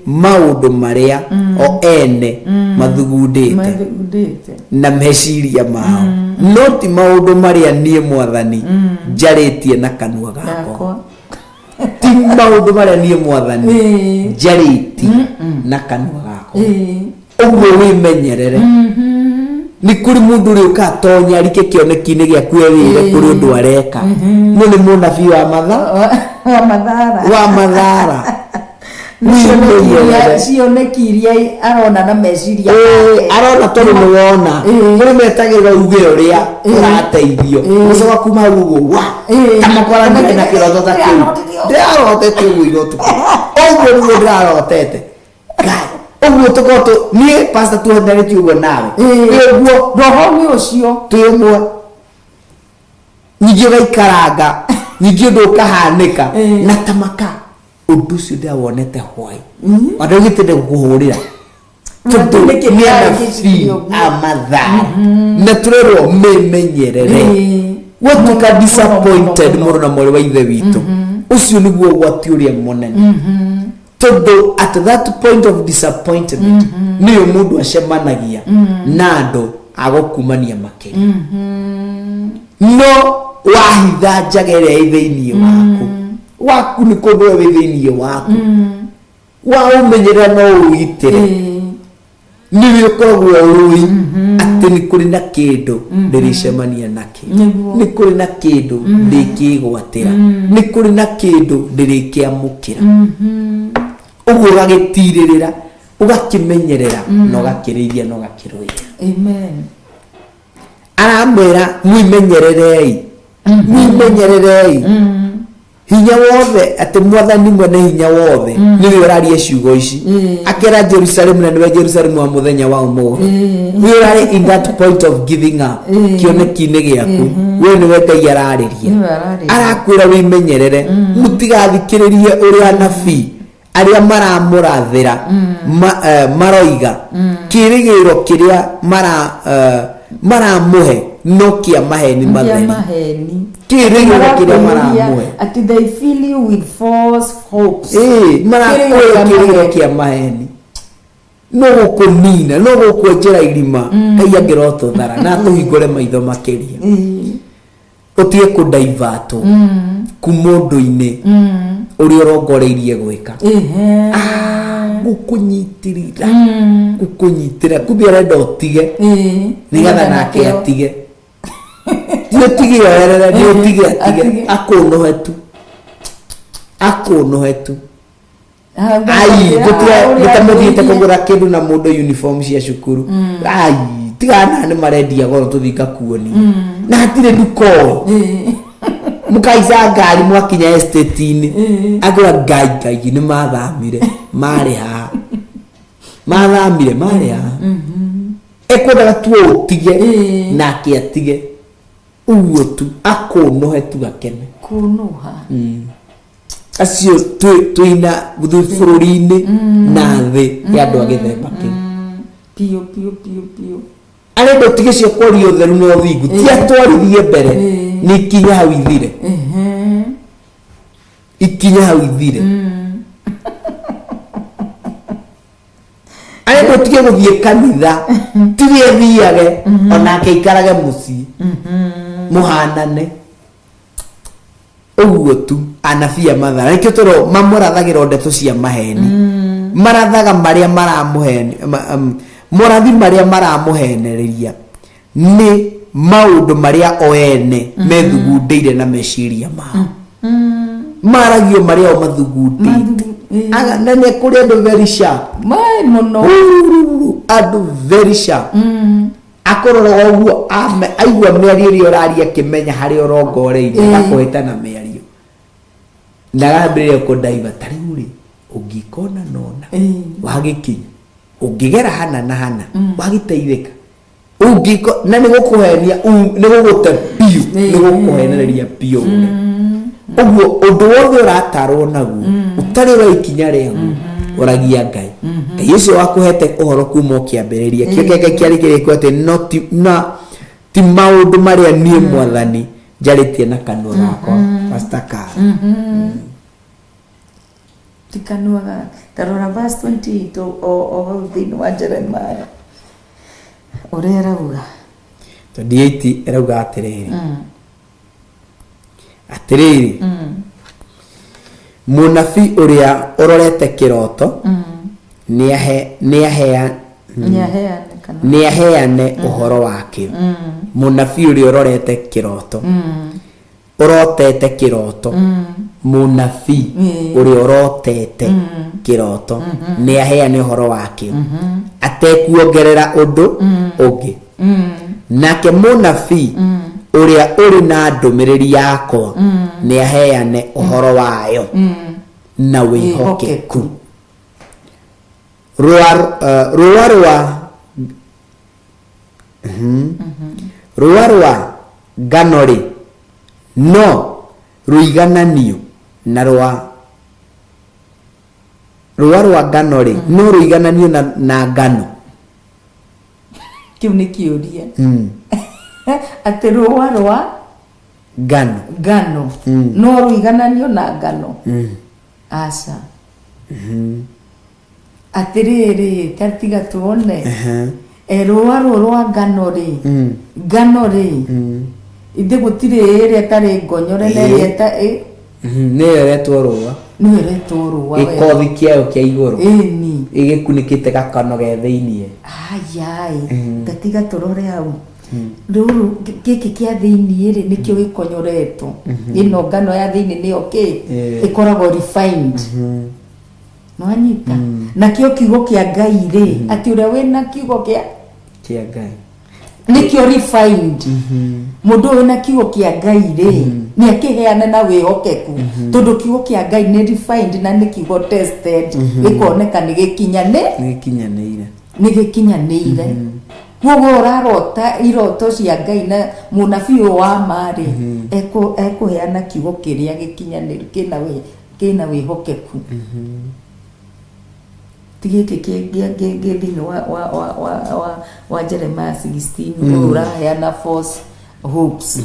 maũndũ marĩa o ene mathugundĩte mathugundĩte na meciria mao, no ti maũndũ marĩa niĩ Mwathani njarĩtie na kanua gakwa. Gakwa. Ti maũndũ marĩa niĩ Mwathani njarĩtie na kanua gakwa. Ũguo wĩmenyerere, nĩ kũrĩ mũndũ ũrĩa ũkatonya arike kĩoneki-inĩ gĩaku, ewĩre kũrĩ ũndũ areka, no nĩ mũnabii wa matha wa mathara. Wa mathara. Nĩ cioneki Wĩmenyerere. Cioneki iria arona na meciria make. Arona tondũ nĩ wona kũrĩ metagĩrĩra uge ũrĩa ũrateithio, gũcoka kuma hau ũguo wa tamakora ndĩrĩ na kĩroto ta kĩu ndĩrarotete ũguo ira ũtukũ, ũguo nĩguo ndĩrarotete. Ngai, ũguo tũkorwo tũ niĩ pastor tuonanĩtie ũguo nawe. Twĩ ũguo. Roho nĩ ũcio. Twĩ ũmwe. Ningĩ ũgaikaranga, ningĩ ũndũ ũkahanĩka na tamaka ũndũ ũcio ndĩrawonete hwai wandũ gĩtende gũkũhũrĩra tondũ Nĩkĩ nĩ ndĩrarĩkĩtie anabii ũguo? a mathara, na tũrerwo memenyerere. Watuĩka Mũno, disappointed, mũno, mũno. mũrũ na mwarĩ wa ithe witũ, ũcio nĩguo ũgwati ũrĩa mũnene, tondũ at that point of disappointment nĩyo mũndũ acemanagia na andũ agũkumania makĩria. No wahitha njaga ĩrĩa ĩ thĩinĩ waku, waku nĩ kũndũ we wĩ thĩinĩ waku, waũmenyerera no ũgitĩre, nĩwe ũkoragwo ũĩ atĩ nĩ kũrĩ na kĩndũ ndĩrĩcemania nakĩo, nĩ kũrĩ na kĩndũ ndĩkĩgwatĩra, nĩ kũrĩ na kĩndũ ndĩrĩkĩamũkĩra. Ũguo ũgagĩtirĩrĩra, ũgakĩmenyerera na ũgakĩrĩithia na ũgakĩrũĩra. Amen. Aramwĩra mwimenyererei. Mwimenyererei hinya wothe, atĩ Mwathani mwene hinya wothe nĩwe ũraria ciugo ici, akera Jerusalemu, na nĩwe Jerusalemu wa mũthenya wa ũmũthĩ. We ũrarĩ in that point of giving up kĩoneki-inĩ gĩaku, we nĩwe Ngai ararĩria. Nĩwe ararĩria. Arakwĩra wĩmenyerere, mũtigathikĩrĩrie ũrĩa anabii arĩa maramũrathĩra maroiga. Kĩrĩgĩrĩro kĩrĩa maramũhe no kĩa maheni Kĩa matheri. Maheni. Kĩrĩgĩrĩro kĩrĩa Marakwĩria maramũhe. Atĩ they fill you with false hopes. Ĩĩ, marakwĩra Kĩrĩgĩrĩro kĩrĩgĩrĩro kĩa kĩa maheni, no gũkũnina, no gũkwenjera irima. Ngai angĩrotũthara na atũhingũre maitho makĩria, ũtige kũdaivatwo kuma ũndũ-inĩ ũrĩa ũrongoreirie gwĩka. Gũkũnyitĩrĩra, gũkũnyitĩrĩra, kumbe arenda ũtige nĩgetha nake atige. Ti ũtige oerere, nĩ ũtige atige. Atige. Akũnũhe tu, akũnũhe tu. Ai, nĩtamũthiĩte kũgũra kĩndũ na mũndũ uniform cia cukuru. Ai, tigana nĩ marendia goro, tũthiĩ ngakuonia na hatirĩ nduka ũĩ. Mũkaica ngari, mwakinya estate-inĩ, akwĩra ngai ngai nĩ mathamire, marĩ haha, mathamire, marĩ haha. Ekwendaga tu ũtige nake atige, ũguo tu, akũnũhe tu akene. Kũnũha. Acio twĩna bũrũri-inĩ na thĩ ya andũ a gĩthemba kĩu. Piũ piũ piũ piũ. Arenda ũtige cio kwaria ũtheru na ũthingu, ti atwarithie mbere, nĩ ikinya hau ithire, ikinya hau ithire. Arenda ũtige gũthiĩ kanitha, tige thiage, onake aikarage mũciĩ, mũhanane ũguo tu. Anabii a mathara nĩkĩo tũro mamũrathagĩra ndeto cia maheni, marathaga marĩa maramũheni morathi marĩa maramũhenereria nĩ maũndũ marĩa o ene methugundĩire na meciria mao, maragio marĩa o mathugundĩte. Na nĩ kũrĩ andũ very sharp. Mai mũno. Urururu, andũ very sharp, akũroraga ũguo, aigua mĩario ĩrĩa ũraria, akĩmenya harĩa ũrongoreirie, agakũhĩta na mĩario na agambĩrĩria kũndaiva. Ta rĩu rĩ, ũngĩkona nona wagĩkinya, ũngĩgera hana na hana, wagĩteithĩka, ũngĩko na nĩ gũkũhenia, nĩ gũgũte biũ, nĩ gũkũhenereria biũ ũre. Ũguo ũndũ wothe ũratarwo naguo ũtarĩ wa ikinya rĩaguo, ũragia Ngai. Ngai ũcio wakũhete ũhoro kuma o kĩambĩrĩria kĩo kĩa Ngai kĩarĩ kĩrĩkũ, atĩ no ti na ti maũndũ marĩa niĩ Mwathani njarĩtie na kanua gakwa. Pastor Carl. Ti kanua ga tarora verse 28 o hau thĩinĩ wa Jeremiah ũrĩa ĩrauga. 28 ĩrauga atĩrĩrĩ, atĩrĩrĩ, mũnabii ũrĩa ũrorete kĩroto nĩahea Nĩaheane kana nĩaheane ũhoro wakĩo. Mũnabii ũrĩa ũrorete kĩroto, ũrotete kĩroto, mũnabii ũrĩa ũrotete kĩroto nĩaheane ũhoro wakĩo atekuongerera ũndũ ũngĩ, nake mũnabii ũrĩa ũrĩ na ndũmĩrĩri yakwa nĩaheane ũhoro wayo na wĩhokeku. Rũa rũa rwa rũa rwa ngano rĩ, no rũigananio na rwa rũa rwa ngano rĩ, no rũigananio na ngano? Kĩu nĩ kĩũria atĩ rũa rwa Ngano. Ngano no rũigananio na ngano? Aca. Atĩrĩrĩ, ta tiga tuone. E, rũa rũrũ rwa ngano rĩ, ngano rĩ, ithe gũtirĩ ĩrĩa ĩtarĩ ngonyore na ĩrĩa Nĩyo ĩretwo rũa. Nĩyo ĩretwo rũa we. Gĩkothi kĩayo kĩa igũrũ ĩni. Ĩgĩkunĩkĩte gakano ge thĩiniĩ. Ayai, tatiga tũrore hau rũrũ gĩkĩ kĩa thĩiniĩ rĩ, nĩkĩo gĩkonyoretwo. Ĩno ngano ya thĩiniĩ nĩyo kĩ ĩkoragwo refined. Nĩwanyita? Nakĩo kiugo kĩa Ngai rĩ, atĩ ũrĩa wĩna kiugo kĩa kĩa Ngai. Nĩkĩo refined. Mũndũ ũyũ na kiugo kĩa Ngai rĩ, nĩ akĩheane na wĩhokeku, tondũ kiugo kĩa Ngai nĩ refined na nĩ kiugo tested, gĩkoneka nĩ gĩkinyanĩ Nĩ gĩkinyanĩire. Nĩ gĩkinyanĩire. Koguo ũrarota iroto cia Ngai na mũnabii ũyũ wa ma rĩ, ekũheana kiugo kĩrĩa gĩkinyanĩru, kĩna wĩhokeku, ti gĩkĩ kĩ thĩinĩ wa Jeremiah 16, ũyũ ũraheana false hopes,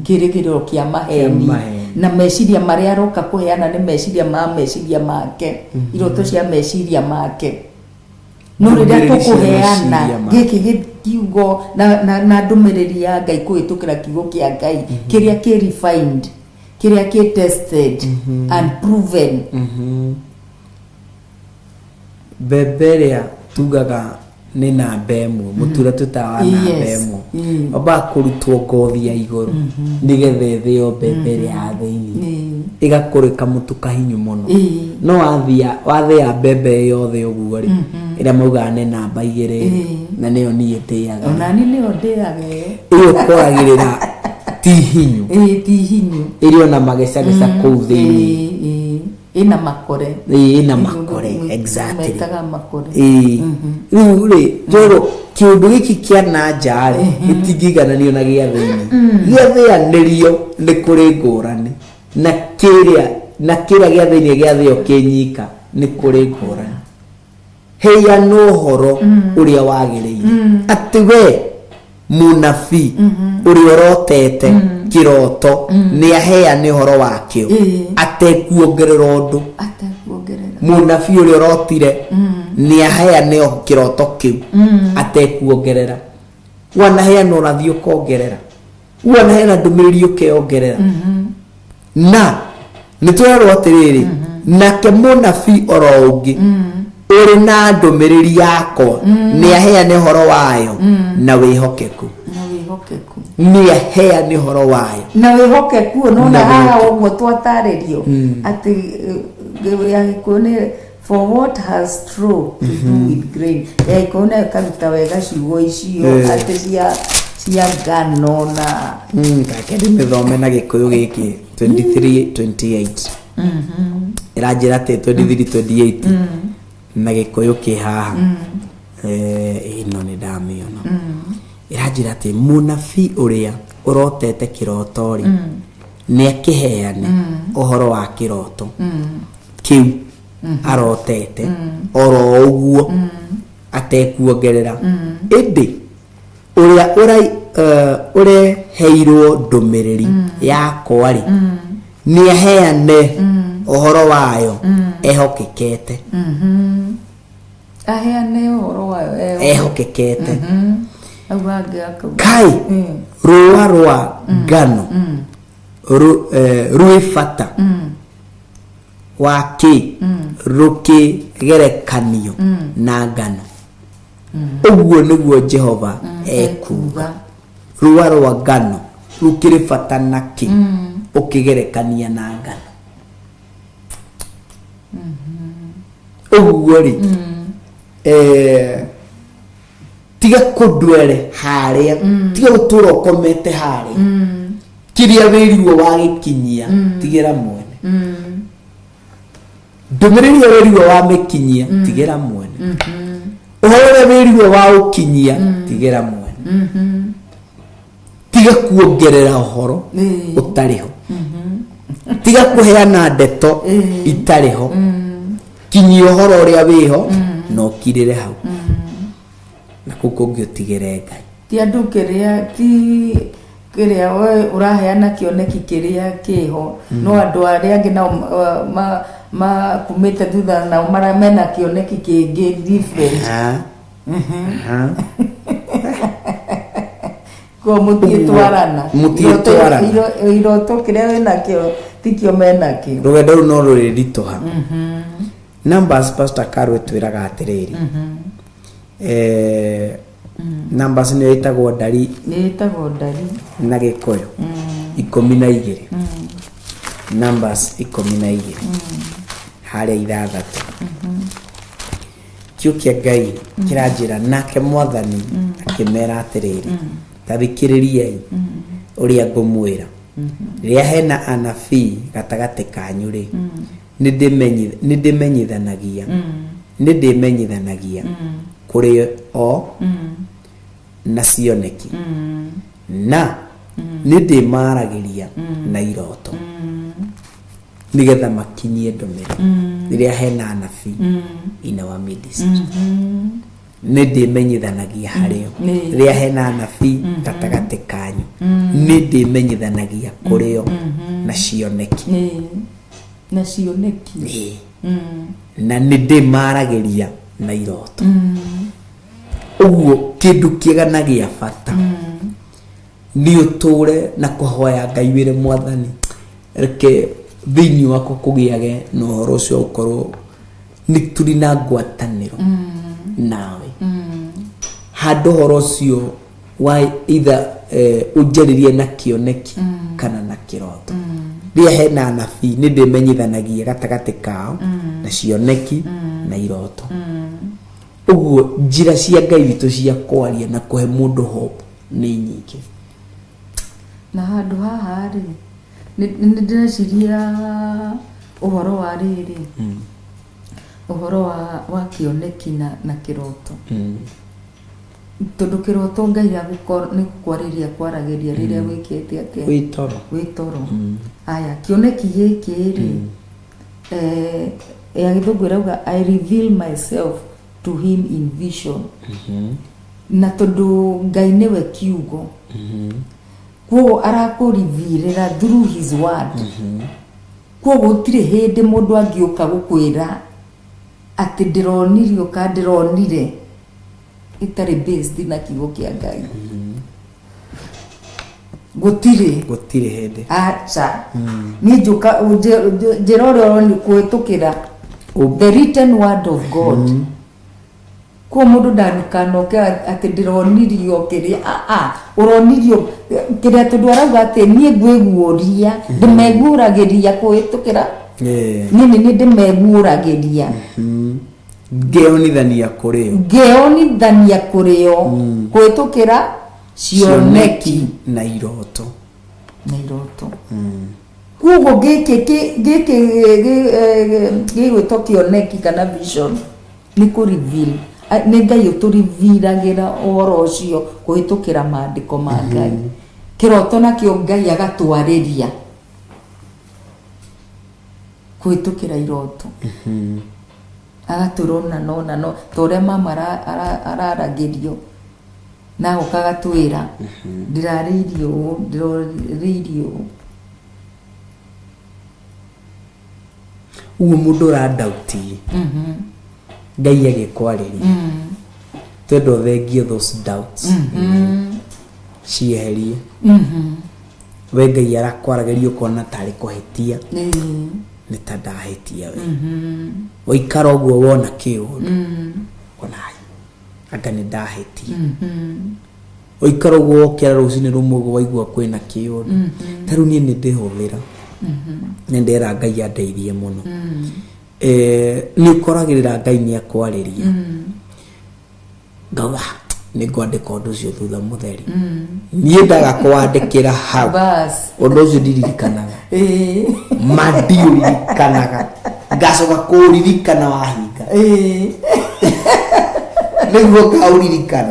kĩrĩgĩrĩro kĩa maheni. Kĩa maheni. Na meciria marĩa aroka kũheana nĩ meciria ma meciria make, iroto cia meciria make. No rĩrĩa Ndũmĩrĩri cia tũkũheana meciria make. gĩkĩ kiugo na ndũmĩrĩri ya Ngai kũhĩtũkĩra kiugo kĩa Ngai kĩrĩa kĩ refined, kĩrĩa kĩ tested and proven. Mbembe ĩrĩa tugaga nĩ namba ĩmwe, mũtu ũrĩa twĩtaga wa namba ĩmwe, wambaga kũrutwo ngothi ya igũrũ nĩgetha ĩthĩo mbembe ĩrĩa ya thĩinĩ, ĩgakũrĩka mũtu kahinyu mũno. No wathia wathĩa mbembe yothe ũguo rĩ, ĩrĩa maugaga nĩ namba 2 rĩ, na nĩyo niĩ ndĩaga. Onani nĩyo ndĩaga ĩyo. Ĩyo ũkoragĩrĩra ti hinyu. Ĩĩ, ti hinyu. Ĩrĩ ona magecageca kũu thĩinĩ. Ĩĩ, ĩna makore. Ĩĩ, ĩna makore, exactly. Metaga makore. Ĩĩ, rĩu rĩ, twerwo kĩũndũ gĩkĩ kĩa na nja rĩ, gĩtingĩigananio na gĩa thĩinĩ. Gĩathĩanĩrio nĩ kũrĩ ngũrani na kĩrĩa gĩa thĩinĩ gĩathĩo kĩnyika nĩ kũrĩ ngũrani. Heana ũhoro ũrĩa wagĩrĩire, atĩ we mũnabii ũrĩa ũrotete kĩroto nĩ aheane ũhoro wakĩo atekuongerera ũndũ. Atekuongerera. Mũnabii ũrĩa ũrotire nĩ aheane kĩroto kĩu atekuongerera. Wanaheana ũrathi ũkongerera, wanaheana ndũmĩrĩri ũkeyongerera. Na nĩ twerwo atĩrĩrĩ, nake mũnabii oro ũngĩ ũrĩ na ndũmĩrĩri yakwa nĩ aheane ũhoro wayo na wĩhokeku. Na wĩhokeku. Nĩ aheane ũhoro wayo na wĩhokeku. Nona Na haha wĩhokeku. Ũguo twatarĩrio atĩ ya Gĩkũyũ nĩ "For what has straw to do with grain?" Ya Gĩkũyũ nayo ĩkaruta wega ciugo icio atĩ cia ngano na Kake ndĩmĩthome na Gĩkũyũ gĩkĩ, 23 28 ĩranjĩra atĩ 23 28 na Gĩkũyũ kĩ haha. Ĩno nĩ ndamĩona, ĩranjĩra atĩ mũnabii ũrĩa ũrotete kĩroto rĩ, nĩ akĩheane ũhoro wa kĩroto kĩu arotete oro ũguo atekuongerera, ĩndĩ ũrĩa ũreheirwo ndũmĩrĩri yakwa rĩ, nĩ aheane ũhoro wayo ehokekete. Aheane ũhoro wayo Ehokekete. Hau hangĩ akauga Kai rũa rwa ngano rwĩ bata wa kĩ rũkĩgerekanio na ngano? Ũguo nĩguo Jehova ekuuga. Rũa rwa ngano rũkĩrĩ bata na kĩ ũkĩgerekania na ngano? Ũguo rĩ, tiga kũndwere harĩa, tiga gũtũra ũkomete harĩa. Kĩrĩa wĩrirwo wagĩkinyia, tigĩra mwene. Ndũmĩrĩri ĩrĩa wĩrirwo wamĩkinyia, tigĩra mwene. Ũhoro ũrĩa wĩrirwo waũkinyia, tigĩra mwene. Tiga kuongerera ũhoro ũtarĩ ho, tiga kũheana ndeto itarĩ ho. Kinyia ũhoro ũrĩa wĩho na ũkirĩre hau, na kũu kũngĩ ũtigĩre Ngai. Ti andũ kĩrĩa, ti kĩrĩa we ũraheana kĩoneki kĩrĩa kĩho, no andũ arĩa angĩ nao makumĩte thutha nao mena kĩoneki kĩngĩ different. Ha. Ha. Ko mũtiĩtwarana. Mũtiĩtwarana. Iroto kĩrĩa wĩnakĩo tikĩo menakĩo. Rũgendo rũu no rũrĩritũha. Numbers, Pastor Carol, twĩraga atĩrĩrĩ, Numbers nĩyo ĩtagwo ndari. Nĩ ĩtagwo ndari. Na Gĩkũyũ 12, Numbers 12 harĩa 6. Kiugo kĩa Ngai kĩranjĩra, nake Mwathani akĩmera atĩrĩrĩ, ta thikĩrĩriai ũrĩa ngũmwĩra, rĩrĩa hena anabii gatagatĩ kanyu rĩ, nĩndĩmenyithanagia nĩndĩmenyithanagia kũrĩ o na cioneki, na nĩndĩmaragĩria na iroto, nĩgetha makinyie ndũmĩrĩri. Rĩrĩa hena anabii in our midst, nĩndĩmenyithanagia harĩo. Rĩrĩa hena anabii gatagatĩ kanyu, nĩndĩmenyithanagia kũrĩo na cioneki. Na cioneki. Na nĩndĩmaragĩria na iroto. Ũguo kĩndũ kĩega na gĩa bata nĩ ũtũre na kũhoya Ngai, wĩre Mwathani, reke thĩinĩ wakwa kũgĩage na ũhoro ũcio wa gũkorwo nĩ tũrĩ na ngwatanĩro nawe, handũ ũhoro ũcio wa either ũnjarĩrie na kĩoneki kana na kĩroto. Rĩrĩa hena anabii, nĩ ndĩmenyithanagia gatagatĩ kao na cioneki na iroto. Ũguo njĩra cia Ngai witũ cia kwaria na kũhe mũndũ hope nĩ nyingĩ. Na handũ haha rĩ, nĩ ndĩreciria ũhoro wa rĩrĩ, ũhoro wa kĩoneki na kĩroto, tondũ kĩroto Ngai nĩ gũkwarĩria kwaragĩria rĩrĩa wĩkĩte atĩa? Wĩ toro. Wĩ toro. Aya, kĩoneki gĩkĩ rĩ, ya Gĩthũngũ ĩrauga, "I reveal myself to him in vision." Na tondũ Ngai nĩwe kiugo, koguo arakũrevealĩra through his word. Koguo gũtirĩ hĩndĩ mũndũ angĩũka gũkwĩra atĩ ndĩronirio ka ndĩronire ĩtarĩ based na kiugo kĩa Ngai. Gũtirĩ. Gũtirĩ hĩndĩ. Aca, niĩ njũka njĩra ũrĩa ũroni kũhĩtũkĩra the written word of God. Kuo mũndũ ndakanoke atĩ ndĩronirio kĩrĩa, aa ũronirio kĩrĩa, tondũ arauga atĩ niĩ ngwĩguũria, ndĩmeguũragĩria kũhĩtũkĩra niĩ nĩ niĩ ndĩmeguũragĩria. Ngeyonithania kũrĩ o. Ngeyonithania kũrĩ o kũhĩtũkĩra cioneki na iroto. Na iroto. Koguo gĩkĩ gĩkĩ gĩgwĩtwo kĩoneki kana vision nĩ kũ reveal, nĩ Ngai ũtũrevealagĩra ũhoro ũcio kũhĩtũkĩra maandĩko ma Ngai. Kĩroto nakĩo Ngai agatwarĩria kũhĩtũkĩra iroto, agatwĩra ũna na ũna, no ta ũrĩa mama araragĩrio na agoka agatwĩra, ndĩrarĩirio ũũ, ndĩrorĩirio ũũ. Ũguo mũndũ ũradoubt Ngai agĩkwarĩria, twenda ũthengie those doubts, cieherie. We Ngai arakwaragĩria ũkona tarĩ kũhĩtia, nĩ ta ndahĩtia. We waikara ũguo wona kĩũndũ, ona ai, anga nĩ ndahĩtia. Waikara ũguo, wokĩra rũcinĩ rũmwe ũguo waigua kwĩna kĩũndũ. Ta rĩu niĩ nĩ ndĩhũthĩra, nĩ ndera Ngai andeithie mũno. Nĩ ũkoragĩrĩra Ngai nĩ akwarĩria, ngauga nĩ ngwandĩka ũndũ ũcio thutha mũtheri. Niĩ ndaga kũwandĩkĩra hau, Bas. ũndũ ũcio ndiririkanaga. Ma ndiũririkanaga, ngacoka kũũririkana wahinga, nĩguo ngaũririkana.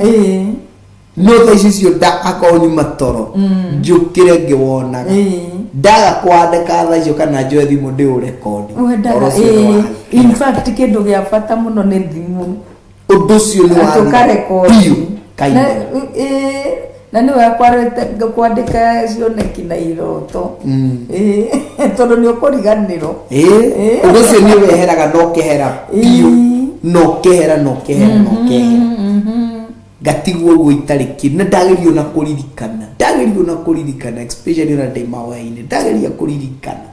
No thaa ici cio akorwo nyuma toro njũkĩre ngĩwonaga, ndaga kwandĩka thaa icio kana njoe thimũ ndĩũrekondi. Wendaga. Ũhoro ũcio nĩ In fact, kĩndũ gĩa bata mũno nĩ thimũ. Ũndũ ũcio nĩ Atĩ wathira ũkarekondi. biũ kaimana. Na nĩ wega kwandĩka cioneki na iroto. Tondũ nĩ ũkũriganĩrwo. Ũndũ ũcio nĩ weheraga na ũkehera biũ, na ũkehera na ũkehera na ũkehera, ngatigwo ũguo itarĩ kĩndũ, na ndagerio na kũririkana, ndagerio na kũririkana, especially ona ndĩ mahoya-inĩ ndageria kũririkana.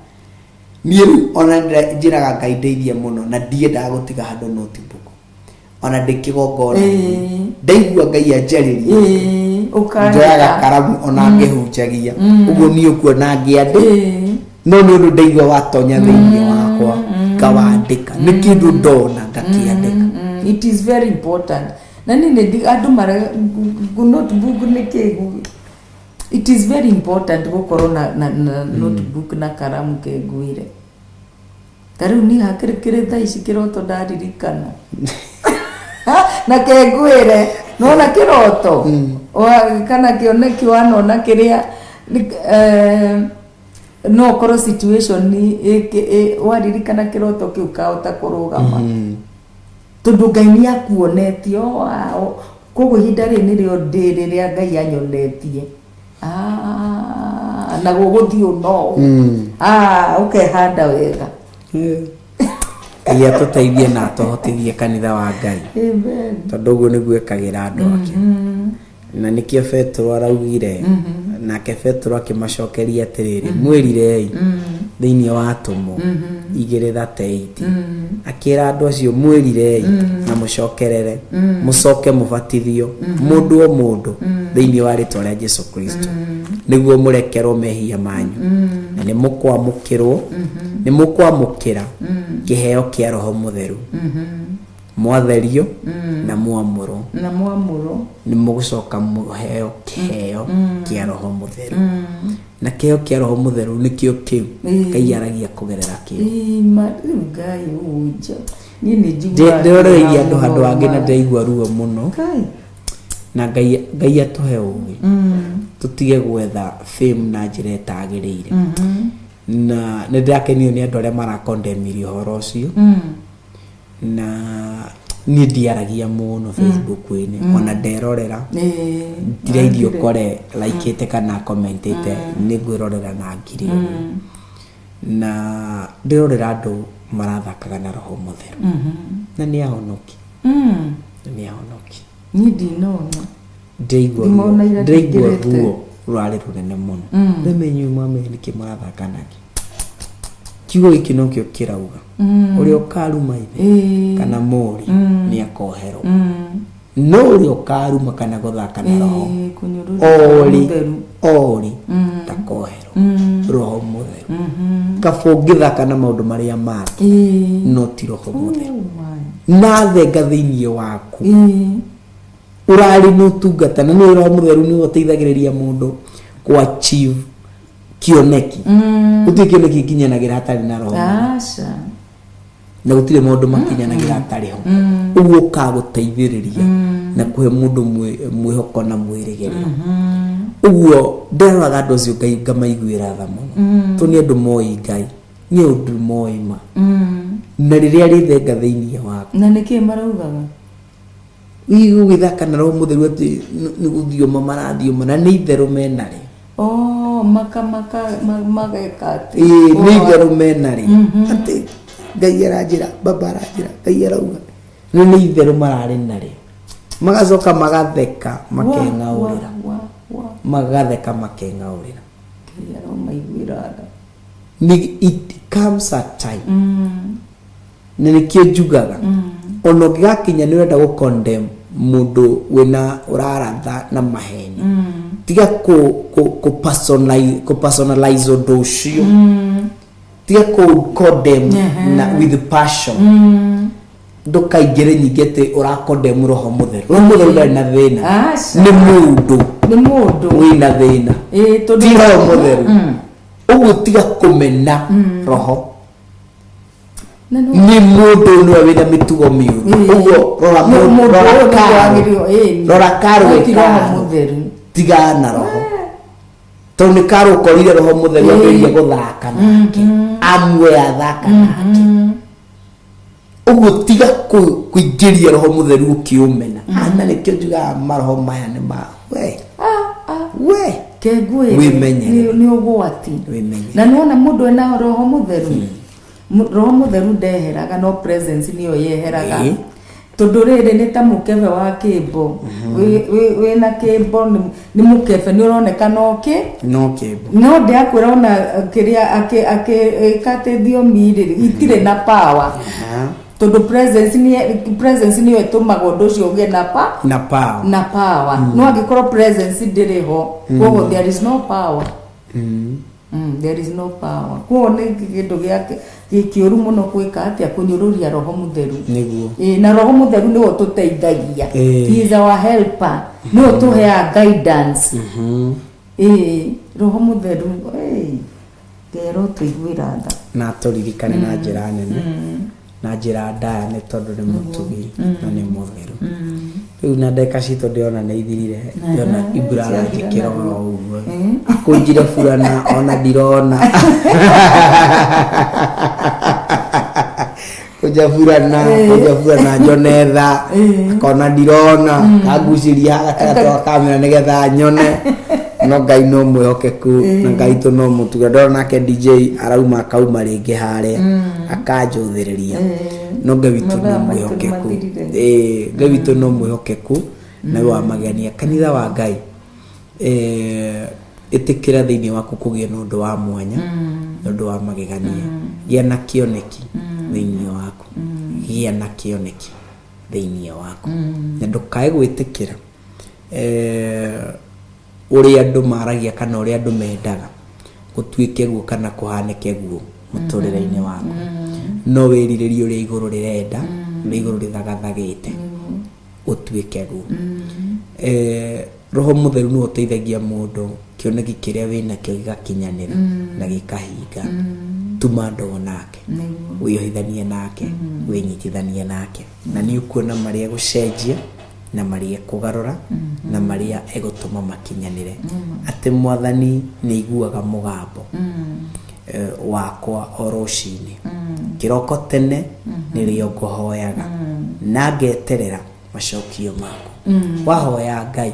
Niĩ rĩu ona njĩraga Ngai ndeithie mũno, na ndiendaga gũtiga handũ notebook ona ndĩ kĩgongona. Ndaigua Ngai anjarĩria, Ũkandĩka. njoyaga karamu ona ngĩhunjagia ũguo niĩ ũkuona ngĩandĩ, no nĩ ũndũ ndaigua watonya thĩinĩ wakwa, ngawandĩka. Nĩ kĩndũ ndona ngakĩandĩka. It is very important. Na niĩ nĩ andũ mara notebook nĩ kĩ it is very important gũkorwo na notebook na karamu kenguire. Ta rĩu niĩ hakĩrĩ kĩrĩ thaa ici kĩroto ndaririkana na kenguĩre nona kĩroto kana kĩoneki wanona kĩrĩa no ũkorwo situation waririkana kĩroto kĩu kahota kũrũgama tondũ Ngai nĩ akuonetie koguo ihinda rĩrĩ nĩrĩo ndĩ rĩrĩa Ngai anyonetie. Ah, na gũgũthiĩ ũũ no ah, ũkehanda wega. Ngai atũteithie na atũhotithie kanitha wa Ngai. Amen. Tondũ ũguo nĩguo ĩkagĩra andũ ake. Na nĩkĩo Petero araugire, nake Petero akĩmacokeria atĩrĩrĩ, mwĩrirei thĩinĩ wa atũmwo 2:38. Akĩra andũ acio mwĩrirei na mũcokerere, mũcoke mũbatithio mũndũ o mũndũ thĩinĩ wa rĩtwa rĩa Jesu Kristo, nĩguo mũrekerwo mehia manyu, na nĩ mũkwamũkĩrwo, nĩ mũkwamũkĩra kĩheo kĩa Roho Mũtheru. Mwatherio na mwamũrwo, na mwamũrwo, nĩ mũgũcoka mũheo kĩheo kĩa Roho Mũtheru. Na kĩheo kĩa Roho Mũtheru nĩkĩo kĩu Ngai aragia kũgerera kĩo. Ima rĩu Ngai ũnja niĩ nĩ njiguaga Ndĩroreirie andũ handũ hangĩ na ndĩraigua ruo mũno. Ngai. Na Ngai atũhe ũgĩ tũtige gwetha fame na njĩra ĩtagĩrĩire. Na nĩ ndĩrakenio nĩ andũ arĩa marakondemirie ũhoro ũcio. Na niĩ ndiaragia mũno Facebook-inĩ, ona nderorera ndiraithio ũkore laikĩte kana commentĩte, nĩ ngwĩrorera na ngiri ũguo. Na ndĩrorera andũ marathakaga na Roho Mũtheru na nĩ ahonoki, na nĩ ahonoki. Niĩ ndinona. Ndĩraigua ruo, Ndimona ira ndĩraigua ndingĩrĩte. ruo rũrarĩ rũnene mũno. Rĩmwe inyuĩ mwamenya nĩkĩ mũrathaka nakĩ. Kiugo gĩkĩ nokĩo kĩrauga ũrĩa ũkaruma ithe kana mũri nĩ akoherwo, no ũrĩa ũkaruma kana gũthaka na Roho Kũnyũrũria ori Mũtheru. Ori ndakoherwo. Roho Mũtheru, kaba ũngĩthaka na maũndũ marĩa mangĩ, no ti Roho Mũtheru. Oh my. Na thenga thĩinĩ waku ũrarĩ nĩ ũtungata, na nĩ Roho Mũtheru nĩwe ũteithagĩrĩria mũndũ kũ achieve kĩoneki. Gũtirĩ kĩoneki gĩkinyanagĩra hatarĩ na Roho Mũtheru. Aca. Na gũtirĩ maũndũ makinyanagĩra hatarĩ ho. Ũguo ũkagũteithĩrĩria na kũhe mũndũ mwĩhoko na mwĩrĩgĩrĩro. Ũguo ndĩroraga andũ acio Ngai ngamaiguĩra tha mũno, tondũ nĩ andũ moĩ Ngai, nĩ ũndũ moĩ ma na rĩrĩa rĩthenga thĩinĩ waku. Na nĩkĩ maraugaga? Gũgĩthaka na Roho Mũtheru atĩ nĩ gũthioma marathioma, na nĩ itherũ menarĩ. Oh, maka maka mageka atĩ. Ĩĩ, nĩ itherũ menarĩ, atĩ Ngai aranjĩra, baba aranjĩra, Ngai arauga. No nĩ itherũ mararĩ narĩo, magacoka magatheka makeng'aũrĩra. Wa, wa, wa. Magatheka makeng'aũrĩra. Ngai aromaiguĩra tha. It comes a time, na nĩkĩo njugaga ona ũngĩgakinya nĩ ũrenda gũ condemn mũndũ wĩna ũraratha na maheni, tiga kũ personalize ũndũ ũcio, tiga kũ condemn na with passion. Ndũkaingĩre nyingĩ atĩ ũra condemn Roho Mũtheru. Roho Mũtheru ndarĩ na thĩna. Aca. Nĩ mũndũ Nĩ mũndũ wĩna thĩna, Ĩĩ, tondũ ti Roho Mũtheru. Ũguo tiga kũmena roho. Na no Nĩ mũndũ nĩwe wĩna mĩtugo mĩũru. Ũguo rora Mũndũ rora ũyũ nĩguo karo. agĩrĩirwo, ĩĩ. Rora karo. No ti Roho Karo. Mũtheru. Tigana na roho, tondũ nĩ karo ũkorire Roho Mũtheru ambĩrĩria gũthaka nake, amuoya athaka nake. Ũguo tiga kũingĩria Roho Mũtheru ũkĩũmena. Ana nĩkĩo njugaga maroho maya nĩ ma we we. Kengwĩre. Wĩmenyerere. Nĩ ũgwati. Wĩmenyerere. Na nĩwona mũndũ ena Roho Mũtheru, Roho Mũtheru ndeheraga, no presence nĩyo yeheraga. Tondũ rĩrĩ nĩ ta mũkebe wa kĩmbo. Wĩna kĩmbo nĩ mũkebe nĩ ũroneka no kĩ No kĩmbo. No ndĩrakwĩra ona kĩrĩa akĩka atĩ thiomi rĩ itirĩ na power, tondũ presence nĩyo ĩtũmaga ũndũ ũcio ũgĩe na pa Na power. Na power. No angĩkorwo presence ndĩrĩ ho, koguo there is no power. There is no power. Koguo nĩ kĩndũ gĩa kĩũru mũno gwĩka atĩa kũnyũrũria roho mũtheru. Nĩguo. Ĩĩ, na roho mũtheru nĩwe ũtũteithagia. He is our helper, nĩwe ũtũheaga guidance. Ĩĩ, roho mũtheru, ĩĩ, Ngai arotũiguĩra tha. Na atũririkane na njĩra nene na njĩra ndaya, nĩ tondũ nĩ mũtugi na nĩ mũtheru. Rĩu na ndagĩka citũ ndĩrona nĩ ithirire, ndĩrona Ibra aranjĩkĩra oro ũguo, akũnjire burana ona ndirona kũnja burana, kũnja burana njone tha, akona ndirona, kangucĩria haha gatagatĩ wa kamera nĩgetha nyone. No Ngai no mwĩhokeku na Ngai tũ no mũtuga. Ndona nake DJ arauma akauma rĩngĩ harĩa akanjũthĩrĩria, no Ngai witũ no Mathaa maitũ nĩ mwĩhokeku. mathirire. Ĩĩ, Ngai witũ no mwĩhokeku na wa magenia. Kanitha wa Ngai, ĩtĩkĩra thĩinĩ waku kũgĩa na ũndũ wa mwanya na ũndũ wa magegania. Gĩa na kĩoneki thĩinĩ waku, gĩa na kĩoneki thĩinĩ waku, na ndũkae gwĩtĩkĩra ũrĩa andũ maragia kana ũrĩa andũ mendaga gũtuĩke guo kana kũhanĩke guo mũtũrĩre-inĩ waku. No wĩrirĩrie ũrĩa igũrũ rĩrenda, ũrĩa igũrũ rĩthagathagĩte ũtuĩke guo. Roho mũtheru nĩwe ũteithagia mũndũ kĩoneki kĩrĩa wĩnakĩo gĩgakinyanĩra na gĩkahinga. Tuma ndũgũ nake, wĩyohithanie nake, wĩnyitithanie nake, na nĩ ũkuona marĩa egũcenjia na marĩa ekũgarũra na marĩa egũtũma makinyanĩre. Atĩ Mwathani nĩ aiguaga mũgambo wakwa o rũcinĩ, kĩroko tene nĩrĩo ngũhoyaga na ngeterera macokio maku. Wahoya Ngai,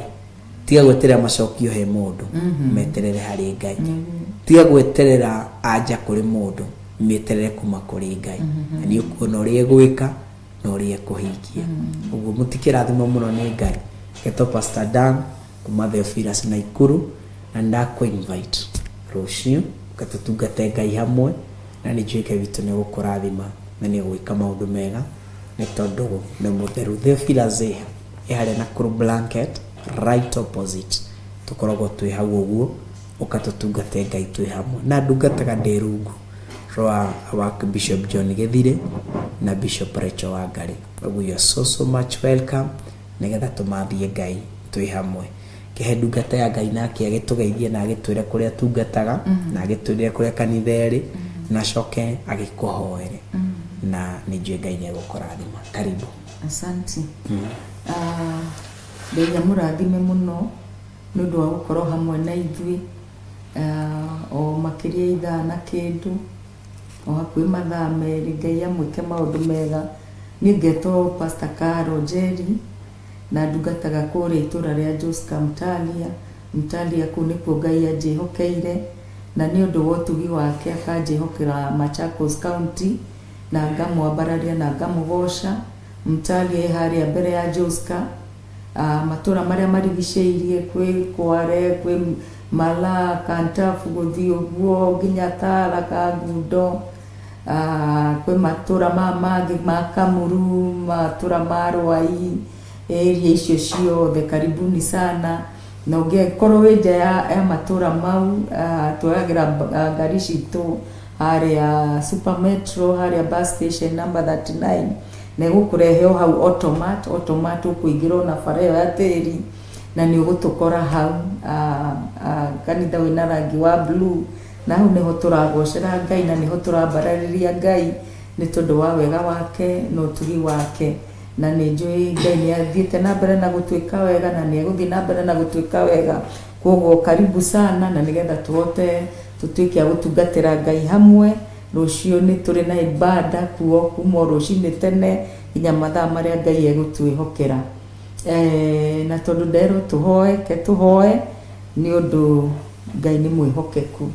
tiga gweterera macokio he mũndũ, meterere harĩ Ngai. Tiga gweterera anja kũrĩ mũndũ, mĩeterere kuma kũrĩ Ngai, na nĩ ũkuona ũrĩa egwĩka na ũrĩa ekũhingia. Ũguo mũtikĩrathimwo mũno nĩ Ngai. Getwo Pastor Dan kuma Theophilus Naikuru, na ndakũ invite rũciũ ũke tũtungate Ngai hamwe, na nĩ njũĩ Ngai witũ nĩ egũkũrathima na nĩ egwĩka maũndũ mega, nĩ tondũ nĩ mũtheru. Theophilus ĩha ĩ harĩa Nakuru Blanket, right opposite, tũkoragwo twĩ hau ũguo. Ũka tũtungate Ngai twĩ hamwe, na ndungataga ndĩ rungu rwa wa Bishop John Gĩthire na Bishop Rachel Wangari. Ũguo you are so so much welcome, nĩgetha tũmathie Ngai twĩ hamwe. Kĩhe ndungata ya Ngai nake agĩtũgeithie na agĩtwĩre kũrĩa tungataga na agĩtwĩre kũrĩa kanitha ĩrĩ, na acoke agĩkũhoere, na nĩ njũĩ Ngai nĩ egũkũrathima. Karibu. Asante. Ah, Ngai amũrathime mũno nĩ ũndũ wa gũkorwo hamwe na ithuĩ, o makĩria ithaa na kĩndũ, o hakuhĩ mathaa 2. Ngai amwĩke maũndũ mega. Niĩ ngetwo Pastor Caro Njeri na ndungataga kũrĩa itũra rĩa Joska Mtalia. Mtalia kũu nĩkuo Ngai anjĩhokeire, na nĩ ũndũ wa ũtugi wake akanjĩhokera Machakos County, na ngamwambararia na ngamũgoca. Mtalia ĩ harĩa mbere ya Joska, matũra marĩa marigicĩirie, kwĩ Kware, kwĩ Malaa, Kantafu, gũthiĩ ũguo nginya Tara, Kangundo, kwĩ matũra ma mangĩ ma Kamuru, matũra ma Rwai, area icio ciothe, karibuni sana. Na ũngĩkorwo wĩ nja ya matũra mau, tuoyagĩra ngari citũ harĩa Super Metro, harĩa bus station number 39, na ĩgũkũrehe o hau automat automat. Ũkũingĩra ona bara ĩyo ya tĩri na nĩ ũgũtũkora hau, kanitha wĩna rangi wa blue, na hau nĩho tũragocera Ngai na nĩho tũrambararĩria Ngai nĩ tondũ wa wega wake na ũtugi wake. Na nĩ njũĩ Ngai nĩ athiĩte na mbere na gũtwĩka wega na nĩ egũthiĩ na mbere na gũtwĩka wega. Koguo karibu sana, na nĩgetha tũhote tũtuĩke a gũtungatĩra Ngai hamwe. Rũciũ nĩ tũrĩ na ibada kuo kuma o rũcinĩ tene nginya mathaa marĩa Ngai egũtwĩhokera. Na tondũ nderwo tũhoe, ke tũhoe, nĩ ũndũ Ngai nĩ mwĩhokeku.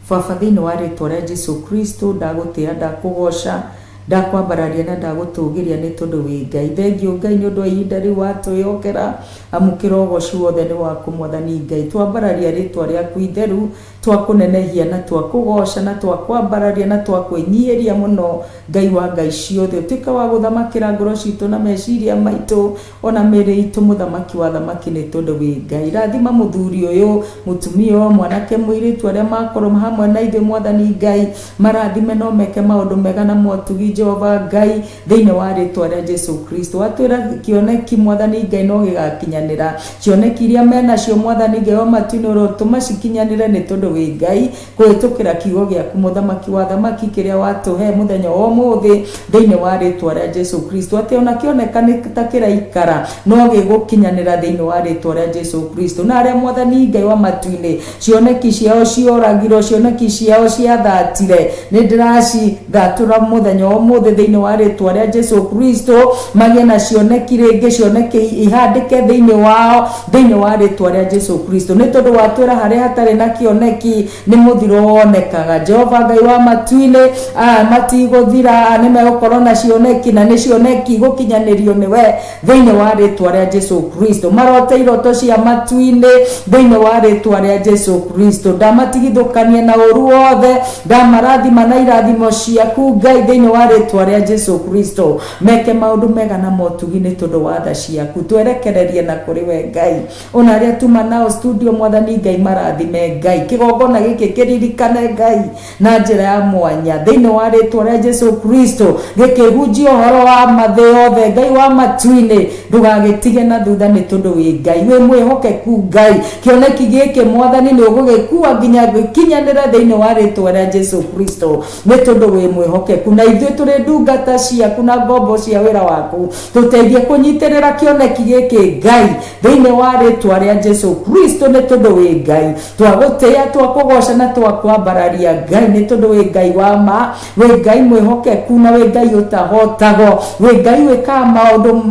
Baba, thĩinĩ wa rĩtwa rĩa Jesu Kristo, ndagũtĩĩa, ndakũgoca, ndakwambararia na ndagũtũgĩria nĩ tondũ wĩ Ngai. Thengiũ Ngai nĩ ũndũ wa ihinda rĩu watwĩhokera, amũkĩra ũgoci wothe nĩ waku Mwathani Ngai. Twambararia rĩtwa rĩaku itheru. Twakũnenehia na twakũgoca na twakwambararia na twakwĩnyihĩria mũno, Ngai wa ngai ciothe. Ũtuĩke wa gũthamakĩra ngoro citũ na meciria maitũ ona mĩĩrĩ itũ, Mũthamaki wa athamaki, nĩ tondũ wĩ Ngai. Rathima mũthuri ũyũ, mũtumia ũyũ, mwanake, mũirĩtu, arĩa makorwo hamwe na ithuĩ, Mwathani Ngai. Marathime no meke maũndũ mega na motugi, Jehova Ngai, thĩinĩ wa rĩtwa rĩa Jesu Kristo. Watwĩra kĩoneki, Mwathani Ngai, no gĩgakinyanĩra. Cioneki iria menacio, Mwathani Ngai wa matu-inĩ, ũrotũma cikinyanĩre, nĩ tondũ wĩ Ngai, kũhĩtũkĩra kiugo gĩaku, Mũthamaki wa athamaki, kĩrĩa watũhe mũthenya wa ũmũthĩ, thĩinĩ wa rĩtwa rĩa Jesu Kristo, atĩ ona kĩoneka nĩ ta kĩraikara no gĩgũkinyanĩra, thĩinĩ wa rĩtwa rĩa Jesu Kristo. Na arĩa, Mwathani Ngai wa matu-inĩ, cioneki ciao cioragirwo, cioneki ciao ciathatire, nĩ ndĩracithatũra mũthenya wa ũmũthĩ, thĩinĩ wa rĩtwa rĩa Jesu Kristo. Magĩe na cioneki rĩngĩ, cioneki ihandĩke thĩinĩ wao, thĩinĩ wa rĩtwa rĩa Jesu Kristo, nĩ tondũ watwĩra harĩa hatarĩ na kĩoneki nĩ mũthiro wonekaga. Jehova Ngai wa matu-inĩ, aya matigũthira, nĩ megũkorwo na cioneki, na nĩ cioneki gũkinyanĩrio nĩwe, thĩinĩ wa rĩtwa rĩa Jesu Kristo. Marote iroto cia matu-inĩ, thĩinĩ wa rĩtwa rĩa Jesu Kristo. Ndamatigithũkania na ũru wothe, ndamarathima na irathimo ciaku, Ngai, thĩinĩ wa rĩtwa rĩa Jesu Kristo. Meke maũndũ mega na motugi, nĩ tondũ wa tha ciaku. Twerekererie na kũrĩ we, Ngai. Ona arĩa tuma nao studio, Mwathani Ngai, marathime, Ngai. Kĩgongona gĩkĩ kĩririkane, Ngai, na njĩra ya mwanya, thĩinĩ wa rĩtwa rĩa Jesu Kristo. Gĩkĩhunjia ũhoro wa ma thĩ yothe, Ngai wa matu-inĩ, ndũgagĩtige na thutha, nĩ tondũ wĩ Ngai wĩ mwĩhokeku. Ngai, kĩoneki gĩkĩ, Mwathani, nĩ ũgũgĩkua nginya gĩkinyanĩre, thĩinĩ wa rĩtwa rĩa Jesu Kristo, nĩ tondũ wĩ mwĩhokeku. Na ithuĩ tũrĩ ndungata ciaku na ngombo cia wĩra waku, tũteithie kũnyitĩrĩra kĩoneki gĩkĩ, Ngai, thĩinĩ wa rĩtwa rĩa Jesu Kristo, nĩ tondũ wĩ Ngai. Twagũtĩĩa, twakũgoca na twakwambararia, Ngai, nĩ tondũ wĩ Ngai wa ma, wĩ Ngai mwĩhokeku, na wĩ Ngai ũtahotagwo, wĩ Ngai wĩkaga maũndũ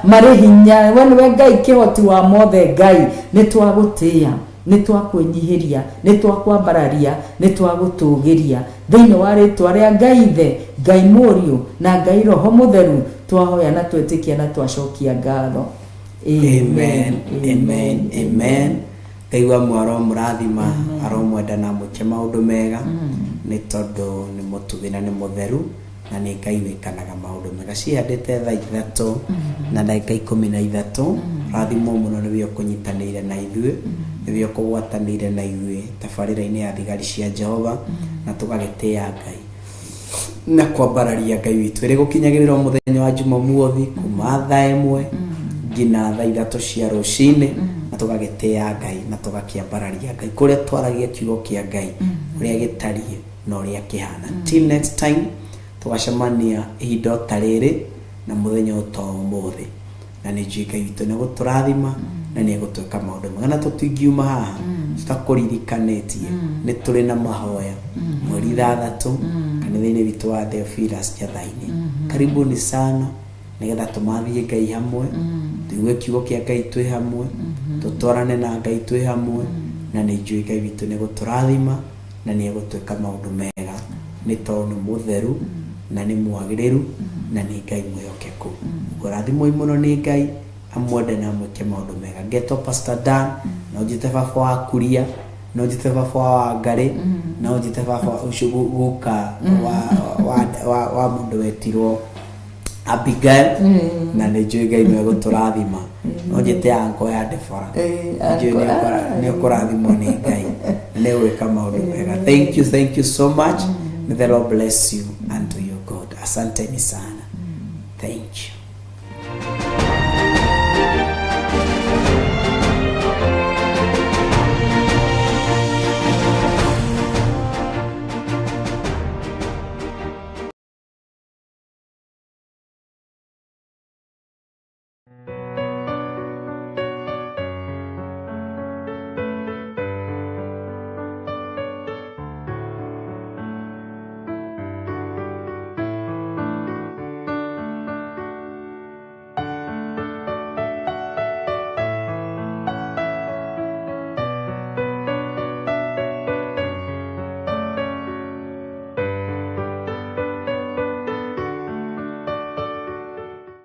marĩ hinya. We nĩwe Ngai kĩhoti wa mothe. Ngai, nĩ twagũtĩĩa, nĩ twakwĩnyihĩria, nĩ twakwambararia, nĩ twagũtũgĩria, thĩinĩ wa rĩtwa rĩa Ngai Ithe, Ngai Mũriũ, na Ngai Roho Mũtheru, twahoya na twetĩkia na twacokia ngatho. Amen, amen, amen. Ngai wa mwe aromũrathima, aromwenda na amwĩke maũndũ mega, nĩ tondũ nĩ mũtugi na nĩ mũtheru na nĩ Ngai wĩkanaga maũndũ mega. Cihandĩte 3:13. Rathimwo mũno nĩwe ũkũnyitanĩire na ithuĩ, nĩwe ũkũgwatanĩire na ithuĩ tabarĩra-inĩ ya Thigari cia Jehova, na tũgagĩtĩĩa Ngai na kwambararia Ngai witũ, ĩrĩ gũkinyagĩrĩra o mũthenya wa Jumamuothi kuma 1:00 nginya 3:00 cia rũcinĩ, na tũgagĩtĩĩa Ngai na tũgakĩambararia Ngai, kũrĩa twaragia kiugo kĩa Ngai ũrĩa gĩtariĩ na ũrĩa kĩhana. Till next time, tũgacemania ihinda o ta rĩrĩ na mũthenya o ta ũmũthĩ, na nĩ njũĩ Ngai witũ nĩ gũtũrathima na nĩ egũtwĩka maũndũ mega. Na tũtingiuma haha tũtakũririkanĩtie nĩ tũrĩ na mahoya 6 kanitha-inĩ witũ wa Theophilus Njatha-inĩ. Karibuni sana, nĩgetha tũmathiĩ Ngai hamwe, tũigue kiugo kĩa Ngai twĩ hamwe, tũtwarane na Ngai twĩ hamwe, na nĩ njũĩ Ngai witũ nĩ gũtũrathima na nĩ egũtwĩka maũndũ mega, nĩ tondũ nĩ mũtheru na nĩ mwagĩrĩru na nĩ Ngai mwĩhokeku. Ũguo rathimwoi mũno nĩ Ngai, amwende na amwĩke maũndũ mega. Ngetwo Pastor Dan, no njĩte baba wa Kuria, no njĩte baba wa Wangarĩ, no njĩte baba ũcio guka wa mũndũ wetirwo Abigail, na nĩ njũĩ Ngai nĩ egũtũrathima. No njĩte anko ya Debora. Njũĩ nĩ ũkũrathimwo nĩ Ngai na nĩ ũgwĩka maũndũ mega. Thank you, thank you so much. May the Lord bless you and do you good. Asanteni sana, thank you.